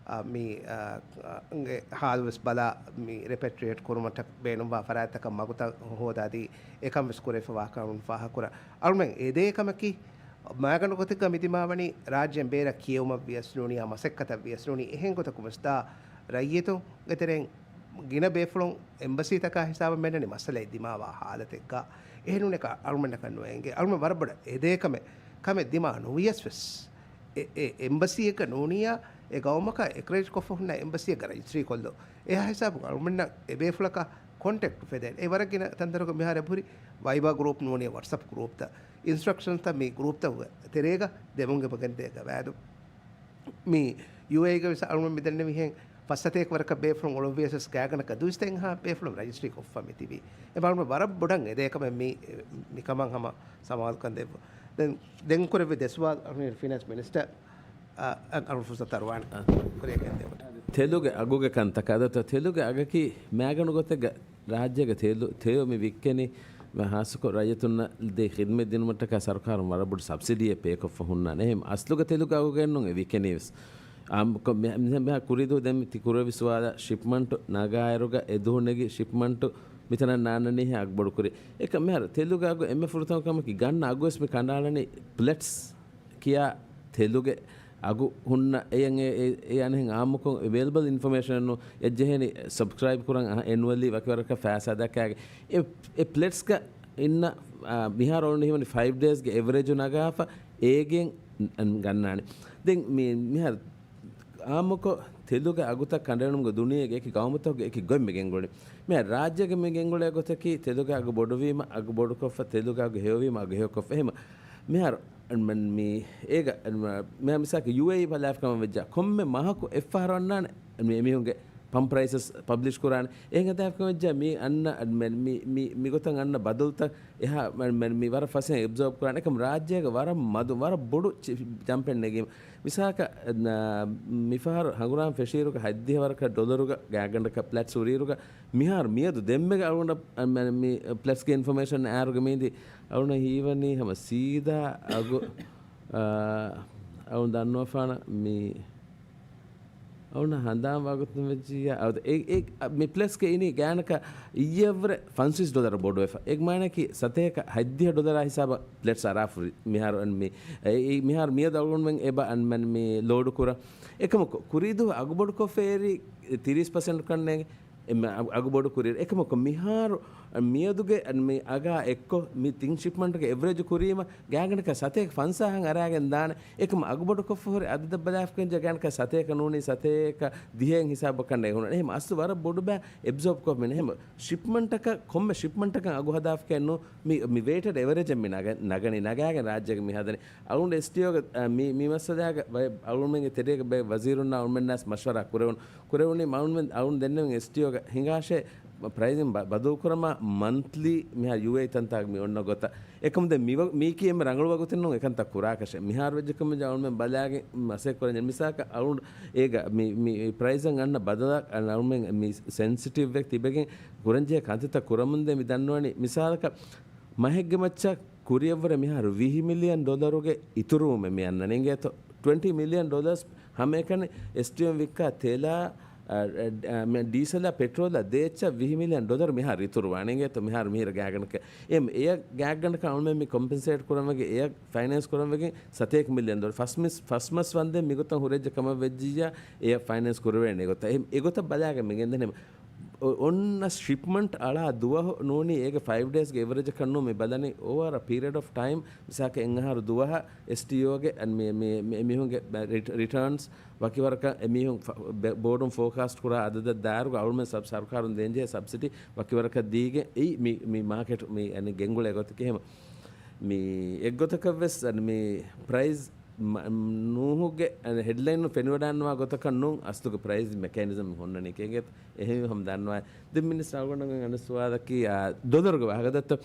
އާ، މި، އާ، އާ، ގެ ހާލު ވެސް ބަލާ، މި ރެޕެޓްރިއޭޓް ކުރުމަށްޓަ ބޭނުންވާ ފަރާތްތަކަށް މަގުތައް ހޯދާދީ، އެކަން ވެސް ކުރެވިފަވާކަން ފާހަގަކުރަން. އަޅުމެން އެދޭ ކަމަކީ، މައިގަނޑު ގޮތެއްގަ މި ދިމާވަނީ، ރާއްޖޭން ބޭރަށް ކިޔެވުމަށް ވިޔަސް ނޫނިއްޔާ، މަސައްކަތަށް ވިޔަސް ނޫނީ، އެހެން ގޮތަކުން ވެސް ދާ ރައްޔިތުންގެ ތެރެއިން ގިނަ ބޭފުޅުން އެމްބަސީތަކާ ހިސާބަށް މެންނަނީ މައްސަލައެއް ދިމާވާ ހާލަތެއްގަ. އެހެންނޫނެކަ އަޅުމެންނަކަށް ނުއެނގޭ. އަޅުމެން ވަރަށް ބޮޑަށް އެދޭ ކަމެއް، ކަމެއް ދިމާ ނުވިޔަސް ވެސް، އެ، އެ އެމްބަސީއެއްގަ ނޫނިއްޔާ، އެ ގައުމަކަށް އެކްރެޑިޓް ކޮށްފަ ހުންނަ އެމްބަސީއެއްގަ ރަޖިސްޓްރީ ކޮށްލުން. އެހާ ހިސާބުން އަޅުމެންނަށް އެ ބޭފުޅަކާ ކޮންޓެކްޓް ފެދޭނެ. އެ ވަރަށް ގިނަ ތަންތަނަކު މިހާރު އެބަހުރި ވައިބާ ގްރޫޕް ނޫނީ ވަޓްސަޕް ގްރޫޕްތައް، އިންސްޓްރަކްޝަންތައް މި ގްރޫޕްތަކުގެ ތެރޭގަ ދެމުން އެބަގެންދޭ ގަވާއިދު. މި ޔޫއޭއީގަ ވެސް އަޅުމެން މިދެންނެވިހެން ފައްސަތޭކަ ވަރަކަށް ބޭފުޅުން އުޅުއްވިޔަސް ގާތްގަނޑަކަށް ދުއިސައްތައެއްހާ ބޭފުޅުން ރަޖިސްޓްރީ ކޮށްފަ މިތިބީ. އެ ބާރުމަ ވަރަށް ބޮޑަށް އެދޭ ކަމެއް މި، މިކަމަށް ހަމަ ސަމާލުކަން ދެއްވުން. ދެން، ދެން ކުރެއްވި ދެ ސުވާލު އަޅުގަނޑު ފިނޭންސް މިނިސްޓަރ، އަ، އަ، އަޅު ފުރުސަތު ތަރުވާނެ. ކުރިއަށް ގެންދެވުން. ތެލުގެ އަގުގެ ކަންތަކާ ދަތު ތެލުގެ އަގަކީ މައިގަނޑު ގޮތެއްގަ ރާއްޖޭގެ ތެލު، ތެޔޮ މި ވިއްކެނީ، މި ހާއްސަކޮށް ރައްޔިތުންނަށް ދޭ ޚިދްމަތް ދިނުމަށްޓަކާ ސަރުކާރުން ވަރަށް ބޮޑު ސަބްސިޑީއެއް ޕޭކޮށްފަ ހުންނާނެ. އެހެން އަސްލުގަ ތެލުގެ އަގުގައެއްނޫން އެ ވިކެނީ ވެސް. އާ، ކޮ-، މި-، މި-، މިހާ ކުރީދު ދެން ތި ކުރެވި ސުވާލަށް ޝިޕްމަންޓު ނަގާއިރުގަ އެ ދުވަހު ނެގި ޝިޕްމަންޓު މިތަނަށް ނާންނަނީ އަގުބޮޑު ކުރި. އެކަ މިހާރު ތެލުގެ އަގު އެންމެ ފުރަތަމަ ކަމަކީ ގަންނަ އަގުވެސް މި ކަނޑާލަނީ ޕްލެޓްސް ކިޔާ ތެލުގެ އަގު ހުންނަ އެޔަން އެ، އެ، އެ އަނެހެން އާއްމުކޮށް އެވޭލަބަލް އިންފޮމޭޝަން އެއްޖެހޭނީ ސަބްސްކްރައިބް ކުރަން އެނުއަލީ ވަކިވަރަކަށް ފައިސާ ދައްކާގެ. އެ، އެ ޕްލެޓްސްގަ އިންނަ، އާ، މިހާރު އޮޅުން ހީވަނީ ފައިވް ޑޭސްގެ އެވްރެޖު ނަގާފަ އޭގެން ގަންނާނެ. ދެން މި-، މިހާރު އާއްމުކޮށް ތެލުގެ އަގުތައް ކަނޑައެޅުމުގެ ދުނިޔޭގެ އެކި ގައުމުތަކުގެ އެކި ގޮތް މި ގެންގުޅި. މިހާރު ރާއްޖޭގެ މި ގެންގުޅޭ ގޮތަކީ ތެލުގެ އަގު ބޮޑުވީމަ، އަގު ބޮޑުކޮށްފަ، ތެލުގެ އަގު ހެޔޮވީމަ، އަގު ހެޔޮކޮށްފަ. އެހެމަ މިހާރު މި އޭގަ މިހާ މިސާކަށް ޔޫއޭއީ ބަލާފަ ކަމަށް ވެއްޖާ ކޮންމެ މަހަކު އެއްފަހަރު އަންނާނެ މި އެމީހުންގެ ޕަމްޕް ޕްރައިސަސް ޕަބްލިޝް ކުރާނެ. އެހެން ހަދާފަ ކަމަށް ވެއްޖާ މި އަންނަ މި، މި، މި ގޮތަށް އަންނަ ބަދަލުތައް އެހާ މި، މި، މި ވަރަށް ފަސޭހަ އެބްޒޯބް ކުރާނެ. އެކަމް ރާއްޖޭގަ ވަރަށް މަދު، ވަރަށް ބޮޑު ޗި-، ޖަމްޕެއް ނެގީމަ. މިސާކަށް، ނަ-، މިފަހަރު ހަނގުރާމަ ފެށިއިރުގަ ހަތްދިހަ ވަރަކަށް ޑޮލަރުގަ ގާތްގަނޑަކަށް ޕްލެޓްސް ހުރިއިރުގަ، މިހާރު މިއަދު ދެންމެގަ އަޅުގަނޑަށް، މި، މި ޕްލެޓްސްގެ އިންފޮމޭޝަން އާރުގަ މީދި އަޅުގަނޑަށް ހީވަނީ ހަމަ ސީދާ އަގު، އާ، އަޅުން ދަންނަވާފާނަ މި އަޅުން ހަނދާން ވާގޮތުން ވެއްޖިއްޔާ، އަ، އެ، އެ، އަ، މި ޕްލެޓްސްގެ އިނީ ގާތްގަނޑަކަށް އިއްޔެއަށްވުރެ ފަންސަވީސް ޑޮލަރ ބޮޑުވެފަ. އެ މާނައަކީ ސަތޭކަ ހަތްދިހަ ޑޮލަރާ ހިސާބަށް ޕްލެޓްސް އަރާފަ ހުރި. މިހާރު އަން މި، އެ، އެ، މިހާރު މިއަދު އަޅުގަނޑުމެން އެބަ އަންމެން މި ލޯޑު ކުރަން. އެކަމަކު ކުރީދު އަގުބޮޑުކޮށްފައިރީ ތިރީސް ޕަސެންޓް ކަންނޭނގެ. އެ މަ-، އަގު، އަގުބޮޑު ކުރިއިރު. އެކަމަކު މިހާރު މިއަދުގެ މި އަގާ އެއްކޮށް މި ތިން ޝިޕްމަންޓްގެ އެވްރެޖް ކުރީމަ ގާތްގަނޑަކަށް ސަތޭކަ ފަންސާހަށް އަރާގެން ދާނެ. އެކަމަ އަގުބޮޑުކޮށްފަ ހުރި އަދަދަށް ބަލާފަ ކަމަށް ވެއްޖާ ގާތްގަނޑަކަށް ސަތޭކަ ނޫނީ ސަތޭކަ ދިހައިން ހިސާބަކަށް ނޭނގުނަން. އެހެން އަސްލު ވަރަށް ބޮޑު ބައެއް އެބްޒޯބް ކޮށްމިން. އެހެން ޝިޕްމަންޓަކަށް، ކޮންމެ ޝިޕްމަންޓަކަށް އަގު ހަދާފަކަށް ނޫ، މި، މި ވޭޓެޑް އެވަރެޖެއް މި ނަގަ-، ނަގަނީ، ނަގާގެން ރާއްޖޭގަ މި ހަދަނީ. އަޅުގަނޑު އެސްޓީއޯގެ، އަ، މި، މި މައްސަލާގަ ބައެއް އަޅުގަނޑުމެންގެ ތެރޭގަ ބައެއް ވަޒީރުންނާ އަޅުމެންނާސް މަޝްވަރާ ކުރެވުނު، ކުރެވުނީ އަޅުމެން، އަޅުން ދެންނެވިން އެސްޓީއޯގަ ހިނގާށޭ ޕްރައިޒިން ބަ-، ބަދަލު ކުރަމާ މަންތްލީ މިހާ ޔޫއޭ ތަންތާގަ މި އޮންނަ ގޮތަށް. އެކަމު ދެން މި ވަ-، މީކީ އެންމެ ރަނގަޅު ވަގުތެއް ނޫން އެކަންތައް ކުރާކަށެއް. މިހާރު ވެއްޖެ ކަމަށް އަޅުމެން ބަލާގެން މަސައްކަތް ކުރަން ޖެހޭ. މިސާކަށް އަޅުން އޭގަ މި، މި ޕްރައިޒަށް އަންނަ ބަދަލަށް އަން އަޅުމެން މި ސެންސިޓިވް ވެ ތިބެގެން ކުރަންޖެހޭ ކަންތައްތައް ކުރަމުންދޭ މި ދަންނަވަނީ. މިސާލަކަށް މަހެއްގެ މައްޗަށް ކުރިއަށްވުރެ މިހާރު ވިހި މިލިއަން ޑޮލަރުގެ އިތުރުވުމެއް މި އަންނަނީ އިނގޭތޯ. ޓްވެންޓީ މިލިއަން ޑޮލަރސް ހަމައެކަނި އެސްޓީއޯ ވިއްކާ ތެލާ، އަ، އަ، އަ، މެ-، ޑީސަލާ ޕެޓްރޯލާ ދޭއްޗަށް ވިހި މިލިއަން ޑޮލަރު މިހާރު އިތުރުވާނެ އިނގޭތޯ. މިހާރު މިހިރަ ގާތްގަނޑަކަށް. އެ، އެޔަށް ގާތްގަނޑަކަށް އަޅުމެން މި ކޮމްޕެންސޭޓް ކުރަންވެގެން އެޔަށް ފައިނޭންސް ކުރަންވެގެން ސަތޭކަ މިލިއަން ޑޮލަރު. ފަސް މިސް-، ފަސް މަސް ވަންދެން މިގޮތަށް ހުރެއްޖެ ކަމަށް ވެއްޖިއްޔާ އެޔަށް ފައިނޭންސް ކުރެވޭނެ ގޮތަށް. އެ، އެގޮތަށް ބަލާގެން މި ގެންދަނީ. އޮ-، އޮންނަ ޝިޕްމަންޓް އަޅާ ދުވަހު ނޫނީ އޭގެ ފައިވް ޑޭސްގެ އެވްރެޖަކަށް ނޫން މި ބަލަނީ އޯވަރ ޕީރިއަޑް އޮފް ޓައިމް. މިސާކަށް އެއް އަހަރު ދުވަހަށް އެސްޓީއޯގެ އަން މި، މި، މި، މީހުންގެ ރިޓް-، ރިޓާންސް ވަކިވަރަކަށް އެމީހުން ފަ-، ބެ-، ބޯޑުން ފޯކާސްޓް ކުރާ އަދަދަށް ދާއިރުގަ އަޅުމެން ސަބް-، ސަރުކާރުން ދޭންޖެހޭ ސަބްސިޑީ ވަކިވަރަކަށް ދީގެން އެއީ މި، މި މާކެޓް މި އަނެއް ގެންގުޅޭ ގޮތަކީ. އެހެމަ މި އެއްގޮތަކަށް ވެސް އަން މި ޕްރައިސް މަ-، ނޫހުގެ އަން ހެޑްލައިން ފެނިވަޑާންވާ ގޮތަކަށް ނޫން އަސްލުގެ ޕްރައިސް މެކޭނިޒަމް ހުންނަނީ ކޭގެ އެހެން ހަމަ ދަންނަވާ. ދެން މިނިސްޓަރ އަޅުގަނޑުގެ އަނެއް ސުވާލަކީ، އާ، ޑޮލަރުގެ ވާހަކަ ދައްތަ.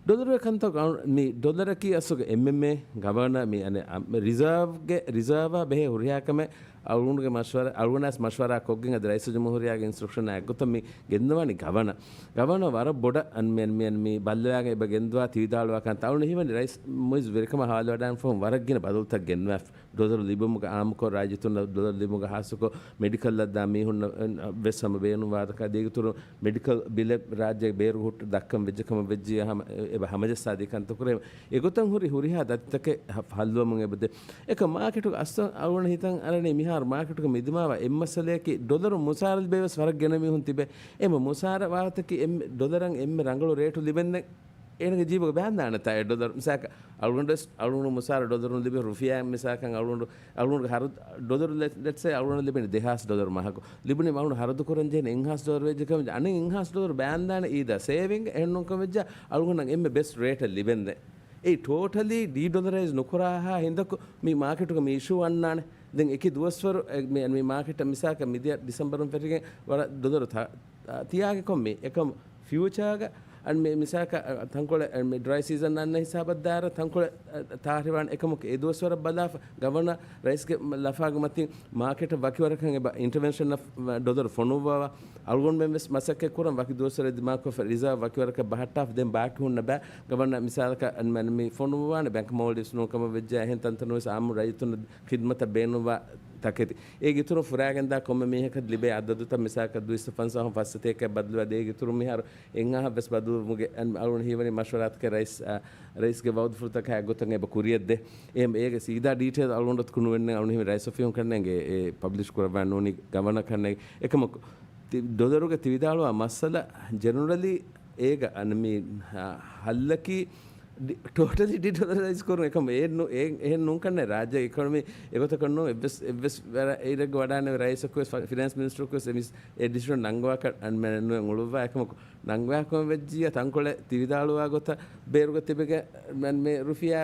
ޑޮލަރުގެ ކަންތައް ގަ-، މި ޑޮލަރަކީ އަސްލުގެ އެމްއެމްއޭ ގަވަނަ މި އަނެ، އަ، މި ރިޒާވްގެ، ރިޒާވާ ބެހޭ ހުރިހާ ކަމެއް އަޅުގަނޑުގެ މަޝްވަރާ، އަޅުގަނޑާސް މަޝްވަރާ ކޮށްގެން އަދި ރައީސުލްޖުމްހޫރިއްޔާގެ އިންސްޓްރަކްޝަނާ އެއްގޮތަށް މި ގެންދަވާނީ ގަވަނަ. ގަވަނަ ވަރަށް ބޮޑަށް އަން މި، މި، މި ބައްލަވާގެން އެބަ ގެންދަވާ ތިވިދާޅުވާ ކަންތައް. އަޅުގަނޑު ހީވަނީ ރައީސް މުއިއްޒު ވެރިކަމަށް ހަވާލުވެވަޑައިގެންފަހުން ވަރަށް ގިނަ ބަދަލުތައް ގެންނުވާފަ. ޑޮލަރު ލިބުމުގެ އާއްމުކޮށް، ރާއްޖެތުން ޑޮލަރު ލިބުމުގެ ހާއްސަކޮށް، މެޑިކަލްއަށް ދާ މީހުންނަށް ވެސް ހަމަ ބޭނުންވާ ކަންތައް. ދޭގެތުރު މެޑިކަލް ބިލެއް ރާއްޖޭގެ ބޭރު ހުއްޓަ ދައްކަން ވެއްޖެ ކަމަށް ވެއްޖިއްޔާ ހަމަ އެބަ ހަމަޖައްސާދީ ކަންތައް ކުރޭ. އެގޮތަށް ހުރި ހުރިހާ ދަތިތަކެއް ހަ-، ހައްލުވަމުން އެބަދޭ. އެކަމް މާކެޓުގެ އަސްލު އަޅުގަނޑު ހިތަށް އަރަނީ މިހާރު މާކެޓުގަ މިދިމާވާ އެއްމައްސަލަޔަކީ ޑޮލަރު މުސާރަ ލިބޭވެސް ވަރަށް ގިނަ މީހުން ތިބޭ. އެމަ މުސާރަ ވާހަކަތަކީ އެންމެ ޑޮލަރަށް އެންމެ ރަނގަޅު ރޭޓު ލިބެންދެން އޭނަގެ ޖީބުގަ ބާންދާނެތާ އެ ޑޮލަރު. މިސާކަށް އަޅުގަނޑުވެސް އަޅުގަނޑު މުސާރަ ޑޮލަރުން ލިބޭ ރުފިޔާ މިސާކަށް އަޅުގަނޑު، އަޅުގަނޑުގެ ހަރުދު ޑޮލަރު ލެ-، ލެޓްސޭ އަޅުގަނޑު ލިބެނީ ދެހާސް ޑޮލަރު މަހަކު. ލިބުނީ އަޅުގަނޑު ހަރަދު ކުރަން ޖެހެނީ އެއްހާސް ޑޮލަރު ވެއްޖެ ކަމަށް އަނެއް އެއްހާސް ޑޮލަރު ބާންދާނެ އީދާ ސޭވިންގ އެހެންނޫން ކަމަށް ވެއްޖާ އަޅުގަނޑަށް އެންމެ ބެސްޓް ރޭޓެއް ލިބެންދެން. އެއީ ޓޯޓަލީ ޑީޑޮލަރައިޒް ނުކުރާހާ ހިނދަކު މި މާކެޓުގަ މި އިޝޫ އަންނާނެ. ދެން އެކި ދުވަސްވަރު އެ، މި، މި މާކެޓަށް މިސާކަށް މިދިޔަ ޑިސެމްބަރުން ފެށިގެން ވަރަށް ޑޮލަރު ތަ-، ތިޔާގެ ކޮންމި އެކަމް ފިއުޗާގަ އަން މި މިސާކަށް ތަންކޮޅެއް މި ޑްރައި ސީޒަން އަންނަ ހިސާބަށް ދާއިރަށް ތަންކޮޅެއް ތާހިރުވާނެ. އެކަމަކު އެ ދުވަސްވަރަށް ބަލާފަ ގަވަނަ ރައީސްގެ ލަފާގެ މަތިން މާކެޓަށް ވަކިވަރަކަށް އެބަ އިންޓަވެންޝަން އޮފް ޑޮލަރު ފޮނުއްވާ. އަޅުގަނޑުމެން ވެސް މަސައްކަތް ކުރަން ވަކި ދުވަސްވަރެއް ދިމާކޮށްފަ ރިޒާވް ވަކިވަރަކަށް ބަހައްޓާފަ ދެން ބާކީ ހުންނަ ބައި ގަވަނަ މިސާލަކަށް އަން މި ފޮނުއްވާނެ ބެންކް މޯލްޑިވްސް ނޫން ކަމަށް ވެއްޖާ އެހެން ތަންތަނުން ވެސް އާއްމު ރައްޔިތުން ޚިދްމަތަށް ބޭނުންވާ ތަކެތި. އޭގެ އިތުރުން ފުރާގެންދާ ކޮންމެ މީހަކަށް ލިބޭ އަދަދުތައް މިސާލަކަށް ދުއިސައްތަ ފަންސާހުން ފަސްސަތޭކައަށް ބަދަލުވާ ދޭ. އޭގެ އިތުރުން މިހާރު އެއްހާހަށް ވެސް ބަދަލުވުމުގެ އަޅުގަނޑު ހީވަނީ މަޝްވަރާތަކެއް ރައީސް، އާ، ރައީސްގެ ވައުދުފުޅުތަކާ އެއްގޮތަށް އެބަ ކުރިޔަށްދޭ. އެހެން އޭގެ ސީދާ ޑީޓެއިލް އަޅުގަނޑު އަތު ނުވެންނެ އަޅުގަނޑު ހީވަނީ ރައީސް އޮފީހުން ކަންނޭނގެ އެ ޕަބްލިޝް ކުރައްވާ ނޫނީ ގަވަނަ ކަންނޭނގެ. އެކަމަކު، ތި-، ޑޮލަރުގެ ތިވިދާޅުވާ މައްސަލަ ޖެނެރަލީ އޭގަ އަން މި، އާ، ހައްލަކީ ޑި-، ޓޯޓަލީ ޑިޑޮލަރައިޒް ކުރުން. އެކަމަ އެ ނު-، އެ-، އެހެން ނޫން ކަންނޭ ރާއްޖޭގެ އިކޮނޮމީ އެގޮތަކަށް ނޫން. އެއްވެސް، އެއްވެސް ވަރަށް އެއިރެއްގަ ވަޑާނެ ރައީސަކު ވެސް ފަ-، ފިނޭންސް މިނިސްޓަރަކު ވެސް އެ މިސް-، އެ ޑިސިޝަން ނަންގަވާކަށް އަން މެ ނުވެ އުޅުއްވާ. އެކަމަކު ނަންގަވާކަމަށް ވެއްޖިއްޔާ ތަންކޮޅެއް ތިވިދާޅުވާ ގޮތަށް ބޭރުގަ ތިބެގެ މެ-، މެ ރުފިޔާ،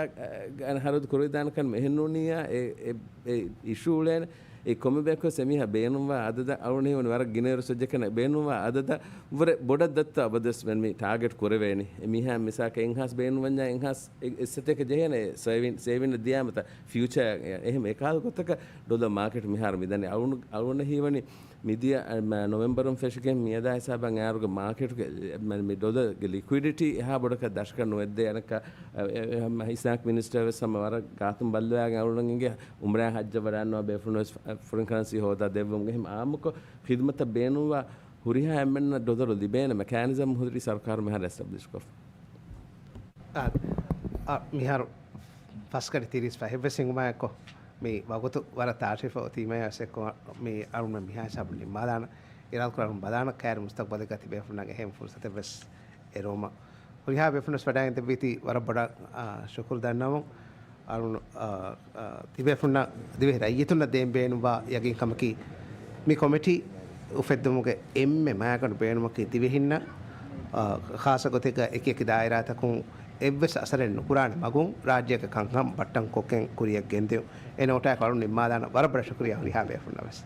އަ، ހަރަދު ކުރެވިދާނެ ކަން އެހެން ނޫނިއްޔާ އެ، އެ، އެ އިޝޫ އުޅޭނެ. އެ ކޮންމެ ބަޔަކުވެސް އެމީހާ ބޭނުންވާ އަދަދަށް އަޅުގަނޑު ހީވަނީ ވަރަށް ގިނަ އިރު ސަޖެކަނ ބޭނުންވާ އަދަދަށް ވުރެ ބޮޑަށް ދައްތަ އަބަދުވެސް މެން މި ޓާގެޓް ކުރެވޭނީ. އެމީހާ މިސާކަށް އެއްހާސް ބޭނުންވަންޏާ އެއްހާސް އެ-، އެއްސަތޭކަ ޖެހޭނެ ސޭވިން، ސޭވިން ދިޔާމަތަ ފިއުޗާ އެ-، އެހެން އެކާލު ގޮތަކަށް ޑޮލަރ މާކެޓް މިހާރު މިދަނީ. އަޅުގަނޑު، އަޅުގަނޑަށް ހީވަނީ މިދިޔަ، އަ، މަ-، ނޮވެމްބަރުން ފެށިގެން މިއަދާ ހިސާބަށް އައިއިރުގެ މާކެޓުގެ މަ-، މި ޑޮލަރގެ ލިކުއިޑިޓީ އެހާ ބޮޑަކަށް ދަށަކަށް ނުވެއްދޭ. އަނެއްކާ، އެ، އެ، އެ، ހަމަ އިސްނާކް މިނިސްޓަރ ވެސް ހަމަ ވަރަށް ގާތުން ބައްލަވާގެން އަޅުގަނޑު އިނގޭ އުމްރާ ހައްޖަށް ވަޑާންނަވާ ބޭފުޅުން ވެސް ފޮ-، ފޮރިން ކަރަންސީ ހޯދާ ދެއްވުމުގެ އެހެން އާއްމުކޮށް ޚިދުމަތަށް ބޭނުންވާ ހުރިހާ އެންމެންނަށް ޑޮލަރު ލިބޭނަމަ މެކޭނިޒަމް ހުރި ސަރުކާރު މިހާރު އެސްޓަބްލިޝް ކޮށްފަ. އާ، އާ، މިހާރު ފަސް ގަޑި ތިރީސް ފަހެއް ވެސް ހިނގުމާއެކު މި ވަގުތު ވަރަށް ތާށިފަ އޮތީމައާ އެސެއްކޮ މި އަޅުން މިހާ ހިސާބުން ނިންމާލާނަ. އިރާދަކުރާ އަޅުން ބަލާނަ ކައިރި މުސްތަޤްބަލެއްގަ ތިބޭފުންނަށް އެހެން ފުރުސަތެއް ވެސް އެރުވުމަށް. ހުރިހާ ބޭފުންވެސް ވަޑައިގެން ދެއްވީތީ ވަރަށް ބޮޑަށް، އާ، ޝުކުރު ދަންނަވަމުން. އަޅުން، އާ، އާ، ތިބޭފުންނަށް ދިވެހި ރައްޔިތުންނަށް ދޭން ބޭނުންވާ ޔަގީންކަމަކީ، މި ކޮމިޓީ އުފެއްދުމުގެ އެންމެ މައިގަނޑު ބޭނުމަކީ ދިވެހިންނަށް، އާ، ޚާއްޞަ ގޮތެއްގަ އެކިއެކި ދާއިރާތަކުން އެއްވެސް އަސަރެއް ނުކުރާނެ މަގުން ރާއްޖޭގެ ކަންކަން ބައްޓަން ކޮށްގެން ކުރިޔަށް ގެންދިއުން. އެ ނޯޓާއެކު އަޅުން ނިންމާލާނަ. ވަރަށް ބޮޑަށް ޝުކުރިއްޔާ ހުރިހާ ބޭފުންނަށް ވެސް.